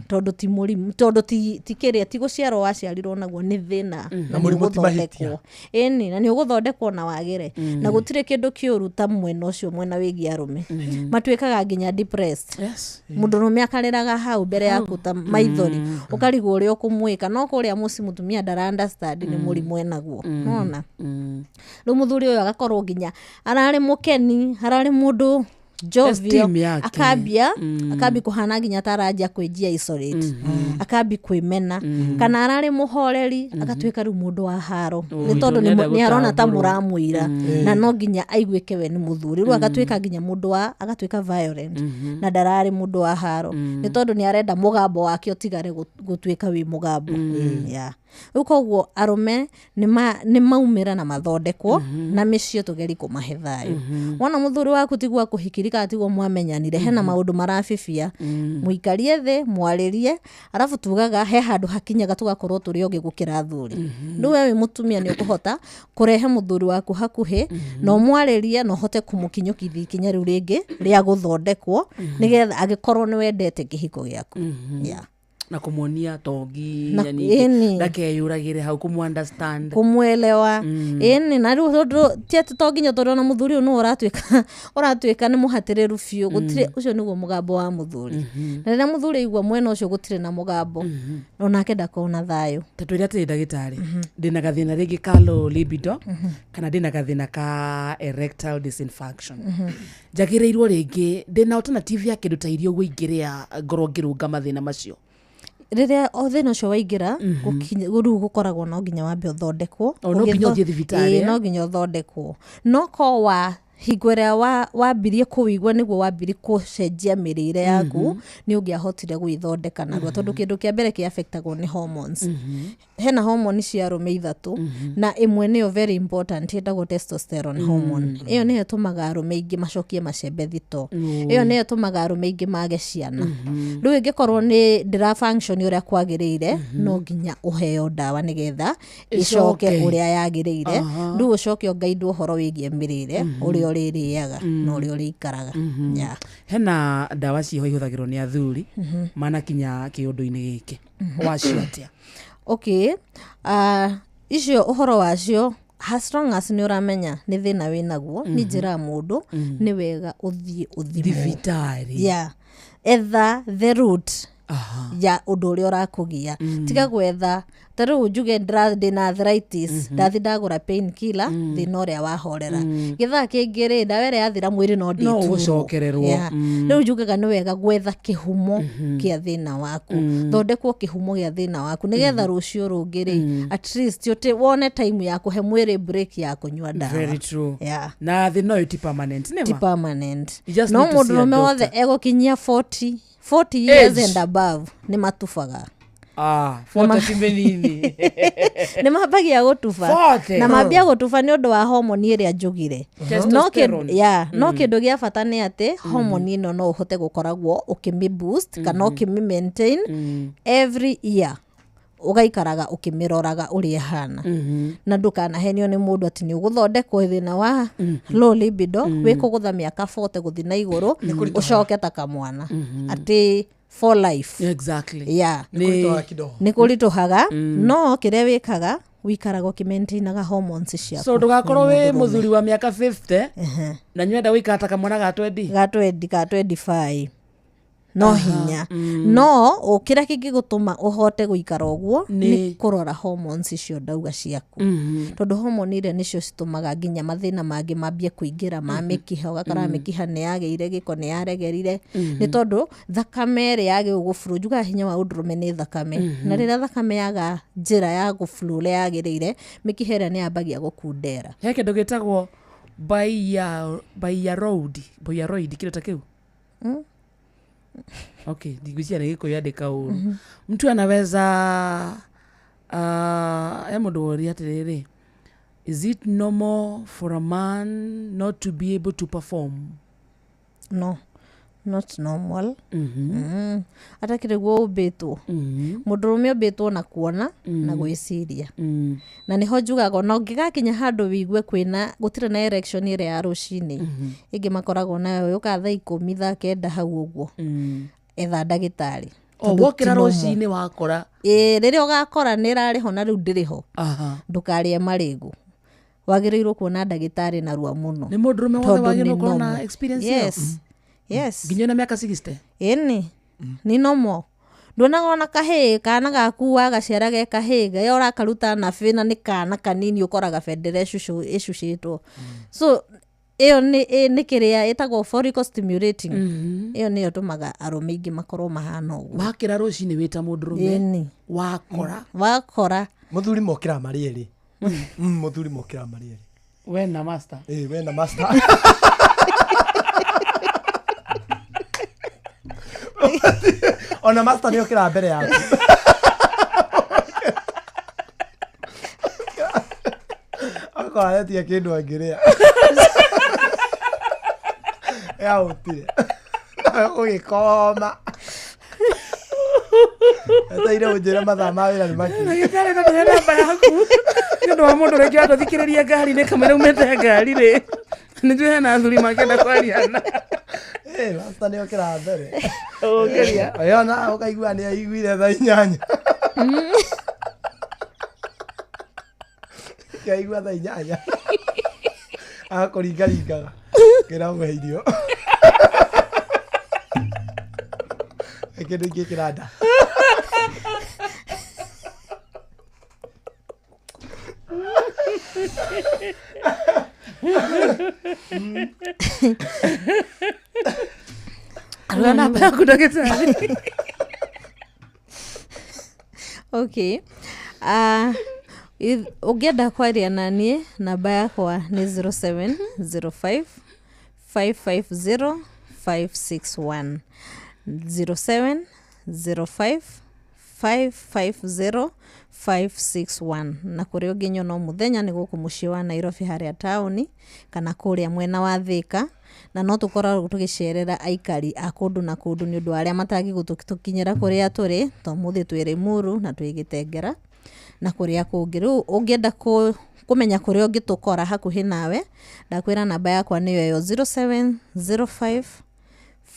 tondũ ti mũrimũ, tondũ ti kĩrĩa, ti gũciarwo waciarirwo naguo, nĩ thĩna. Na Na nĩ mũrimũ ti mahĩtia. ũgũthondekwo. Ĩni, na nĩ ũgũthondekwo na wagĩre. Na gũtirĩ kĩndũ kĩũru ta mwena ũcio, mwena wĩgiĩ arũme matuĩkaga nginya depressed. Mũndũrũme akarĩraga hau mbere yaku ta maithori, ũkarigwo ũrĩa ũkũmwĩka, no kũrĩa mũciĩ mũtumia ndara understand nĩ mũrimũ enaguo. Nona rĩu mũthuri ũyũ agakorwo nginya ararĩ mũkeni, ararĩ mũndũ jovial, Esteem yake. Akambia kũhana nginya ta aranjia kwĩnjia isolate, akambi kwĩmena, kana ararĩ mũhoreri agatuĩka rĩu mũndũ wa haro, nĩ tondũ nĩenda nĩ arona ta gũtambũrwo. mũramũira na no nginya aiguĩke we nĩ mũthuri. Rĩu agatuĩka nginya mũndũ wa agatuĩka violent, na ndararĩ mũndũ wa haro, nĩ tondũ nĩ arenda mũgambo wake ũtigare gũtuĩka wĩ mũgambo. Yeah. Rĩu koguo arũme nĩ maumĩra na mathondekwo na mĩciĩ tũgeri kũmahe thayũ. Wona mũthuri waku tiguo akũhikiri. kana tiguo mwamenyanire, hena maũndũ marabibia, mũikarie thĩ mwarĩrie. Arabu tugaga he handũ hakinyaga tũgakorwo tũrĩ ogĩ gũkĩra athuri. Rĩu we wĩ mũtumia nĩ ũkũhota kũrehe mũthuri waku hakuhĩ na ũmwarĩrie na ũhote kũmũkinyũkithia ikinya rĩu rĩngĩ rĩa gũthondekwo, nĩgetha angĩkorwo nĩ wendete kĩhiko gĩaku. Yeah. Na kũmuonia to nginya Na- ningĩ ĩni. ndakeyũragĩre hau, kũmũ understand. Kũmwelewa, ĩni. Na rĩu tondũ ti atĩ to nginya tondũ ona mũthuri ũyũ nĩwe ũratuĩka nĩ mũhatĩrĩru biũ, gũtirĩ ũcio nĩguo mũgambo wa mũthuri. Na rĩrĩa mũthuri aigua mwena ũcio gũtirĩ na mũgambo, onake ndakorwo na thayũ. Ta twĩre atĩrĩ ndagĩtarĩ, ndĩna gathĩna rĩngĩ ka low libido kana ndĩna gathĩna ka erectile dysfunction, njagĩrĩirwo rĩngĩ ndĩna alternative ya kĩndũ ta irio ũguo ingĩrĩa ngorwo ngĩrũnga mathĩna macio? Rĩrĩa o thĩna ũcio waingĩra, rĩu gũkoragwo no nginya wambe ũthondekwo. O, no nginya ũthiĩ thibitarĩ, Ĩĩ, eh? no nginya ũthondekwo. No ko wa hingo ĩrĩa wambirie kũwĩigua nĩguo wambirie kũcenjia mĩrĩre yaku, nĩ ũngĩahotire gwĩthondeka narua, tondũ kĩndũ kĩa mbere kĩ affectagwo nĩ hormones. Hena hormone cia arũme ithatũ, na ĩmwe nĩyo very important, ĩtagwo testosterone hormone. Ĩyo nĩyo ĩtũmaga arũme aingĩ macokie macembe thito. Ĩyo nĩyo ĩtũmaga arũme aingĩ mage ciana. Rĩu ĩngĩkorwo nĩ ndĩra function ũrĩa kwagĩrĩire, no nginya ũheo ndawa nĩgetha ĩcoke Ĩcoke. ũrĩa yagĩrĩire. Rĩu ũcoke ũngaindwo ũhoro wĩgiĩ mĩrĩre, ũrĩa ũrĩrĩaga na ũrĩa ũrĩikaraga. Yeah. Hena ndawa ciho ihũthagĩrwo nĩ athuri manakinya kĩũndũ-inĩ gĩkĩ, wacio atĩa? Okay, icio ũhoro wacio, as long as nĩ ũramenya nĩ thĩna wĩnaguo, nĩ njĩraga mũndũ nĩ wega ũthiĩ ũthimwo thibitarĩ. Yeah. Etha the root ya ũndũ ũrĩa ũrakũgia. Tiga gwetha ta rĩu njuge ndĩna arthritis, ndathi ndagũra pain killer, thĩna ũrĩa wahorera. Gĩthaa kĩngĩ rĩ, ndawa ĩrĩa yathira mwĩrĩ no No ndĩturwo. ũgũcokererwo. Yeah. Rĩu njugaga nĩ wega gwetha kĩhumo kĩa thĩna waku, thondekwo kĩhumo gĩa thĩna waku, nĩgetha rũciũ rũngĩ rĩ, at least ũtĩ wone time ya kũhe mwĩrĩ break ya kũnyua ndawa. Very true. Yeah. Na thĩna ũyũ ti permanent, nĩ Ti ma? permanent. You just No need to see a mũndũrũme wothe doctor. egũkinyia 40 years Age. and above nĩ matubaga. Ah, 40 ti mĩnini. Nĩ mambagia gũtuba. 40? Na mambia gũtuba nĩ ũndũ wa homoni ĩrĩa njugire. No Testosterone. yeah, no kĩndũ gĩa bata nĩ atĩ homoni ĩno no ũhote gũkoragwo ũkĩmĩ boost kana ũkĩmĩ maintain every year, ũgaikaraga ũkĩmĩroraga ũrĩa ĩhana, na ndũkanahenio nĩ mũndũ atĩ nĩ ũgũthondekwo thĩna wa low libido wĩkũgũtha mĩaka 40 gũthiĩ na igũrũ ũcoke ta kamwana atĩ for life. Exactly. Yeah. Nĩ kũritũhaga kidogo. Nĩ kũritũhaga, no kĩrĩa wĩkaga wĩikaraga ũkĩmaintainaga hormones ciaku. So ndũgakorwo Wĩ wĩ mũndũrũme. mũthuri wa mĩaka 50 na nywenda gũikara ta kamwana ga 20. Ga 20, ga 25 no hinya. No kĩrĩa kĩngĩgũtũma ũhote gũikara ũguo nĩ kũrora hormones icio ndauga ciaku, tondũ hormone iria nĩcio citũmaga nginya mathĩna mangĩ mambie kũingĩra ma mĩkiha. Ũgakora mĩkiha nĩ yagĩire gĩko, nĩ yaregerire, nĩ tondũ thakame ĩrĩa yagĩrĩirwo gũflow. Njugaga hinya wa ũndũrũme nĩ thakame, na rĩrĩa thakame yaga njĩra ya gũflow ũrĩa yagĩrĩire, mĩkiha ĩrĩa nĩ yambagia gũkundera. He kĩndũ gĩtagwo boyaroid, kĩndũ ta kĩu. Okay, ndigwĩciria nĩ gĩkũyũ andĩka ũru. Mtu anaweza he mũndũ woria atĩrĩrĩ, is it normal for a man not to be able to perform? No, not normal. Atakĩrĩ guo ũmbĩtwo. Mũndũrũme ũmbĩtwo na kuona na gwĩciria, na nĩho njugaga ona ũngĩgakinya handũ wĩigue kwĩna gũtirĩ na erection ĩrĩa ya rũcinĩ ĩngĩ makoragwo nayo yũkaga thaa 10, thaa 9 hau ũguo, etha ndagĩtarĩ. O Tondũ wokĩra ti normal. rũcinĩ wakora. Ĩĩ, rĩrĩa ũgakora nĩ ĩrarĩ ho na rĩu ndĩrĩ ho, ndũkarĩe marĩgũ, wagĩrĩirwo kuona ndagĩtarĩ narua mũno. Nĩ mũndũrũme wothe Tondũ wagĩrĩirwo nĩ gũkorwo na normal. experience ĩyo? Yes. Yes. Nginya na mĩaka 60? Ĩni nĩ normal. Nduonaga ona kahĩĩ kana gaku wagaciara ge kahĩĩ ge ũrakaruta nabĩ na nĩ kana kanini, ũkoraga bendera ĩcucĩtwo. So ĩyo nĩ kĩrĩa ĩtagwo follicle stimulating. Ĩyo nĩyo ĩtũmaga arũme aingĩ makorwo mahana ũguo. Wakĩra rũcinĩ wĩ ta mũndũrũme, Ĩni. wakora. Wakora. Mũthuri mokĩra marĩ erĩ. Mũthuri mokĩra marĩ erĩ. We na master. Ĩĩ, we na master. Ona master nĩ okĩra mbere yaku. Akorwo aretia kĩndũ angĩrĩa. Yahutire nawe ũgĩkoma eteire ũnjĩre mathaa ma wĩra nĩ makinyu. Ndagĩtarĩ no tũhe namba yaku nĩ ũndũ wa mũndũ rĩngĩ watũthikĩrĩria ngari-inĩ kamũira umĩte ngari rĩ nĩ njũĩ hena athuri makĩenda kwaria na Eh, master nĩ okĩra mbere. Ũkĩria. Oyona ũkaigua nĩ aiguire thaa 8. Kaigua thaa 8. Agakũringaringaga. Kĩra ũhe irio. Kĩndũ ingĩkĩra nda. Arũa namba yaku ndagĩtarĩ. Okay, ũngĩenda kwaria na niĩ, namba yakwa nĩ 0705 550 561, 0705 550 561. Na kũrĩa ũngĩnyona o mũthenya nĩ gũkũ mũciĩ wa Nairobi harĩa taũni kana kũrĩa mwena wa Thĩka, na no tũkoragwo tũgĩcerera aikari a kũndũ na kũndũ nĩ ũndũ wa arĩa matangĩgũtũkinyĩra kũrĩa tũrĩ. Ta ũmũthĩ twĩ Rĩmuru na twĩ Gĩtengera na kũrĩa kũngĩ. Rĩu ũngĩenda kũmenya kũrĩa ũngĩtũkora hakuhĩ nawe, ndakwĩra namba yakwa nĩyo ĩyo, 0705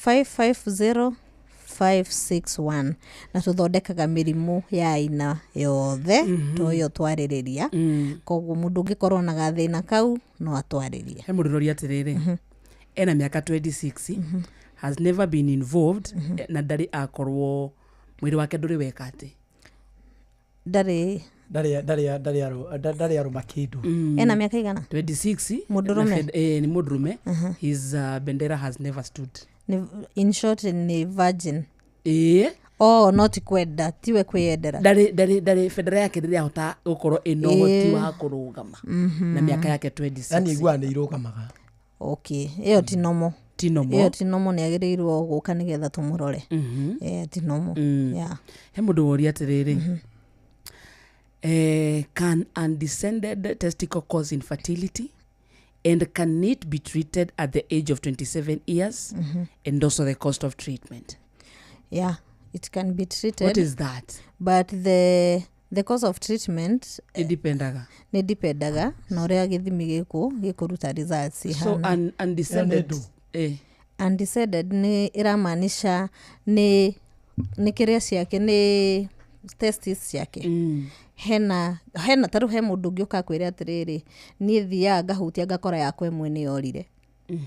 550 561. Na tũthondekaga mĩrimũ ya aina yothe to ĩyo twarĩrĩria. Koguo mũndũ ũngĩkorwo na gathĩna kau no atwarĩrie. He mũndũ ũroria atĩrĩrĩ, ena mĩaka 26, has never been involved, na ndarĩ akorwo mwĩrĩ wake ndũrĩ weka atĩ. Ndarĩ. Ndarĩ arũma kĩndũ. Ena mĩaka igana? 26. Mũndũrũme? Nĩ mũndũrũme. His bendera has never stood. In short nĩ virgin. Ĩĩ. Oh, no ti kwenda, tiwe kwĩyendera. Ndarĩ bendera yake ndĩrĩ ahota gũkorwo ĩna ũhoti wa kũrũgama na mĩaka yake 26. Yani iguaga nĩ irũgamaga. Okay, ĩyo ti normal. Ti normal. Ĩyo ti normal, nĩ agĩrĩirwo gũka nĩgetha tũmũrore. Ti normal. Yeah. He mũndũ woria atĩrĩrĩ, can undescended testicle cause infertility and can it be treated at the age of 27 years, and also the cost of treatment? Yeah, it can be treated. What is that? But the cost of treatment ĩdipendaga. Nĩ dipendaga na ũrĩa gĩthimi gĩkũ gĩkũruta results So ihana. Undescended, Undescended nĩ ĩramaanisha nĩ kĩrĩa ciake, nĩ testis ciake hena tarĩu he mũndũ ũngĩ ũka akwĩre atĩrĩrĩ, niĩ thiaga ngahutia ngakora yakwa ĩmwe nĩ yorire,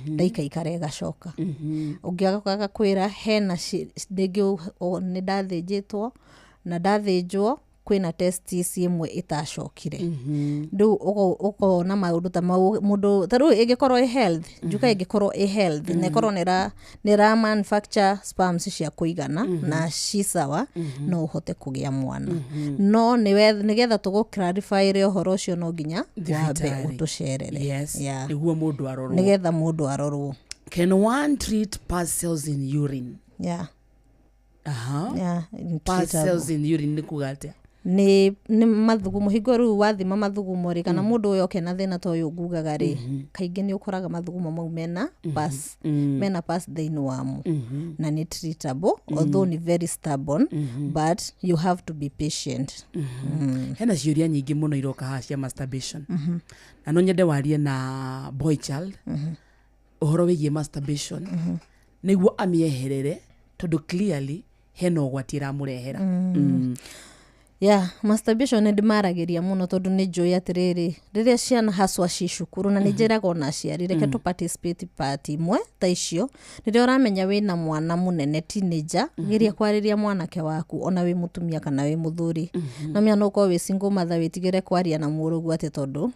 ndaikaikara ĩgacoka. Ũngĩ agoka agakwĩra hena rĩngĩ nĩ ndathĩnjĩtwo na ndathĩnjwo kwĩna testis ĩmwe ĩtacokire. Rĩu ũkona maũndũ ta mau. Mũndũ ta rĩu ĩngĩkorwo ĩ health, njuka ĩngĩkorwo ĩ health na ĩkorwo nĩ ĩra manufacture sperms cia kũigana na ci sawa, no ũhote kũgĩa mwana. No nĩgetha tũgũ clarify ũhoro ũcio no nginya wambe Thibitarĩ. ũtũcerere. Yes. Yeah. Nĩguo mũndũ arorwo. Nĩgetha mũndũ arorwo. Can one treat pus cells in urine? Yeah. Aha. Yeah, Pus treatable. cells in urine nĩ kuga atĩa? Nĩ mathugumo. Hingo rĩu wathima mathugumo rĩ, kana mũndũ ũyũ oke na thĩna ta ũyũ ngugaga rĩ, kaingĩ nĩ ũkoraga mathugumo mau mena pus, mena pus thĩinĩ wamo, na nĩ treatable, although nĩ very stubborn, but you have to be patient. Hena ciũria nyingĩ mũno iroka haha cia masturbation, na no nyende warie na boy child ũhoro wĩgiĩ masturbation nĩguo amĩeherere, tondũ clearly hena ũgwati ĩramũrehera. Yeah, masturbation nĩ ndĩmaragĩria mũno tondũ nĩ njũĩ atĩrĩrĩ, rĩrĩa ciana haswa ci cukuru, na nĩ njĩraga ona aciari, reke tũ participate part imwe ta icio. Rĩrĩa ũramenya wĩna mwana mũnene, teenager, geria kwarĩria mwanake waku, ona wĩ mũtumia kana wĩ mũthuri. No menya no ũkorwo wĩ single mother, wĩtigĩre kwaria na mũrũguo atĩ tondũ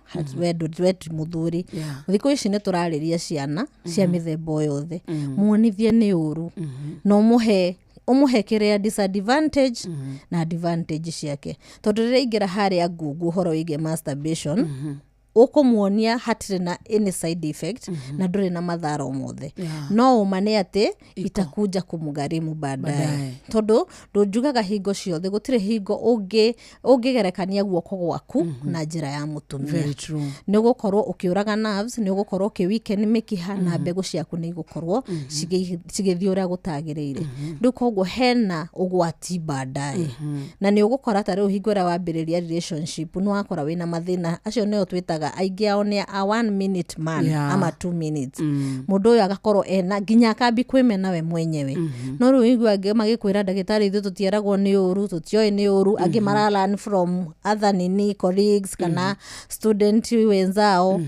we ti mũthuri. Thikũ ici nĩ tũrarĩria ciana cia mĩthemba o yothe. Muonithie nĩ ũru na ũmũhe kĩrĩa disadvantage na advantage ciake, tondũ rĩrĩa ingĩra harĩa Google ũhoro wĩgiĩ masturbation, Ũkũmuonia hatirĩ na any side effect na ndũrĩ na mathara o mothe. No ũma nĩ atĩ itakuja kũmũgharimu baadaye. Baadaye. Tondũ ndũnjugaga hingo ciothe gũtirĩ hingo ũngĩgerekania guoko gwaku na njĩra ya mũtumia. Very true. Nĩ ũgũkorwo ũkĩũraga nerves, nĩ ũgũkorwo ũkĩweaken mĩkiha na mbegũ ciaku nĩ igũkorwo cigĩthiĩ ũrĩa gũtagĩrĩire. Rĩu koguo hena ũgwati baadaye. Na nĩ ũgũkora ta rĩu hingo ĩrĩa wambĩrĩria relationship nĩ wakora wĩna mathĩna acio nĩo twĩtaga aingĩ ao nĩ a one minute man ama 2 minutes. Mũndũ ũyũ agakorwo ena nginya akambi kwĩmena we mwenyewe. No rĩu igua angĩ magĩkwĩra, "Ndagĩtarĩ, ithuĩ tũtieragwo nĩ ũru, tũtioĩ nĩ ũru." Angĩ mara learn from other nini colleagues kana student wenzao.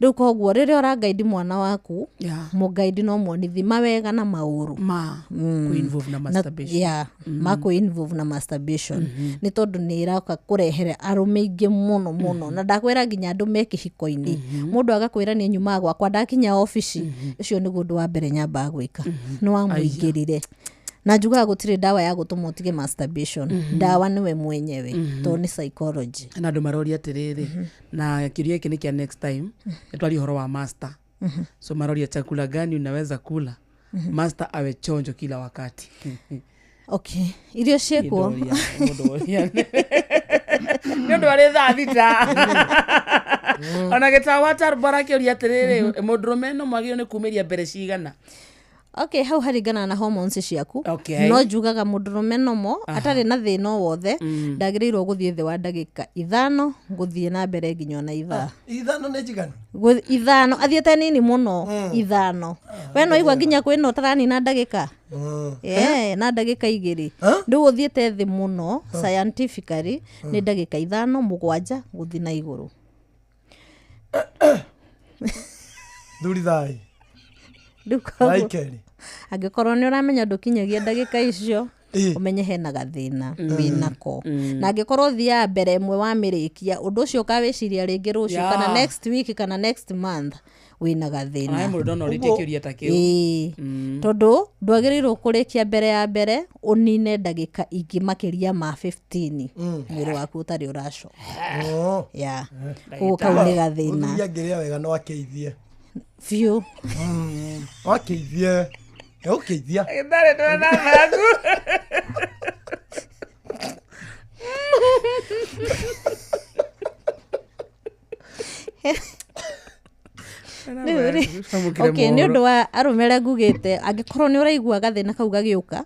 Rĩu koguo rĩrĩa ũrangaidi mwana waku, mũgaidi no muonithi mawega na maũru ma kũ-involve na masturbation. Yeah, ma kũ-involve na masturbation, nĩ tondũ nĩ ĩroka kũrehere arũme aingĩ mũno mũno. Na ndakwĩra nginya andũ me kĩhiko-inĩ, mũndũ agakwĩra, "Niĩ nyumaga gwakwa, ndakinya obici, ũcio nĩguo ũndũ wa mbere nyambaga gwĩka." Nĩ wamũingĩrire. Na njugaga gũtirĩ ndawa ya gũtũma ũtige masturbation. Ndawa nĩwe mwenyewe, tondũ nĩ psychology. Na andũ maroria atĩrĩrĩ, na kĩũria gĩkĩ nĩ kĩa next time nĩ twaria ũhoro wa master. So maroria, chakula gani unaweza kula master awe chonjo kila wakati? Okay, irio ciĩkuo. Ndoria, mũndũ woria. Nĩ ũndũ arĩ thaa 6. Ona gĩtawa tarbora akĩũria atĩrĩrĩ, mũndũrũme no mwagĩrĩirwo nĩ kumĩria mbere cigana? Okay, hau haringana na hormones ciaku. Okay. No njugaga mũndũrũme nomo atarĩ na thĩna o wothe ndagĩrĩirwo gũthiĩ thĩ wa ndagĩka 5 gũthiĩ na mbere nginya ona ithaa. 5 nĩ njiganu. 5 athiĩte nini mũno, 5. We no igua nginya kwĩna ũtaranina ndagĩka, yeah, na ndagĩka 2. Rĩu ũthiĩte thĩ mũno, scientifically nĩ ndagĩka 5, 7 gũthiĩ na igũrũ. Thuri thai. Rĩu koguo Michael. Angĩkorwo nĩ ũramenya ndũkinyagia ndagĩka icio, ũmenye hena gathĩna wĩnako. Na angĩkorwo ũthiaga mbere ĩmwe wamĩrĩkia, ũndũ ũcio ũkawĩciria rĩngĩ rũciũ kana next week kana next month, wĩna gathĩna. Ona he mũndũ ndona ũrĩtie kĩũria ta kĩu. Ĩĩ, tondũ ndwagĩrĩirwo kũrĩkia mbere ya mbere ũnine ndagĩka ingĩ makĩria ma 15 mwĩrĩ waku ũtarĩ ũracoka. Yeah, koguo kau nĩ gathĩna. Mũthuri angĩrĩa wega no akeithie. Biũ. No akeithie, egũkeithia. Ndagĩtarĩ, ndona namba yaku. Rĩu rĩ, okay, nĩ ũndũ wa arũme arĩa ngugĩte, angĩkorwo nĩ ũraigua gathĩna kau gagĩũka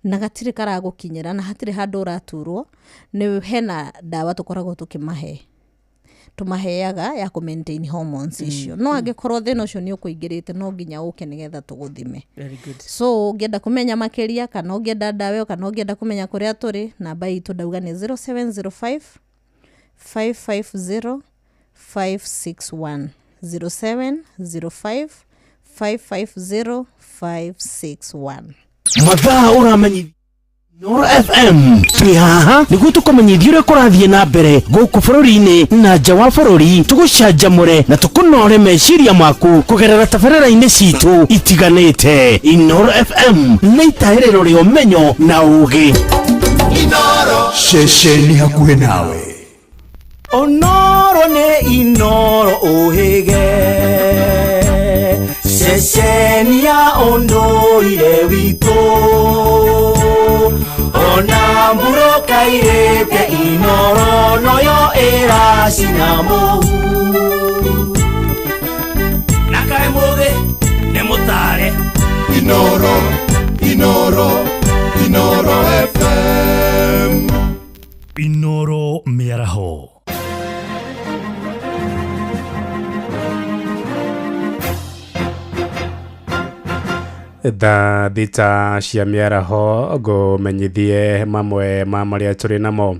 na gatirĩ karagũkinyĩra na hatirĩ handũ ũraturwo, nĩ hena ndawa tũkoragwo tũkĩmahe, tũmaheaga ya kũ maintain hormones icio. No angĩkorwo thĩna ũcio nĩ ũkũingĩrĩte, no nginya ũke nĩgetha tũgũthime. Very good. So ũngĩenda kũmenya makĩria kana ũngĩenda ndawa ĩyo kana ũngĩenda kũmenya kũrĩa tũrĩ, namba itũ ndauga nĩ 0705 550 561, 0705 550 561. Mathaa ũramenyithia Noro FM twĩ haha nĩguo tũkũmenyithia ũrĩa kũrathiĩ na mbere gũkũ bũrũri-inĩ na nja wa bũrũri, tũgũcanjamũre na tũkũnore meciria maku kũgerera tabarĩra-inĩ citũ itiganĩte. Inoro FM nĩ itaĩrĩro rĩa ũmenyo na ũgĩ. Ceceni hakuhĩ nawe. Onoro nĩ Inoro ũhĩge, ceceni ya ũndũire witũ. Ona mburoka irĩte, Inoro noyo ĩracina mũhu. Na kaĩ mũthĩ nĩ mũtare. Inoro, Inoro, Inoro FM. Inoro mĩaraho. Thaa 6 cia mĩaraho, ngũmenyithie mamwe ma marĩa tũrĩ namo.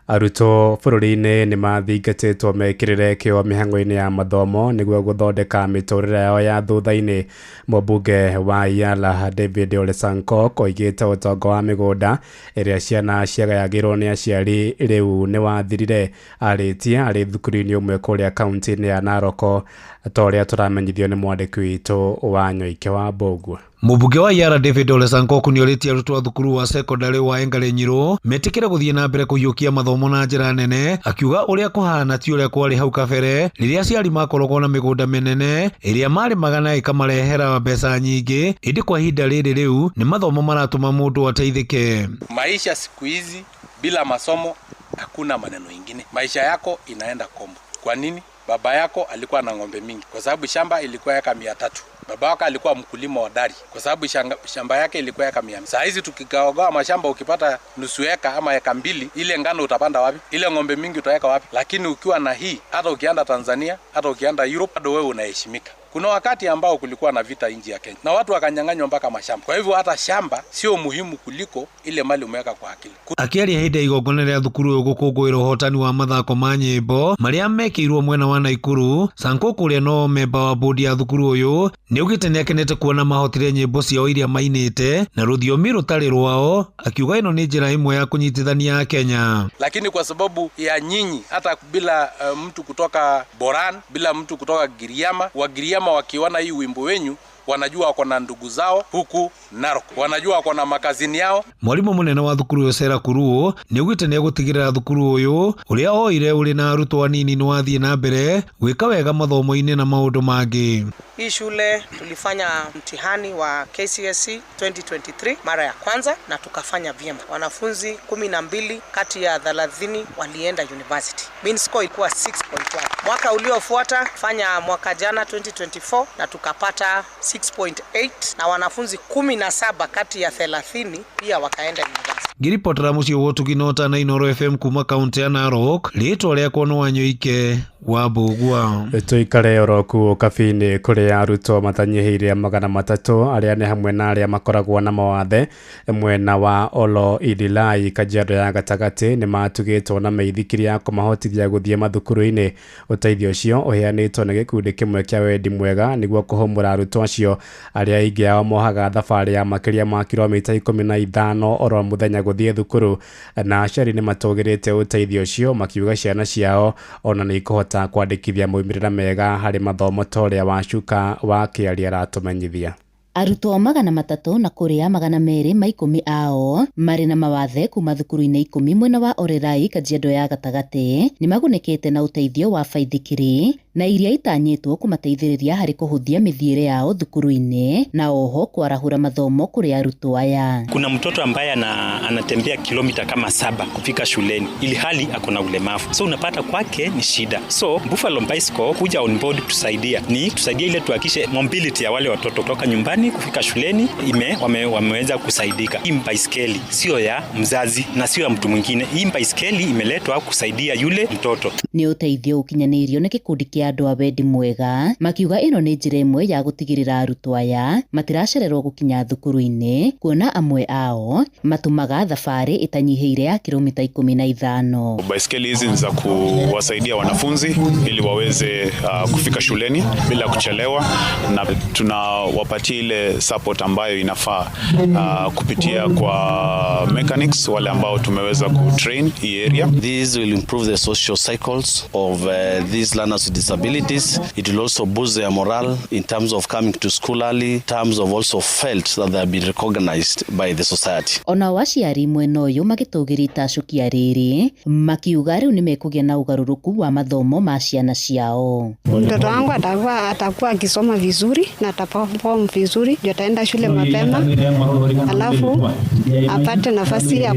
Arutwo bũrũri-inĩ nĩ mathingatĩtwo mekĩrĩre kĩo mĩhang'o-inĩ ya mathomo nĩguo gũthondeka mĩtũrĩre yao ya thutha-inĩ. Mũmbunge wa Yala David Ole Sankok oigĩte ũtonga wa mĩgũnda ĩrĩa ciana ciagayagĩrwo nĩ aciari rĩu nĩ wathirire. Arĩtie arĩ thukuru-inĩ ũmwe kũrĩa kaunti-inĩ ya Narok. Ta ũrĩa tũramenyithio nĩ mwandĩki witũ wa Nyoike wa Mbũngua. Mũmbunge wa Yara David Ole Sankoku nĩ orĩtie arutwo a thukuru wa sekondarĩ wa Engarenyirũ metĩkĩre gũthiĩ na mbere kũhiũkia mathomo na njĩra nene, akiuga ũrĩa kũhana ti ũrĩa kwarĩ hau kabere rĩrĩa aciari makoragwo na mĩgũnda mĩnene ĩrĩa marĩmaga na ĩkamarehera mbeca nyingĩ, ĩndĩ kwa ihinda rĩrĩ rĩu nĩ mathomo maratũma mũndũ ateithĩke. Maisha siku hizi bila masomo hakuna maneno ingine, maisha yako inaenda kombo. Kwa nini? Baba yako alikuwa na ng'ombe mingi kwa sababu shamba ilikuwa eka 300. Baba yako alikuwa mkulima hodari kwa sababu shamba yake ilikuwa eka 100. Saa hizi tukigawa mashamba, ukipata nusu eka ama eka 2, ile ngano utapanda wapi? Ile ng'ombe mingi utaweka wapi? Lakini ukiwa na hii, hata ukienda Tanzania, hata ukienda Europe, bado wewe unaheshimika. Kuna wakati ambao kulikuwa na vita nchi ya Kenya na watu wakanyang'anywa mpaka mashamba. Kwa hivyo hata shamba sio muhimu kuliko ile mali umeweka kwa akili. Akiaria hĩndĩ ya igongona rĩa thukuru ũyũ gũkũngũĩra ũhotani wa mathako ma nyĩmbo marĩa mekĩirwo mwena wa Naikuru, Sankoku ũrĩa no memba wa bodi ya thukuru ũyũ nĩaugĩte nĩakenete kuona mahotire nyĩmbo ciao iria mainĩte na rũthiomi rũtarĩ rwao, akiuga ĩno nĩ njĩra ĩmwe ya kũnyitithania Akenya. Lakini kwa sababu ya nyinyi, hata bila mtu kutoka Boran, bila mtu kutoka Giriama, wa Giriama wakiona hii wimbo wenyu wanajua wako na ndugu zao huku Narok, wanajua wako na makazini yao. Mwalimu munene wa thukuru ũyũ Sera Kuruo nĩaugĩte nĩegũtigĩrĩra thukuru ũyũ ũrĩa oire ũrĩ na arutwo anini nĩwathiĩ na mbere gwĩka wega mathomo-inĩ na maũndũ mangĩ. Hii shule tulifanya mtihani wa KCSE 2023 mara ya kwanza na tukafanya vyema. Wanafunzi 12 kati ya 30 walienda university. Mean score ilikuwa 6.1. Mwaka uliofuata fanya mwaka jana 2024 na tukapata 6.8 na wanafunzi 17 kati ya 30 pia wakaenda university. Ngĩribotera mũciĩ wa Ũtugi na Inooro FM kuma kaunti ya Narok, rĩtwa rĩakwa nĩ Wanyoike wa Mbũgua. Tũikare oro kũu Kabi-inĩ kũrĩa arutwo matanyihĩire 300 arĩa nĩ hamwe na arĩa makoragwo na mawathe mwena wa Olo Idilai Kajiado ya gatagatĩ nĩ matugĩtwo na mĩithikiri ya kũmahotithia gũthiĩ mathukuru-inĩ. Ũteithio ũcio ũheanĩtwo nĩ gĩkundi kĩmwe kĩa wendi mwega nĩguo kũhũmũra arutwo acio arĩa aingĩ ao mohaga thabarĩ ya makĩria ma kilomita 15 oro mũthenya gũthiĩ thukuru, na aciari nĩ matũgĩrĩte ũteithio ũcio makiuga ciana ciao ona nĩ ikũhota kwandĩkithia moimĩrĩra mega harĩ mathomo ta ũrĩa Wacuka wa Kĩaria aratũmenyithia. Arutwo 300 na kũrĩa 210 ao marĩ na mawathe kuma thukuru-inĩ 10 mwena wa Orerai Kajiado ya gatagatĩ nĩ magunĩkĩte na ũteithio wa baithikiri na iria itanyĩtwo kũmateithĩrĩria harĩ kũhũthia mĩthiĩre yao thukuru-inĩ na oho kwarahũra mathomo kũrĩ arutwo aya. Kuna mtoto ambaye anatembea kilomita kama 7 kufika shuleni ili hali ako na ulemavu, so unapata kwake ni shida. So Buffalo Bicycle kuja on board tusaidia, ni tusaidia ile tuhakishe mobility ya wale watoto kutoka nyumbani kufika shuleni wameweza kusaidika. Hii baiskeli sio ya mzazi na sio ya mtu mwingine. Hii baiskeli imeletwa kusaidia yule mtoto. Nĩ ũteithio ũkinyanĩirio nĩ gĩkundi kĩa andũ a wendi mwega makiuga ĩno nĩ njĩra ĩmwe ya gũtigĩrĩra arutwo aya matiracererwo gũkinya thukuru-inĩ, kuona amwe ao matumaga thabarĩ ĩtanyihĩire ya kilomita 15. Baiskeli hizi ni za kuwasaidia wanafunzi ili waweze kufika shuleni bila kuchelewa, na tunawapatia ile support ambayo inafaa kupitia kwa mechanics wale ambao tumeweza kutrain hii area. This will improve the social cycles of these learners with disabilities. It will also boost their morale in terms of coming to school early, in terms of also felt that they have been recognized by the society. Ona aciari mwena ũyũ magĩtũgĩria itacũkia rĩrĩ makiuga rĩu nĩmekũgĩa na ũgarũrũku wa mathomo ma ciana ciao. Mtoto wangu atakuwa akisoma vizuri na ataperform vizuri, ndio ataenda shule mapema, alafu apate nafasi ya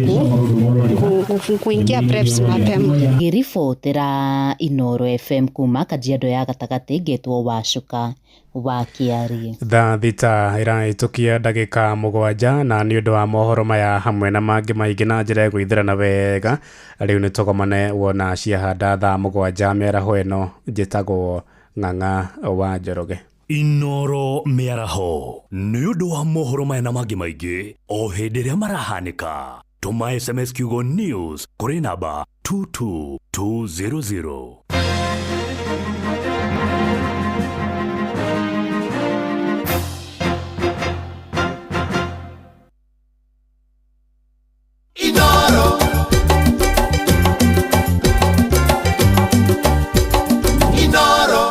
kuingia preps mapema. Ngĩribotera Inooro FM kuma Kajiado ya gatagatĩ ngetwo Wacuka wa Kĩarie. Thaa 6 ĩrahĩtũkia ndagĩka 7 na nĩ ũndũ wa mohoro maya hamwe na mangĩ maingĩ na njĩra ĩgũithĩrana wega rĩu nĩ tũgomane wona ciahanda thaa 7 mĩaraho ĩno. Njĩtagwo Ng'ang'a wa Njoroge. Inooro mĩaraho nĩ ũndũ wa mohoro maya na mangĩ maingĩ o hĩndĩ ĩrĩa marahanĩka. Tũma SMS kiugo news kũrĩ namba 22200. Inooro. Inooro.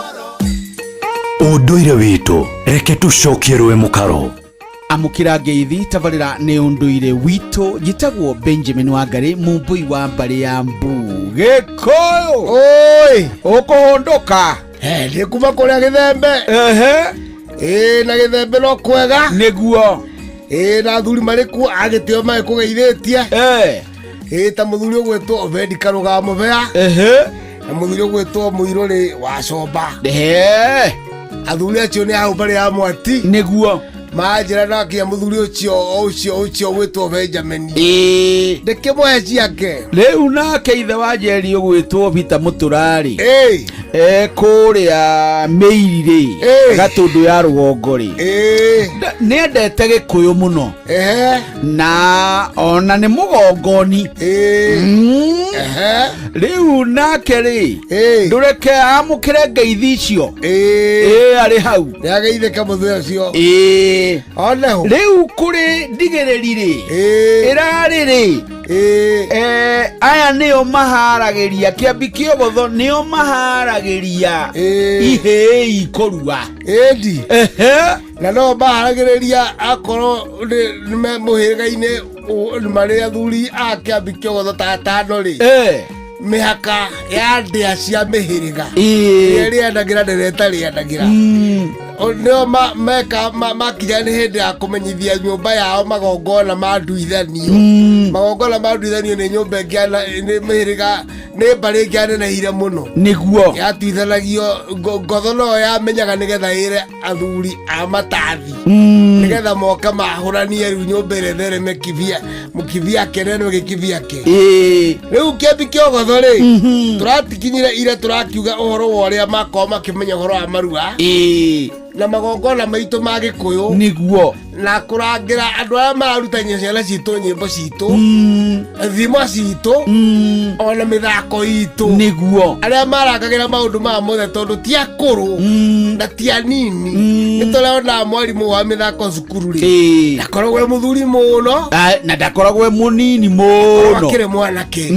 Ũndũire witũ reke tũcokie rũĩ mũkaro. Amũkĩra ngeithi tabarĩra nĩ ũndũire witũ. Njĩtagwo Benjamin Wangari, mũmbũi wa mbarĩ ya Mbu Gĩkũyũ. Oi, ũkũhũndũka. Nĩ kuma kũrĩa gĩthembe. Ĩĩ, na gĩthembe no kwega. Nĩguo. Ĩĩ, na athuri marĩ kuo agĩtĩo magĩkũgeithĩtie. Ĩĩ, ta mũthuri ũgwĩtwo Obedi Karũga Mũbea. Na mũthuri ũgwĩtwo Mũirũrĩ wa Comba. Athuri acio nĩ a mbarĩ ya Mwati. Nĩguo. Manjĩra nakinya mũthuri ũcio ũcio ũcio ũgwĩtwo Benjamin. Ĩĩ. Ndĩkĩmũhe ciake. Rĩu nake ithe wa Njeri ũgwĩtwo Peter Mũtũra-rĩ, kũrĩa Mĩiri-rĩ, Gatũndũ ya rũgongo-rĩ, nĩendete Gĩkũyũ mũno na ona nĩ mũgongoni. Rĩu nake rĩ, ndũreke amũkĩre ngeithi icio. Ĩĩ, arĩ hau. Nĩageithĩke mũthee ũcio. Ĩĩ. Oneho. Rĩu kũrĩ ndigĩrĩri rĩ, ĩrarĩ rĩ, aya nĩo maharagĩria kĩambi kĩogotho, nĩo maharagĩria ihĩĩ ikũrua. Ĩndi. Na no maharagĩrĩria akorwo nĩ me mũhĩrĩga-inĩ marĩ athuri a kĩambi kĩogotho ta atano rĩ, mĩhaka ya ndĩa cia mĩhĩrĩga ĩrĩa ĩrĩanagĩra na ĩrĩa ĩtarĩanagĩra. Nĩo meka makinya nĩ hĩndĩ ya kũmenyithia nyũmba yao magongona ma nduithanio. Magongona ma nduithanio nĩ nyũmba ĩngĩ nĩ mĩhĩrĩga nĩ mbarĩ ĩngĩ yanenehire mũno. Nĩguo. Yatuithanagio ngotho no yamenyaga nĩgetha ĩre athuri a matathi nĩgetha moke mahũranie rĩu nyũmba ĩrĩa ĩthereme kibia mũkibiake neno gĩkibiake. Rĩu kĩambi kĩogotho rĩ, tũratikinyire ira tũrakiuga ũhoro wa ũrĩa makorwo makĩmenya ũhoro wa marua na magongona maitũ ma Gĩkũyũ. Nĩguo. Na kũrangĩra andũ arĩa mararutania ciana citũ nyĩmbo citũ, thimo citũ, ona mĩthako itũ. Nĩguo. Arĩa marangagĩra maũndũ maya mothe tondũ ti akũrũ na ti anini. Nĩ tũrona mwarimũ wa mĩthako cukuru rĩ, ndakoragwo e mũthuri mũno. Na ndakoragwo e mũnini mũno. Akĩrĩ mwanake,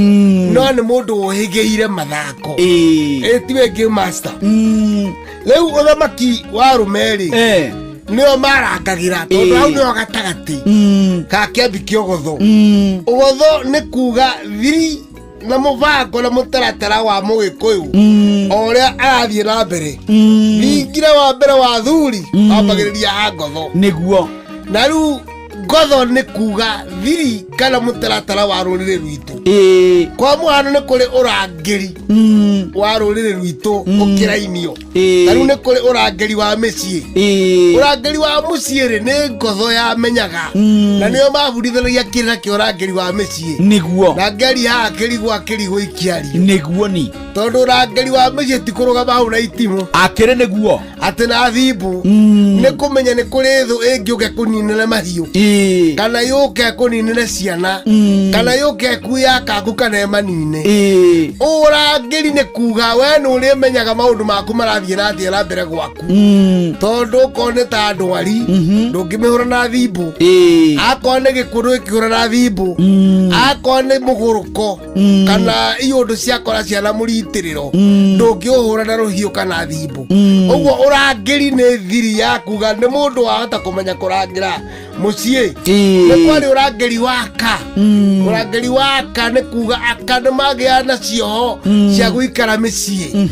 no nĩ mũndũ ũhĩgĩire mathako. Ĩ tiwe game master. Rĩu ũthamaki wa arũme rĩ, nĩo marangagĩra tondũ hau nĩho gatagatĩ ka kĩambi kĩa ũgotho. Ũgotho nĩ kuga thiri na mũbango na mũtaratara wa mũgĩkũyũ o ũrĩa arathiĩ na mbere. Thingira wa mbere wa thuri wambagĩrĩria ha ngotho. Nĩguo. Na rĩu ngotho nĩ kuga thiri kana mũtaratara wa rũrĩrĩ rwitũ. Kwa mũhano nĩ kũrĩ ũrangĩri wa rũrĩrĩ rwitũ ũkĩrainio. Ta rĩu nĩ kũrĩ ũrangĩri wa mĩciĩ. Ũrangĩri wa mũciĩ rĩ, nĩ ngotho yamenyaga. Na nĩo mabundithanagia kĩrĩra kĩa ũrangĩri wa mĩciĩ. Nĩguo. Na ngeri haha kĩrigwo akĩrigwo ikĩario. Nĩguo ni. Tondũ ũrangĩri wa mĩciĩ ti kũrũgama hau na itimũ. Akĩrĩ nĩguo. Atĩ na thimbu. Nĩ kũmenya nĩ kũrĩ thũ ĩngĩũke kũninĩre mahiũ. Kana yũke kũninĩre ciana. Kana yũke ĩkue akaku kana ĩmanine. Ũrangĩri nĩ kuga we nĩ ũrĩmenyaga maũndũ maku marathiĩ na atĩa na mbere gwaku. Tondũ okorwo nĩ ta ndwari, ndũngĩmĩhũra na thimbu. Akorwo nĩ gĩkuũ ndũngĩkĩhũra na thimbu. Akorwo nĩ mũgũrũko kana iũndũ ciakora ciana mũritĩrĩro, ndũngĩũhũra na rũhiũ kana thimbu. Ũguo ũrangĩri nĩ thiri ya kuga nĩ mũndũ wahota kũmenya kũrangĩra mũciĩ. Nĩ kwarĩ ũrangĩri wa aka. Ũrangĩri wa aka nĩ kuga aka nĩ magĩa na cioho cia gũikara mĩciĩ.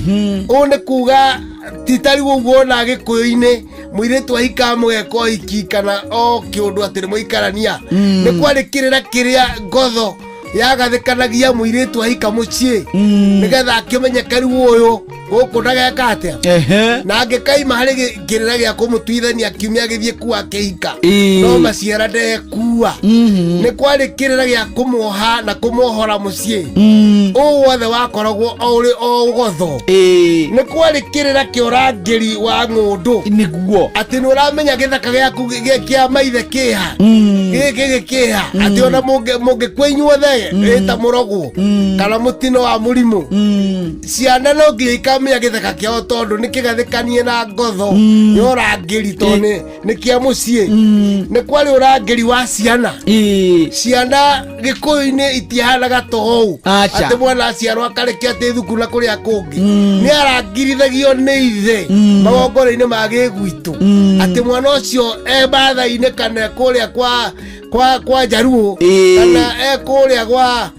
Ũũ nĩ kuga ti ta rĩu ũguo ona Gĩkũyũ-inĩ mũirĩtu ahika mũgeka ũhiki kana o kĩũndũ atĩ nĩ mũikarania. Nĩ kwarĩ kĩrĩra kĩrĩa ngotho yagathĩkanagia mũirĩtu ahika mũciĩ nĩgetha akĩmenyeke rĩu ũyũ gũkũ ndageka atĩa. Na angĩkaima harĩ kĩrĩra gĩa kũmũtuithania kiumia gĩthiĩ kuo akĩhika, no maciara ndekua. Nĩ kwarĩ kĩrĩra gĩa kũmuoha na kũmuohora mũciĩ. Ũũ wothe wakoragwo o ũrĩ o ũgotho. Nĩ kwarĩ kĩrĩra kĩa ũrangĩri wa ng'ũndũ. Nĩguo. Atĩ nĩ ũramenya gĩthaka gĩaku kĩa maithe kĩha, gĩkĩ gĩkĩha, atĩ ona mũngĩkua inyuothe ĩta mũrogwo kana mũtino wa mũrimũ, ciana no nginya Makamĩa gĩthaka kĩao tondũ nĩ kĩgathĩkanie na ngotho ya ũrangĩri tondũ nĩ kĩa mũciĩ. Nĩ kwarĩ ũrangĩri wa ciana. Ciana gĩkũyũ-inĩ itihanaga toou. Acha. Atĩ mwana aciarwo akarekia atĩ thukuru na kũrĩa kũngĩ nĩ arangirithagio nĩ ithe magongona-inĩ ma gĩgwitũ, atĩ mwana ũcio e matha-inĩ kana e kũrĩa kwa Njaruo kana e kũrĩa kwa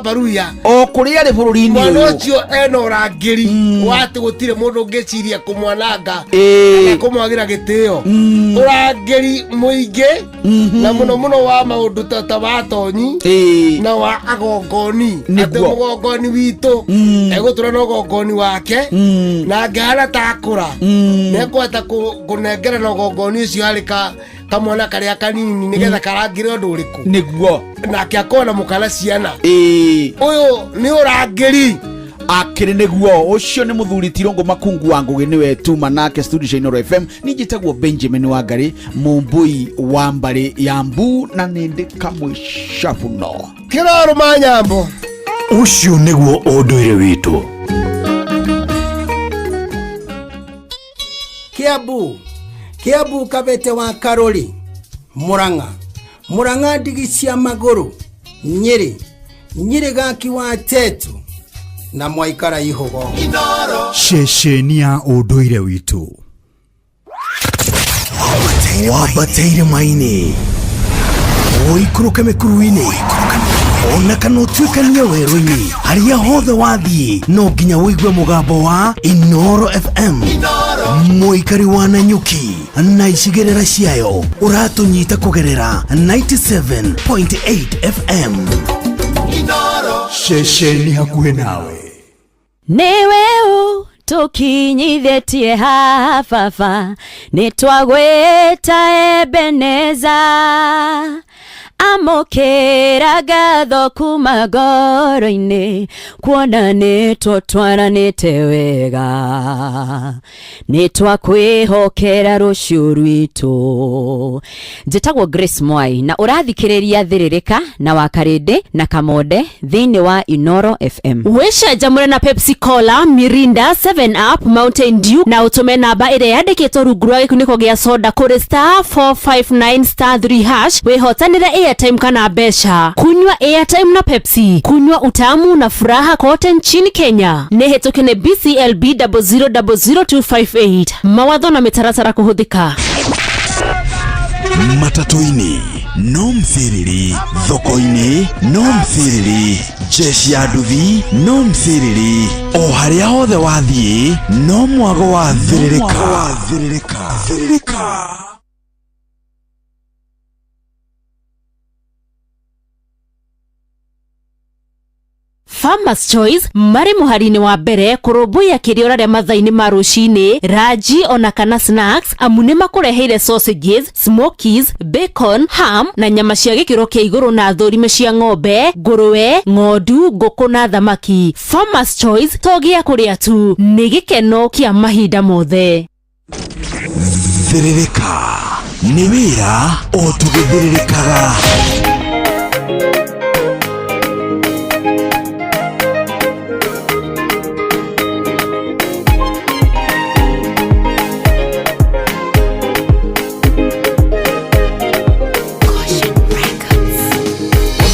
Baruya, o kũrĩa arĩ bũrũri-inĩ mwana ũyũ. Ũcio ena ũrangĩri wa atĩ gũtirĩ mũndũ ũngĩciria kũmwananga kana kũmwagĩra gĩtĩo. Ũrangĩri mũingĩ na mũno mũno wa maũndũ ta wa tonyi na wa agongoni, atĩ mũgongoni witũ egũtũra na ũgongoni wake na angĩhana ta akũra nĩekũhota kũnengerana ũgongoni ũcio harĩ kamwana karĩa kanini nĩgetha karangĩre ũndũ ũrĩkũ. Nĩguo. Nake akorwo na mũkana ciana. Ũyũ nĩ ũrangĩri. Akĩrĩ nĩguo ũcio nĩ mũthuri Tirũngũ Makungu wa Ngũgĩ, nĩwe tuma nake studio cia Inooro FM. Niĩ njĩtagwo Benjamin Wangari, mũmbũi wa mbarĩ ya mbu, na nĩ ndĩ kamwe cabuno. Kĩrorũma nyambo. Ũcio nĩguo ũndũire witũ. Kiambu, Kiambu, Kabete wa Karori, Murang'a, Murang'a, ndigi cia magũrũ, Nyĩrĩ, Nyĩrĩ, gaki wa Tetu na mwaikara ihũgo. Ceceni ya ũndũire witũ. Wambate irĩma-inĩ, ũikũrũke mĩkuru-inĩ, ona kana ũtuĩkanie werũ-inĩ, harĩa hothe wathiĩ no nginya ũigue mũgambo wa Inoro FM. Mũikari wa Nanyuki na icigĩrĩra ciayo, ũratũnyita kũgerera 97.8 FM. Ceceni hakuhĩ nawe. Nĩwe ũtũkinyithĩtie haha baba, nĩ twagwĩta Ebeneza. Amũkĩra ngatho kuma ngoro-inĩ, kuona nĩ tũtwaranĩte wega, nĩ twakwĩhokera rũciũ rwitũ. Njĩtagwo Grace Mwai na ũrathikĩrĩria Thĩrĩrĩka na Wakarĩndĩ na Kamonde thĩinĩ wa Inoro FM. Wĩcanjamũre na Pepsi Cola, Mirinda, 7 Up, Mountain Dew na ũtũme namba ĩrĩa yandĩkĩtwo rungu rwa gĩkunĩko gĩa soda kũrĩ star 459 star 3 hash wĩhotanĩre airtime kana mbeca. Kunywa airtime na Pepsi, kunywa utamu na furaha kote nchini Kenya. Nĩ hĩtũke nĩ BCLB 0000258. Mawatho na mĩtaratara kũhũthĩka. Matatũ-inĩ no mthĩrĩri, thoko-inĩ no mthĩrĩri, jeshi ya nduthi no mthĩrĩri, o harĩa hothe wathiĩ no mwago wa thĩrĩrĩka. Thĩrĩrĩka. Farmers Choice marĩ mũhari-inĩ wa mbere kũrũmbũiya kĩrĩa ũrarĩa mathaa-inĩ ma rũcinĩ, ranji ona kana snacks, amu nĩ makũreheire sausages, smokies, bacon, ham na nyama cia gĩkĩro kĩa igũrũ na thũrime cia ng'ombe, ngũrwe, ng'ondu, ngũkũ na thamaki. Farmers Choice to gĩa kũrĩa tu, nĩ gĩkeno kĩa mahinda mothe. Thĩrĩrĩka nĩ wĩra o tũgĩthĩrĩrĩkaga.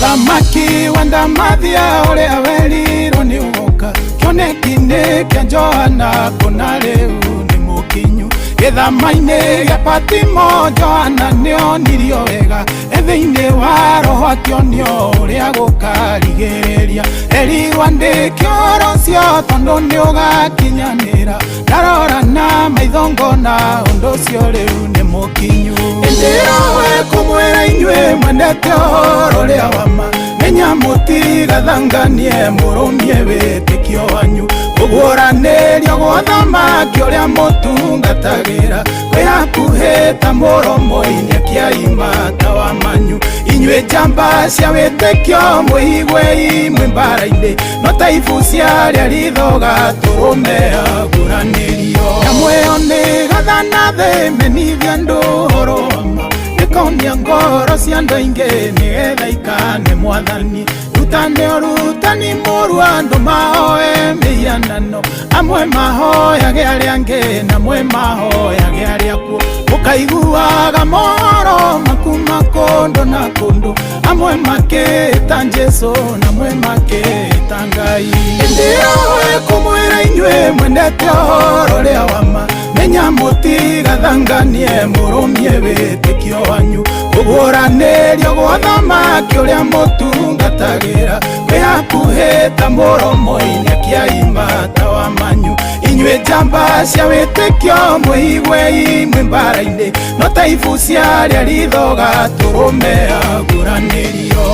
Mũthamaki wa ndamathia ũrĩa werirwo nĩ ũgoka kĩoneki-inĩ kĩa Johana kũna rĩu nĩ mũkinyu gĩthama-inĩ gĩa Patimo. Johana nĩonirio wega e thĩinĩ wa roho, akĩonio ũrĩa gũkarigĩrĩria. Erirwo andĩke ũhoro ũcio tondũ nĩ ũgakinyanĩra. Ndarora na maitho ngona ũndũ ũcio rĩu nĩ mũkinyu. Ĩndĩ we kũmwĩra inyuĩ mwendete ũhoro ũrĩa wa ma, menya mũtigathanganie, mũrũmie wĩtĩkio wanyu. Kũguũranĩrio gwa thamaki ũrĩa mũtungatagĩra kwĩ hakuhĩ ta mũromo-inĩ, akĩaima ta wa manyu. Inyuĩ njamba cia wĩtĩkio mwĩiguei mwĩ mbara-inĩ, no ta ibu cia arĩa rithoga tũrũme aguranĩrio. Nyamũ ĩyo nĩ gathana thĩ, menithia andũ ũhoro wa ma, ĩkonia ngoro cia andũ aingĩ nĩgetha ikane Mwathani. Rutane ũrutani. Ũrutani mũru andũ mahoe mĩhianano amwe mahoyage arĩa angĩ na amwe mahoyage arĩa akuũ ũkaiguaga mohoro makuma kũndũ na kũndũ amwe makĩta Jesũ na amwe makĩta Ngai ĩndĩ ĩyo ĩkũmwĩra inyuĩ mwendete ũhoro ũrĩa wa ma menya mũtigathanganie mũrũmie wĩtĩkio wanyu kũguũranĩrio gwa thamaki ũrĩa mũtungatagĩra kwĩ hakuhĩ ta mũromo-inĩ akĩaima ta wa manyu inyuĩ njamba cia wĩtĩkio mwĩigwe imwe mbara-inĩ no ta ibu cia arĩa ritho gatũrũme aguranĩrio.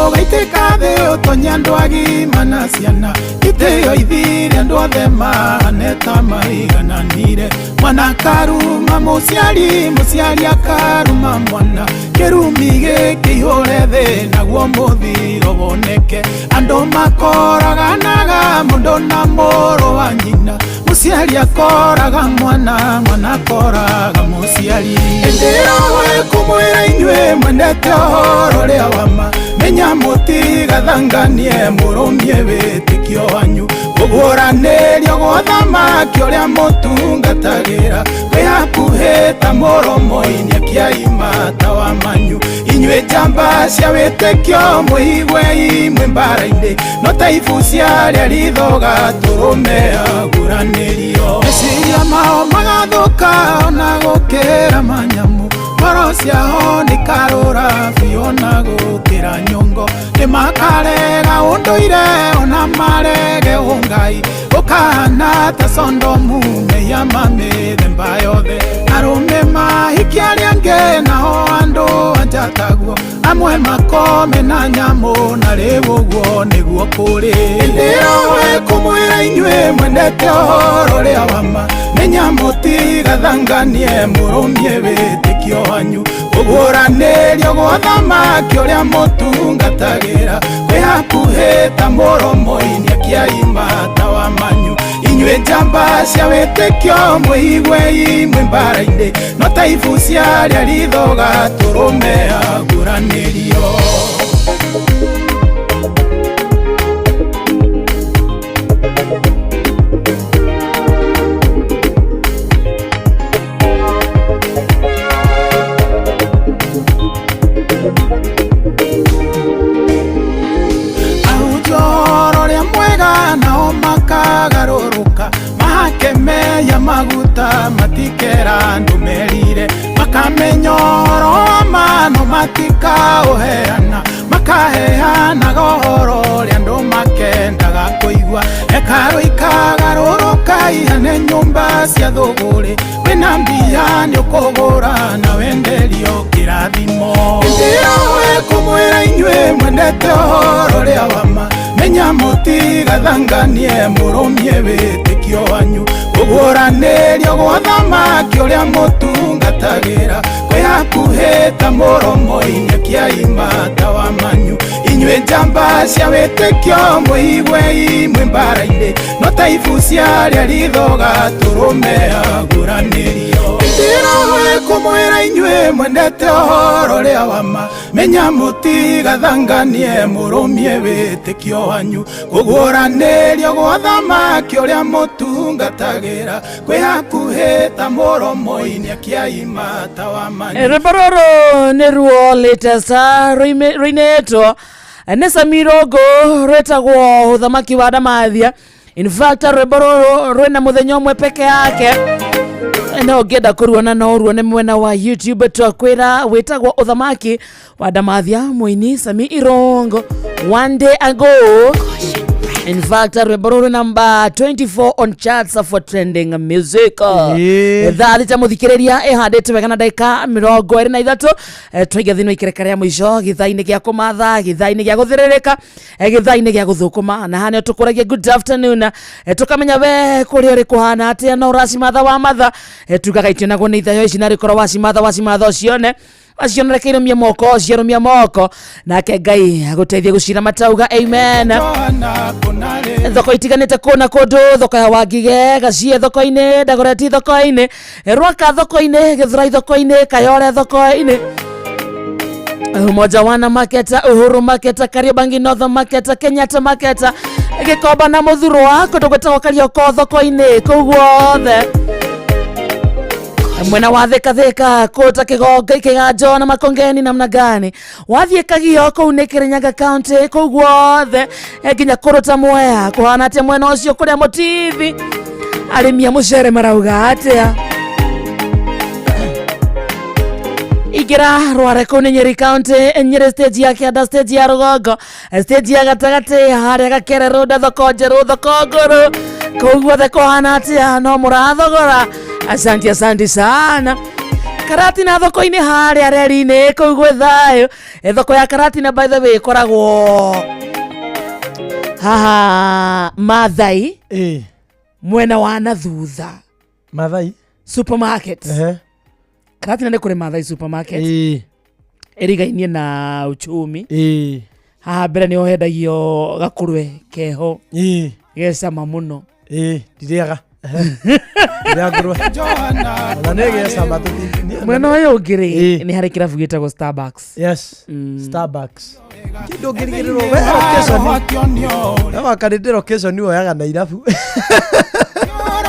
Ũgaitĩka thĩ ũtonye andũ agima na ciana itĩo ithire andũ othe mahane ta maigananire mwana akaruma mũciari mũciari akaruma mwana kĩrumi gĩkĩihũre thĩ naguo mũthiro woneke andũ makoraganaga mũndũ na mũrũ wa nyina mũciari akoraga mwana mwana akoraga mũciari ĩndĩ ĩyo ĩkũmwĩra inyuĩ mwendete ũhoro ũrĩa wa ma menya mũtigathanganie mũrũmie wĩtĩkio wanyu kũguũranĩrio gwa thamaki ũrĩa mũtungatagĩra kwĩ hakuhĩ ta mũromo-inĩ akĩaima ta wa manyu inyuĩ njamba cia wĩtĩkio mwĩigwe imwe mbara-inĩ no ta ibu cia arĩa ritho gatũrũme aguranĩrio meciria mao magathũka ona gũkĩra manyamũ ngoro ciao nĩikarũra biũ ona gũkĩra nyongo nĩmakarega ũndũire ona marege ũngai gũkahana ta Sondomu mehia ma mĩthemba yothe arũme mahikia arĩa angĩ nao andũ anja taguo amwe makome na nyamũ na rĩu ũguo nĩguo kũrĩ ĩndĩ ĩyo ĩkũmwĩra inyuĩ mwendete ũhoro ũrĩa wa ma menya mũtigathanganie mũrũmie wĩtĩkio wanyu kũguũranĩrio gwa thamaki ũrĩa mũtungatagĩra kwĩ hakuhĩ ta mũromo-inĩ akĩaima ta wa manyu inyuĩ njamba cia wĩtĩkio mwĩigwe imwe mbara-inĩ no ta ibu cia arĩa ritho gatũrũme aguranĩrio. Makagarũrũka mahakemeya maguta matikera andũ merire makamenya ũhoro wa ma no matikaũheana makaheanaga ũhoro ũrĩa andũ makendaga kũigua hekarũ ikagarũrũka ihane nyũmba cia thũgũrĩ wĩna mbia nĩũkũgũra na wenderio kĩrathimo ĩndĩ ĩyo ĩkũmwĩra inyuĩ mwendete ũhoro ũrĩa wa ma menya mũtigathanganie mũrũmie wĩtĩkio wanyu kũguũranĩrio gwa thamaki ũrĩa mũtungatagĩra kwĩ hakuhĩ ta mũromo-inĩ akĩaima ta wa manyu inyuĩ njamba cia wĩtĩkio mwĩigwe imwe mbara-inĩ no ta ibu cia arĩa ritho gatũrũme aguranĩrio ĩndĩ ĩyo ĩkũmwĩra inyuĩ mwendete ũhoro ũrĩa wa ma menya mũtigathanganie mũrũmie wĩtĩkio wanyu kũguũranĩrio gwa thamaki ũrĩa mũtungatagĩra kwĩ hakuhĩ ta mũromo-inĩ akĩaima ta wa manyu. Rwĩmbo rũrũ nĩruo latest rũinĩtwo nĩ Samirongo rwĩtagwo Ũthamaki wa Ndamathia. In fact rwĩmbo rũrũ rwĩna mũthenya ũmwe peke yake na ũngĩenda kũruona no ũruone mwena wa YouTube twakwĩra wĩtagwo Ũthamaki wa Ndamathia mũini Sami Irongo one day ago. In fact rwĩmbo rũrũ number 24 on charts for trending music. Thaa thita mũthikĩrĩria ĩhandĩte wega na ndagĩka 23 twaige thĩinĩ wa ikereka rĩa mũico gĩthaa-inĩ gĩa kũmatha gĩthaa-inĩ gĩa gũthĩrĩrĩka gĩthaa-inĩ gĩa gũthũkũma na haha nĩho tũkũragia good afternoon tũkamenya we kũrĩa ũrĩ kũhana atĩa na ũracimatha wa matha tugaga itionagwo nĩ ithayo ici narĩ korwo wacimatha wacimatha ũcione Acio reke irũmie moko, ciarũmia moko, nake Ngai agũteithie gũcira matauga amen. Thoko itiganĩte kũna kũndũ, thoko ya Wangige, Gacie thoko-inĩ, Dagoretti thoko-inĩ, Rwaka thoko-inĩ, Gĩthurai thoko-inĩ, Kayore thoko-inĩ, Umoja Wana Market, Uhuru Market, Kariobangi North Market, Kenyatta Market, Gĩkomba na Mũthurwa, kũndũ gwĩtagwo Karioko thoko-inĩ, kũu guothe mwena wa Thika Thika kũta Kĩgonga Kĩganjo na Makongeni namna gani wathiĩ Kagio kũu nĩ Kirinyaga County kũu guothe nginya kũrũta Mwea kũhana atĩa mwena ũcio kũrĩa Mũtithi arĩmi a mũcere marauga atĩa ingĩra Rware kũu nĩ Nyeri County, Nyeri stage ya kĩanda, stage ya rũgongo, stage ya gatagatĩ harĩa Gakere Road, thoko njerũ, thoko ngũrũ, kũu guothe kũhana atĩa no mũrathogora. Asante, asante sana. Karatina thoko-inĩ harĩa reri-inĩ kũu gwĩ thayũ. Thoko ya Karatina by the way ĩkoragwo haha Mathai mwena wa na thutha. Mathai supermarket. Karatina nĩ kũrĩ Mathai supermarket ĩrigainie na uchumi. Haha mbere nĩho hendagio gakũrwe keho gecama mũno. Ndirĩaga. Ndirĩaga ngũrwe. Ona nĩ gĩcama Mwena ũyũ ũngĩ rĩ nĩ harĩ kĩrabu gĩtagwo Starbucks. Yes. Starbucks. Kĩndũ ũngĩrigĩrĩrwo we location. We wakarĩndĩ location woyaga na irabu.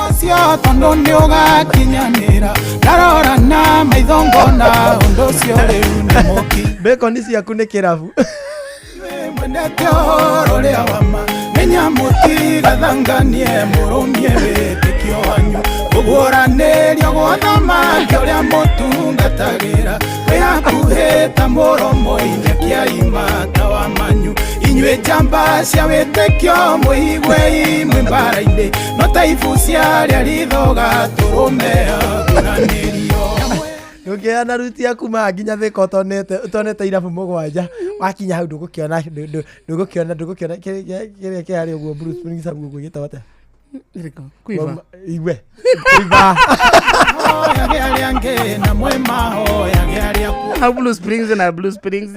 Ũcio tondũ nĩ ũgakinyanĩra ndarora na maitho ngona ũndũ ũcio rĩu nĩ mũkinyu. Bacon ciaku nĩ kĩrabu. Mwendete ũhoro ũrĩa wa ma menya mũtigathanganie mũrũmie wĩtĩkio wanyu kũguũranĩrio gwothamaki ũrĩa mũtungatagĩra wĩ hakuhĩ ta mũromo-inĩ kĩaima ta wa manyu inyuĩ njamba cia wĩtĩkio mwĩiguei mwĩ mbara-inĩ no ta ibu cia arĩa rithoga tũrũme aguranĩrio. Ndũngĩheana ruti yaku ma nginya Thika ũtonete irabu mũgwanja wakinya hau ndũgũkĩona ndũgũkĩona ndũgũkĩona kĩrĩa kĩharĩa ũguo Blue Springs hau ũguo gĩtagwo atĩa? Quiver. Igwe. Quiver. Hau Blue Springs na Blue Springs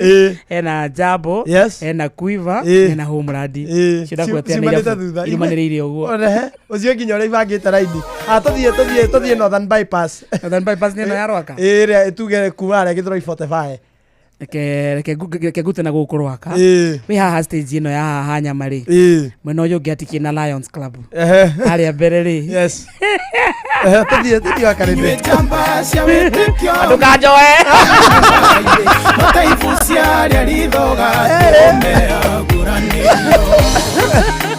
ena Jabo ena Quiver ena Homeland ciendakwetea nĩ Ciumanĩte irabu thutha. irumanĩrĩire ũguo. Onehe, ũcio nginya ũrĩa ibangĩte raini. Ah, tũthiĩ tũthiĩ tũthiĩ Northern Bypass. Northern Bypass nĩ ĩno ya Rwaka? Ĩrĩa tuge kuma harĩa Gĩthũrai 45. Reke ngute na gũkũ Rwaka. Wĩ haha stage ĩno ya haha nyama rĩ mwena ũyũ ũngĩ atikie na Lions Club harĩa mbere rĩ. Yes. Tũthiĩ tũthiĩ wakarĩndĩ. Ndũkanjoe. No ta ibu cia arĩa rithoga tũrũme aguranĩrio.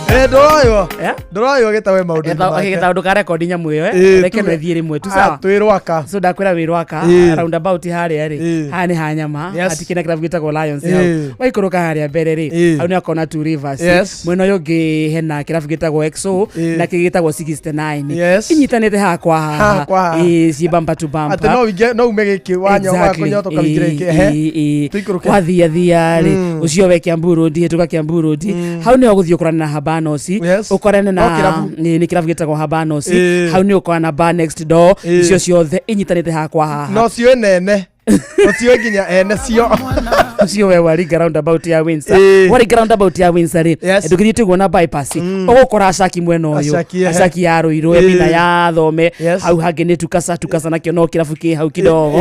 Ndũroywo ndũroywo gĩtawe maũndũ-inĩ make. Gĩtaũ ndũkarekondi nyamũ ĩyo reke no ĩthiĩ rĩmwe tu sawa. Twĩ Rwaka. So ndakwĩra wĩ Rwaka roundabout harĩa rĩ haha nĩ ha nyama hatikĩ na kĩrabu gĩtagwo Lions hau waikũrũka harĩa mbere rĩ hau nĩ akona Two Rivers. Mwena ũyũ ũngĩ hena kĩrabu gĩtagwo XO na kĩngĩ gĩtagwo 69 inyitanĩte haha kwa haha ciĩ bumper to bumper. Atĩ no ũingĩ no ume gĩkĩ wanya wakũnyota ũkaingĩra gĩkĩ. Tũikũrũke. Wathia thia rĩ ũcio we Kiambu Road hĩtũka Kiambu Road hau nĩho ũgũthiĩ ũkorane na Habanos ũkorane na No kĩrabu. nĩ kĩrabu gĩtagwo Habanos hau nĩ ũkorana na Bar Next Door icio ciothe inyitanĩte haha kwa haha. No ciũĩ nene. Ũciũĩ nginya ene cio. Ũcio we waringa roundabout ya Windsor. Waringa roundabout ya Windsor rĩ ndũgĩthiĩ tiguo na bypass ũgũkora Ashaki mwena ũyũ. Ashaki, ehe. Ashaki ya Ruiru Emina ya Thome hau hangĩ nĩ Tukasa Tukasa nakĩo no kĩrabu kĩ hau kidogo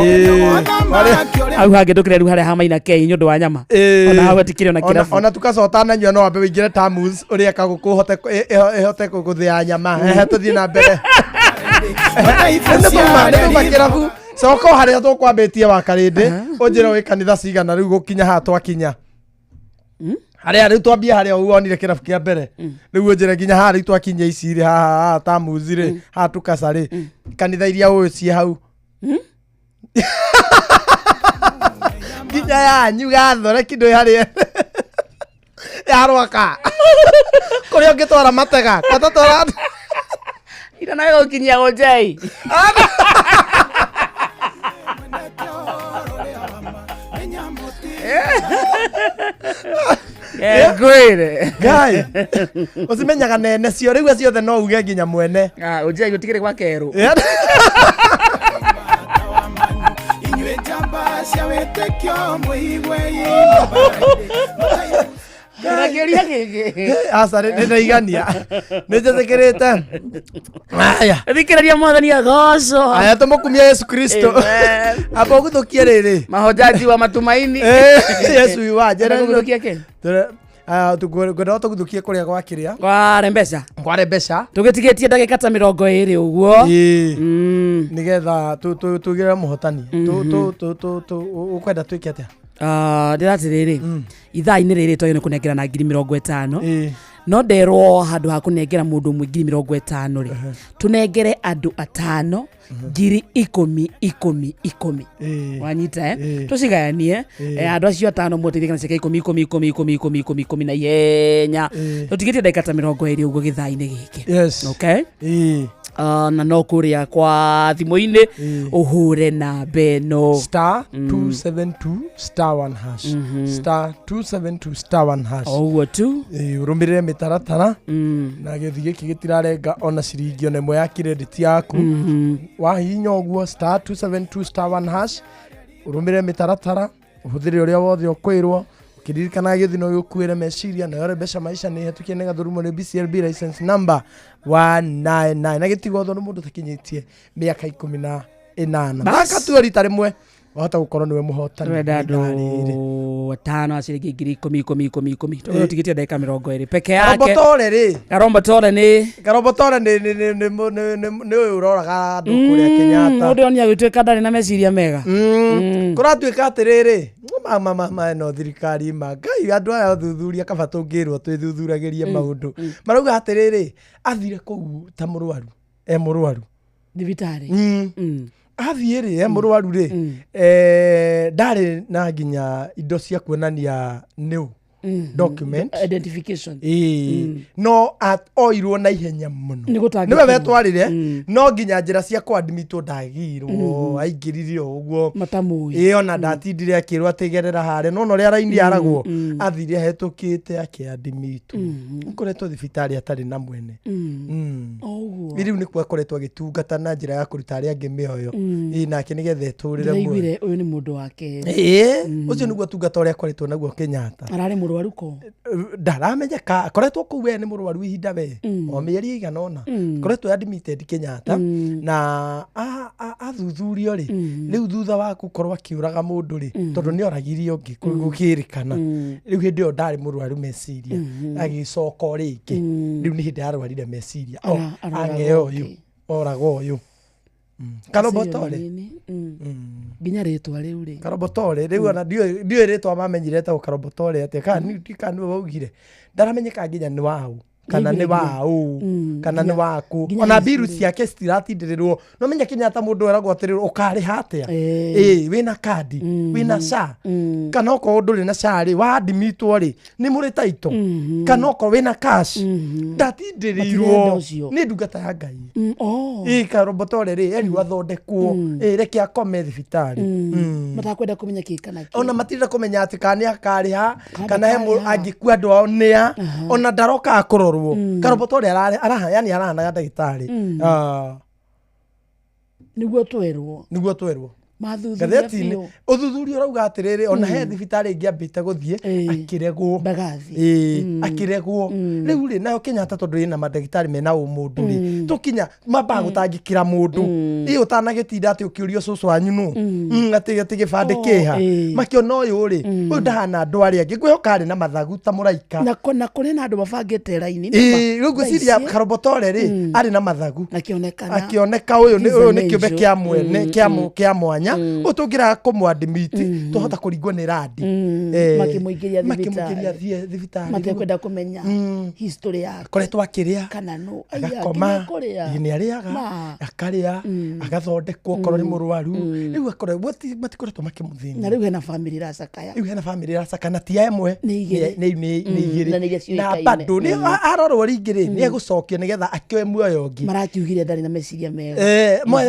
hau hangĩ ndũkĩre rĩu harĩa ha Maina Kei nĩ ũndũ wa nyama ona hau hatikĩrĩ ona kĩrabu. Ona tukasa ũtananyua no wambe wĩingĩre tamus ũrĩe kagũkũ ũhote ĩhote gũthĩa nyama. Ehe, tũthiĩ na mbere. Nĩ tuma kĩrabu coka o harĩa tũkwambĩtie wakarĩndĩ ũnjĩre wĩ kanitha cigana rĩu gũkinya haha twakinya harĩa rĩu twambie harĩa ũguo wonire kĩrabu kĩa mbere rĩu ũnjĩre nginya haha rĩu twakinya ici rĩ haha haha tamuzi rĩ haha tukasa rĩ kanitha iria ũĩ ciĩ hau nginya yanyu gathoreki ndũĩ harĩa ya Rwaka kũrĩa ũngĩtwara matega kwatatwara ira nawe gũkinyia gũnjei. Ngwĩre Ngai ũcimenyaga nene cio rĩu ciothe no uge nginya mwene. Ũnjei gũtikĩrĩ gwa kerũ. Inyuĩ njamba Cia wĩtĩkio mũigue Ndĩrakĩũria gĩkĩ. Aca nĩ ndaigania nĩ njĩtĩkĩrĩte. Aya. Thikĩrĩria mwathani agocwo. Aya tũmũkumia Yesu Kristo. Amen. Amba ũguthũkie rĩrĩ. Mahojaji wa matumaini. Yesu iwanje. Ũrenda kũguthũkia kĩ? Ngwenda tũguthũkie kũrĩa gwa kĩrĩa. Kwa Rembeca. Kwa Rembeca. Tũgĩtigĩtie ndagĩka ta 20 ũguo. Nĩgetha tugĩre mũhotani. Ũkwenda twĩke atĩa? Ndĩratĩrĩrĩ ithaa-inĩ rĩrĩ twagĩrĩirwo nĩ kũnengerana 50,000 no nderwo handũ ha kũnengera mũndũ ũmwe 50,000 rĩ tũnengere andũ atano 10,000 10 10 wanyita tũcigayanie andũ acio atano mũteithie na ciake 10 10 10 10 10 10 10 na ihenya tũtigĩtie ndagĩka ta 20 ũguo gĩthaa-inĩ gĩkĩ. Yes. Okay. Na no kũrĩa kwa thimũ-inĩ ũhũre namba ĩno star 272 star 1 hash star 272 star 1 hash. O ũguo tu. Ũrũmĩrĩre mĩtaratara na gĩthi gĩkĩ gĩtirarenga ona ciringi ona ĩmwe ya credit yaku. Wahihinya ũguo star 272 star 1 hash ũrũmĩrĩre mĩtaratara ũhũthĩre ũrĩa wothe ũkwĩrwo ũkĩririkana gĩthi no gĩkuĩre meciria nayo Rembeca Maisha nĩ hetũkie nĩ gathurumwo nĩ BCLB license number 199 na gĩtigwo tondũ mũndũ takinyĩtie mĩaka 18. Bas. Thaka tu rita rĩmwe wahota gũkorwo nĩwe mũhotani. Tũrenda andũ atano a ciringi 10,000 10 10 10 tũtigĩtie ndagĩka 20 peke yake. Karombotore rĩ. Karombotore nĩ Karombotore nĩ nĩ ũyũ ũroraga andũ kũrĩa Kenyatta. Mũndũ onia gũtuĩka ndarĩ na meciria mega. Kũratuĩka atĩrĩrĩ ma ma ma no thirikari ma ngai andũ aya athuthuria kaba tũngĩrwo twĩthuthuragĩrie maũndũ marauga atĩrĩrĩ athire kũu ta mũrwaru e mũrwaru thibitarĩ. Athiĩ rĩ e mũrwaru rĩ ndarĩ na nginya indo cia kuonania nĩũ document identification. No oirwo na ihenya mũno Nĩ gũtangĩkĩrwo. nĩwe wetwarire no nginya njĩra cia kũadmitwo ndagirwo aingĩririo ũguo matamũĩ. Ĩĩ ona ndatindire akĩrwo atĩ gerera harĩa no ũrĩa raini aragwo athire ahĩtũkĩte akĩadmitwo akoretwo thibitarĩ atarĩ na mwene. Ũguo. Rĩu nĩkuo akoretwo agĩtungata na njĩra ya kũruta arĩa angĩ mĩoyo. Ĩĩ nake nĩgetha etũrĩre muoyo. Ndĩraiguire ũyũ nĩ mũndũ wake. Ĩĩ ũcio nĩguo tungata ũrĩa akoretwo naguo Kenyatta. Ararĩ mũrwaru ko? Ndaramenyeka akoretwo kũu we nĩ mũrwaru ihinda we o mĩeri ĩigana ũna akoretwo admitted Kenyatta na athuthurio rĩ rĩu thutha wa gũkorwo akĩũraga mũndũ rĩ tondũ nĩ oragirie ũngĩ gũkĩrĩkana rĩu hĩndĩ ĩyo ndarĩ mũrwaru meciria agĩcoka o rĩngĩ rĩu nĩ hĩndĩ arwarire meciria ang'eo ũyũ oraga ũyũ Karobotore. Nginya rĩtwa rĩu rĩ. Karobotore rĩu ona ndiũĩ rĩtwa mamenyire etagwo Karobotore atĩa kana kana nĩwe waugire ndaramenyeka nginya nĩ waũ kana nĩ waũ kana nĩ waku ona mbiru ciake citiratindĩrĩrwo no menya Kenyatta mũndũ eragwo atĩrĩrĩ ũkarĩha atĩa ĩĩ wĩna kandi wĩna SHA kana okorwo ndũrĩ na SHA rĩ waadimitwo rĩ nĩ mũrĩ taito kana okorwo wĩna cash Matirenda ndatindĩrĩirwo ũcio. nĩ ndungata ya Ngai ĩĩ Karobotore rĩ erirwo athondekwo ĩĩ reke akome thibitarĩ. Matakwenda kũmenya kĩ kana kĩ. Ona matirenda kũmenya atĩ kana nĩ akarĩha kana he angĩkua andũ ao nĩa ona ndarokaga kũrorwo Karobotore araha yani arahanaga ndagĩtarĩ. Nĩguo twerwo. Nĩguo twerwo. Mathuthuria Ngathĩti-inĩ biũ. ũthuthuria ũrauga atĩrĩrĩ ona he thibitarĩ ĩngĩ ambĩte gũthiĩ akĩregwo. Mbagathi. Ĩĩ akĩregwo rĩu rĩ nayo Kenyatta tondũ ĩna mandagĩtarĩ mena ũmũndũ rĩ tũkinya mambaga gũtangĩkĩra mũndũ ĩ ũtanagĩtinda atĩ ũkĩũrio cũcũ wanyu nũ atĩ atĩ gĩbandĩ kĩha makĩona ũyũ rĩ ũyũ ndahana andũ arĩa angĩ ngwĩhoka arĩ na mathagu ta mũraika. Na kũrĩ na andũ mabangĩte raini. Ĩĩ rĩu ngwĩciria Karobotore rĩ arĩ na mathagu akĩonekana akĩoneka ũyũ nĩ ũyũ nĩ kĩũmbe He's kĩa an mwene angel. kĩa mwanya ũyũ tũngĩraga kũmwadimiti twahota kũringwo nĩ randi. Makĩmũingĩria makĩmũingĩria thibitarĩ. thibitarĩ Matekwenda kũmenya history yake. Akoretwo akĩrĩa kana nũ agakoma kũrĩa. nĩ arĩaga akarĩa agathondekwo okorwo nĩ mũrwaru rĩu akorwo matikoretwo makĩmũthĩnia. Na rĩu hena famĩlĩ ĩracakaya. Rĩu hena famĩlĩ ĩracakana ti ĩmwe Nĩ igĩrĩ. nĩ Na nĩ iria igĩrĩ na ciũĩkaine. bado nĩ arorwo rĩngĩ rĩ nĩ egũcokio nĩgetha akĩoe muoyo ũngĩ. Marakiugire ndarĩ na meciria mega.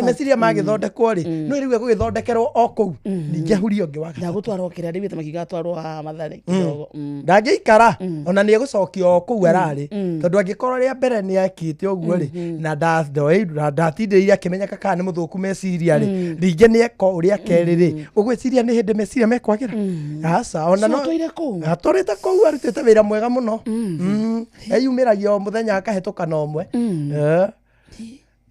Meciria magĩthondekwo rĩ no rĩu egũgĩthondekerwo o kũu ningĩ ahurie ũngĩ wa gatatũ. Ndagũtwarwo kĩrĩa rĩu makiuga atwarwo haha Mathare kidogo. Ndangĩikara ona nĩ egũcokio o kũu ararĩ tondũ angĩkorwo rĩa mbere nĩ ekĩte ũguo rĩ Na ndoĩ ndatindĩrĩire akĩmenyeka kana nĩ mũthũku meciria rĩ, rĩngĩ nĩ eko ũrĩa kerĩ rĩ, ũgwĩciria nĩ hĩndĩ meciria mekwagĩra? Aca, ona So no atũire kũu? Atũrĩte kũu, arutĩte wĩra mwega mũno. Eyumĩragia o mũthenya akahĩtũka na ũmwe. Eh.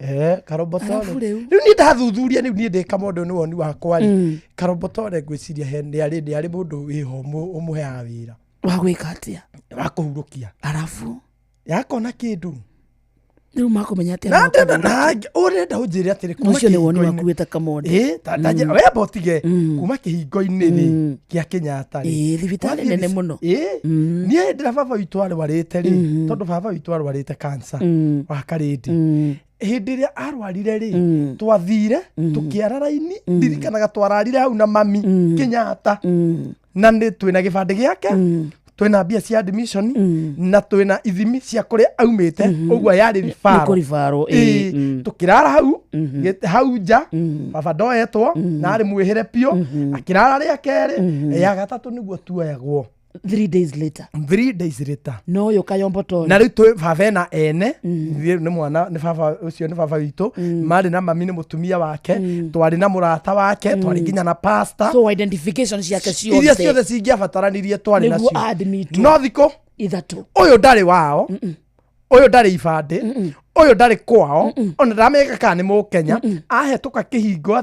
Eh, Karobotore. Arabu rĩu? Rĩu niĩ ndathuthuria, rĩu niĩ ndĩ kamũndũ, nĩ woni wakwa rĩ, Karobotore ngwĩciria he nĩ arĩ mũndũ wĩho ũmũheaga wĩra. Wa gwĩka atĩa? Wa kũhurũkia. Arabu yakona kĩndũ. Rĩu makũmenya atĩa? Na ũrenda ũnjĩre atĩrĩ, kuma Ũcio nĩ woni kĩhingo-inĩ- waku wĩta Kamonde. Ĩ, we amba ũtige kuma kĩhingo-inĩ rĩ kĩa Kenyatta rĩ. Ĩ, thibitarĩ Wathiĩ nene mũno. Ĩ, niĩ hĩndĩ ĩrĩa baba witũ arwarĩte rĩ, tondũ baba witũ arwarĩte cancer wa karĩndĩ, hĩndĩ ĩrĩa arwarire rĩ, twathire tũkĩara raini. Ndirikanaga twararire hau na mami Kenyatta, na nĩ twĩna gĩbandĩ gĩake, twĩna mbia cia admission, na twĩna ithimi cia kũrĩa aumĩte, ũguo yarĩ Nĩ ribaro. kũribarwo, ĩ. Ĩ, tũkĩrara hau hau nja. Baba ndoetwo na arĩ mwĩhĩre biũ, akĩrara rĩa kerĩ, ya gatatũ nĩguo tuoyagwo. 3 days later. 3 days later. No ũyũ Kayombo. Na rĩu twĩ baba ena ene. Ithuĩ nĩ mwana nĩ baba ũcio, nĩ baba witũ, marĩ na mami, nĩ mũtumia wake, twarĩ na mũrata wake, twarĩ nginya na pastor. So identification ciake ciothe. Iria ciothe cingĩabataranirie twarĩ Nĩguo nacio. admitwo. No thikũ 3. Ũyũ ndarĩ wao, ũyũ ndarĩ ibandĩ, ũyũ ndarĩ kwao, ona ndamenyeka kana nĩ Mũkenya. Ahetũka kĩhingo,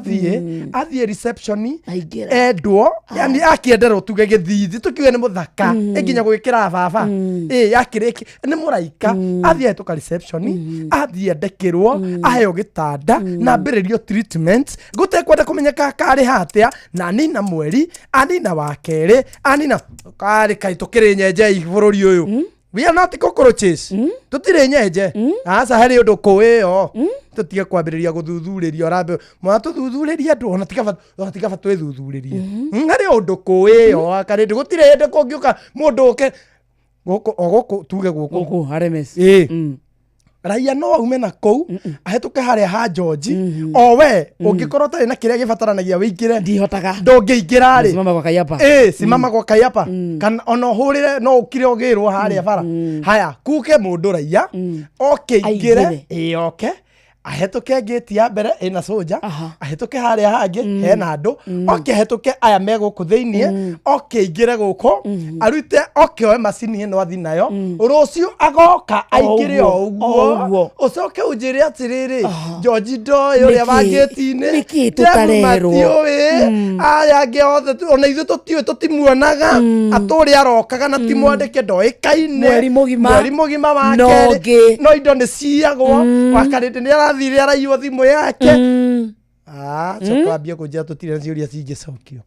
athiĩ reception, Aingĩra. Endwo, yani akĩenderwo, tuge gĩthithi, tũkiuge nĩ mũthaka, ĩnginya gwĩkĩra baba ĩ yakĩrĩ nĩ mũraika. Athiĩ ahetũka reception, athiĩ andĩkĩrwo, aheo gĩtanda na ambĩrĩrio treatment, gũtekwenda kũmenyeka karĩ hatĩa. Na anina mweri, anina wa kerĩ, anina karĩ kaĩ tũkĩrĩ nyenje bũrũri ũyũ. We are not cockroaches, tũtirĩ nyenje, aca. Harĩ ũndũ kũĩyo tũtige kwambĩrĩria gũthuthurĩria, ũrambe mwatũthuthurĩria andũ, ona tikaba twĩthuthurĩrie. Harĩ ũndũ kũĩyo akarĩndĩ, gũtirĩ hĩndĩ kũngĩũka mũndũ ũke gũkũ, o gũkũ tuge gũkũ. Gũkũ RMS. Ĩ, raia no aume na kũu ahĩtũke harĩa ha George, o we ũngĩkorwo ũtarĩ na kĩrĩa gĩbataranagia wĩingĩre, Ndihotaga. Ndũngĩingĩra rĩ. Simama kwa Kayapa. Ĩ, simama kwa Kayapa, kana ona ũhũrĩre no ũkire ũgĩrwo harĩa bara. Haya, kuke mũndũ raia oke aingĩre. Aingĩre. Ĩ, oke ahĩtũke ngĩti ya mbere ĩna soja, ahĩtũke harĩa hangĩ hena andũ, oke ahĩtũke aya me gũkũ thĩiniĩ, oke aingĩre gũkũ, arute, oke oe macini ĩno athi nayo, rũciũ agoka aingĩre o O ũguo. Ũguo. Ũcoke ũnjĩre atĩrĩrĩ, George ndoĩ ũrĩa wa ngĩti-inĩ. Nĩkĩ tũtarerwo? Matiũĩ aya angĩ othe, ona ithuĩ tũtiũĩ, tũtimuonaga, atũrĩ arokaga na ti mwandĩke, ndoĩkaine. Mweri mũgima. Mweri mũgima wa No kerĩ. ngĩ. No indo nĩ ciyagwo, wakarĩndĩ nĩ arathire araiywo thimũ yake. Ah, coka ambie kũnjĩra tũtirĩ na ciũria cingĩcokio.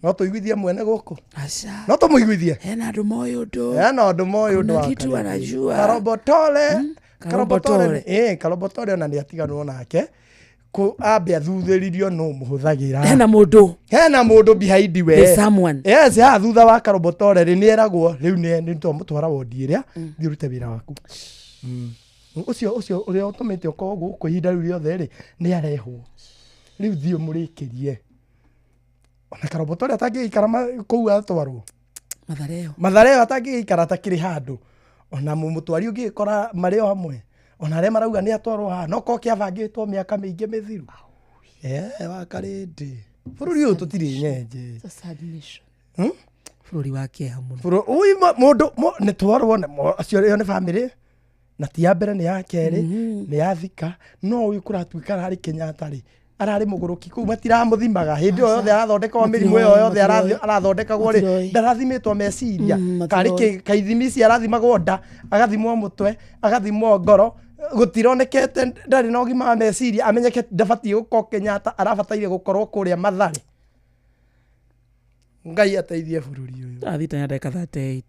No tũiguithie mwene gũkũ? Aca. No tũmũiguithie? Hena andũ moĩ ũndũ. Hena ũndũ moĩ ũndũ Kuna wa kitu Karĩndĩ. anajua. Karobotore. Karobotore. Karobotore, ĩ, Karobotore ona nĩ atiganwo nake, kũ ambe athuthĩririo no mũhũthagĩra. Hena mũndũ. Hena mũndũ behind we. There's someone. Yes, haha thutha wa Karobotore rĩ, nĩ eragwo rĩu nĩ twamũtwara wondi ĩrĩa, thiĩ ũrute wĩra waku. Ũcio ũrĩa ũtũmĩte ũkorwo gũkũ ihinda rĩu rĩothe rĩ, nĩ arehwo rĩu, thiĩ ũmũrĩkĩrie. Ona Karobotore atangĩgĩikara kũu atwarwo Mathare ĩyo. Mathare ĩyo atangĩgĩikara atakĩrĩ handũ, ona mũmũtwari ũngĩgĩkora marĩ o hamwe, ona arĩa marauga nĩ atwarwo haha, no korwo kĩabangĩtwo mĩaka mĩingĩ mĩthiru. Eh, wakarĩndĩ bũrũri ũyũ tũtirĩ nyenje. It's a sad nation. Hmm? Bũrũri wa kĩeha mũno. Ui, mũndũ nĩ twarwo acio ĩyo nĩ bamĩrĩ, na ti ya mbere, nĩ ya kerĩ, nĩ ya thika. No ũyũ kũratuĩka ararĩ Kenyatta rĩ, ararĩ mũgũrũki kũu, matiramũthimaga hĩndĩ ĩyo yothe arathondekwo mĩrimũ ĩyo yothe arathondekagwo rĩ, Matiroĩ. ndarathimĩtwo meciria. Matiroĩ. Karĩ kaithimi ici arathimagwo nda, agathimwo mũtwe, agathimwo ngoro, gũtironekete ndarĩ na ũgima wa meciria, amenyeke ndabatiĩ gũkorwo Kenyatta, arabataire gũkorwo kũrĩa Mathare. Ngai ateithie bũrũri ũyũ. Thaa 6 na ndagĩka 38.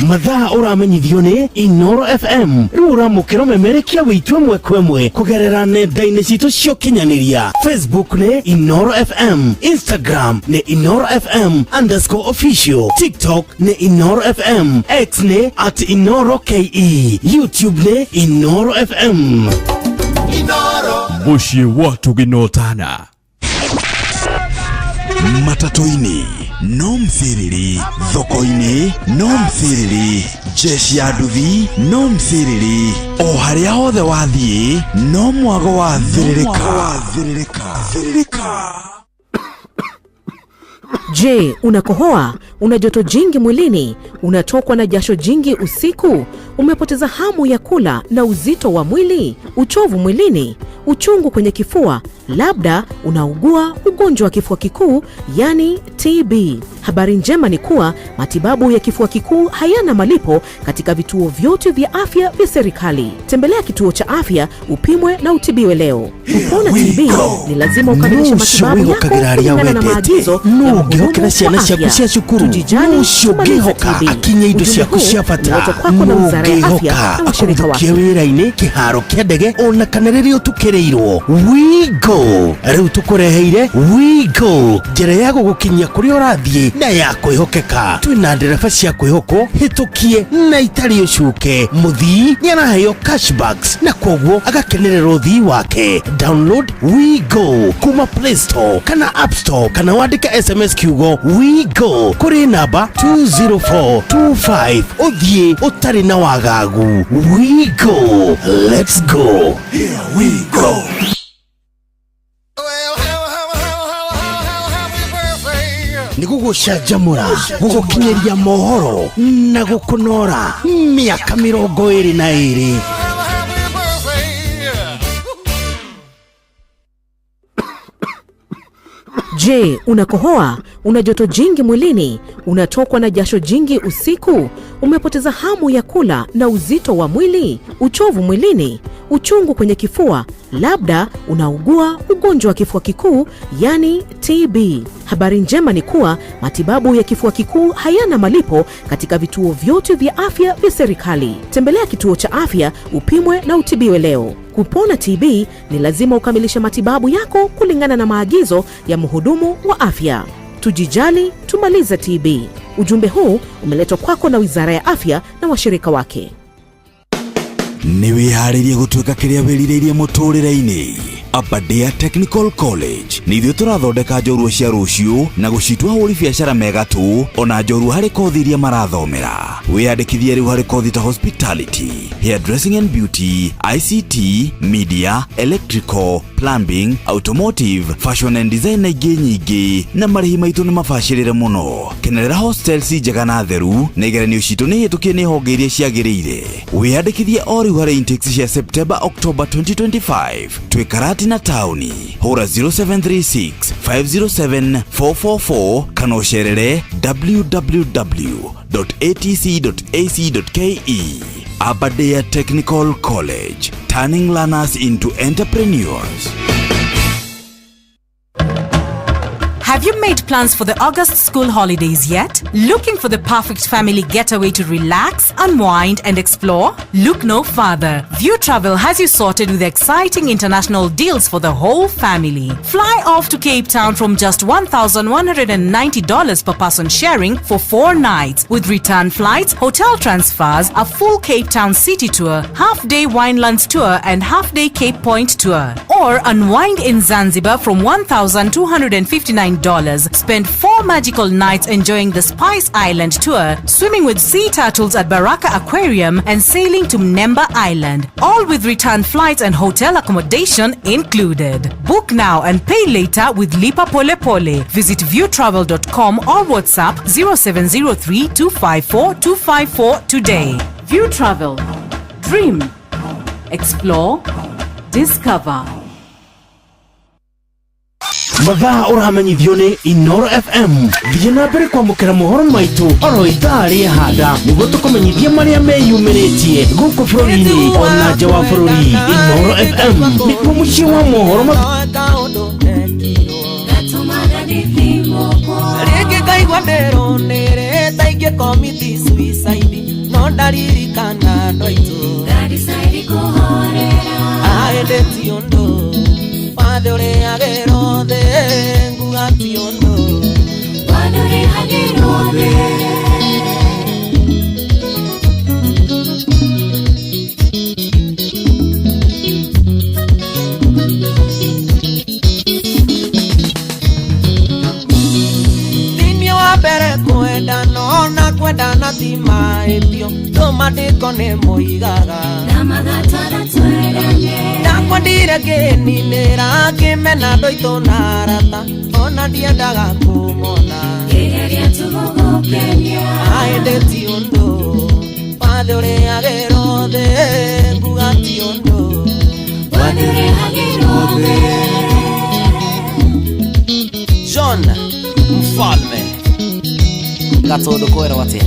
Mathaa ũramenyithio nĩ Inoro FM. Rĩu ũramũkĩra ũmemerekia wĩitũ ĩmwe kwa ĩmwe kũgerera nenda-inĩ citũ cia ũkinyanĩria. Facebook nĩ Inoro FM, Instagram nĩ InoroFM_official, TikTok nĩ Inoro FM, X nĩ @InoroKE, YouTube nĩ Inoro FM. Mũciĩ wa Tũginotana. Matatũ-inĩ. No mciriri, thoko-inĩ no mciriri, jeshi ya nduthi no mciriri, o harĩa hothe wathiĩ no mwago wa thĩrĩrĩka. Thĩrĩrĩka. Je, unakohoa? Una joto jingi mwilini? Unatokwa na jasho jingi usiku? Umepoteza hamu ya kula na uzito wa mwili? Uchovu mwilini? Uchungu kwenye kifua? Labda unaugua ugonjwa wa kifua kikuu, yani TB. Habari njema ni kuwa matibabu ya kifua kikuu hayana malipo katika vituo vyote vya afya vya serikali. Tembelea kituo cha afya upimwe na utibiwe leo. Kupona TB ni lazima ukamilishe matibabu yako wĩhokagĩra arĩa kulingana na wendete maagizo nũ ya mhudumu ũngĩhokera wa ciana ciaku afya. cia cukuru Tujijali, nũ ũcio tumalize ũngĩhoka TB. akinye indo Ujumbe ciaku huu cia bata umeletwa kwako na nũ Wizara ya Afya ũngĩhoka na washirika akũrutũkie wake. wĩra-inĩ kĩharo kĩa ndege ona kana rĩrĩa ũtukĩrĩirwo. Wigo rĩu tũkũreheire Wigo, njĩra ya gũgũkinyia kũrĩa ũrathiĩ na ya kwĩhokeka. Twĩna ndereba cia kwĩhokwo hĩtũkie na itarĩ ũcuke. Mũthii nĩ araheo cashbacks na kwoguo agakenerera ũthii wake. Download Wigo kuma Play Store kana App Store kana wandĩke SMS kiugo Wigo kũrĩ namba 20425 ũthiĩ ũtarĩ na wagagu. Wigo, let's go. Here we go. Nĩ gũgũcanjamũra, gũgũkinyĩria mohoro na gũkũnora mĩaka 22. Je, unakohoa? Una joto jingi mwilini? Unatokwa na jasho jingi usiku? Umepoteza hamu ya kula na uzito wa mwili? Uchovu mwilini? Uchungu kwenye kifua? Labda unaugua ugonjwa wa kifua kikuu, yani TB. Habari njema ni kuwa matibabu ya kifua kikuu hayana malipo katika vituo vyote vya afya vya serikali. Tembelea kituo cha afya upimwe na utibiwe leo. Kupona TB ni lazima ukamilishe matibabu yako kulingana na maagizo ya mhudumu wa afya. Tujijali, tumalize TB. Ujumbe huu umeletwa kwako na Wizara ya Afya na washirika wake. Nĩ wĩharĩirie gũtuĩka kĩrĩa wĩrirĩirie mũtũrĩre-inĩ? Aberdare Technical College nĩ ithuĩ tũrathondeka njorua cia rũciũ na gũcitua ahũri biacara mega tu ona njorua harĩ kothi iria marathomera. Wĩyandĩkithie rĩu harĩ kothi ta hospitality, hairdressing and beauty, ICT, media, electrical, plumbing, automotive, fashion and design na ingĩ nyingĩ, na marĩhi maitũ nĩ mabacĩrĩre mũno. Kenerera hostels njega na theru na igeranio citũ nĩ hĩtũkie nĩ honge iria ciagĩrĩire. Wĩyandĩkithie o rĩu harĩ intakes cia September October 2025. Twĩ Karatina taũni. Hũra 0736 507 444 kana ũcerere www.atc.ac.ke. Aberdare Technical College, turning learners into entrepreneurs. Have you made plans for the August school holidays yet? Looking for the perfect family getaway to relax, unwind, and explore? Look no further. View Travel has you sorted with exciting international deals for the whole family. Fly off to Cape Town from just $1,190 per person sharing for 4 nights, with return flights, hotel transfers, a full Cape Town city tour, half-day Winelands tour, and half-day Cape Point tour. Or unwind in Zanzibar from $1,259. Spend 4 magical nights enjoying the Spice Island tour, swimming with sea turtles at Baraka Aquarium, and sailing to Mnemba Island. All with return flights and hotel accommodation included. Book now and pay later with Lipa Pole Pole. Visit viewtravel.com or WhatsApp 0703 254 254 today. View Travel. Dream. Explore. Discover. Mathaa ũramenyithio nĩ Inoro FM. Thiĩ na mbere kwamũkĩra mohoro maitũ oro ithaa rĩehanda nĩguo tũkũmenyithie marĩa meyumĩrĩtie gũkũ bũrũri-inĩ ona nja wa bũrũri. Inoro FM nĩkuo mũciĩ wa mohoro. Rĩngĩ ngaigua ndĩronĩrĩ ta ingĩ commit suicide no ndaririkana andũ aitũ aĩndĩ ti ũndũ wathe ũrĩagĩrwo thĩ nguga ti ũndũ. Thĩinĩ wa wendano na kwendana ti mahĩtio tũmandĩko nĩ moigaga ndakwendire ngĩninĩra ngĩmena andũ aitũ na arata ona ndiendaga kũmona ĩndĩ ti ũndũ wathĩ ũrĩagĩrwo thĩ nguga ti ũndũ wathĩ ũrĩagĩrwo thĩ. John Mfalme Gatondo kwĩrwo atĩa?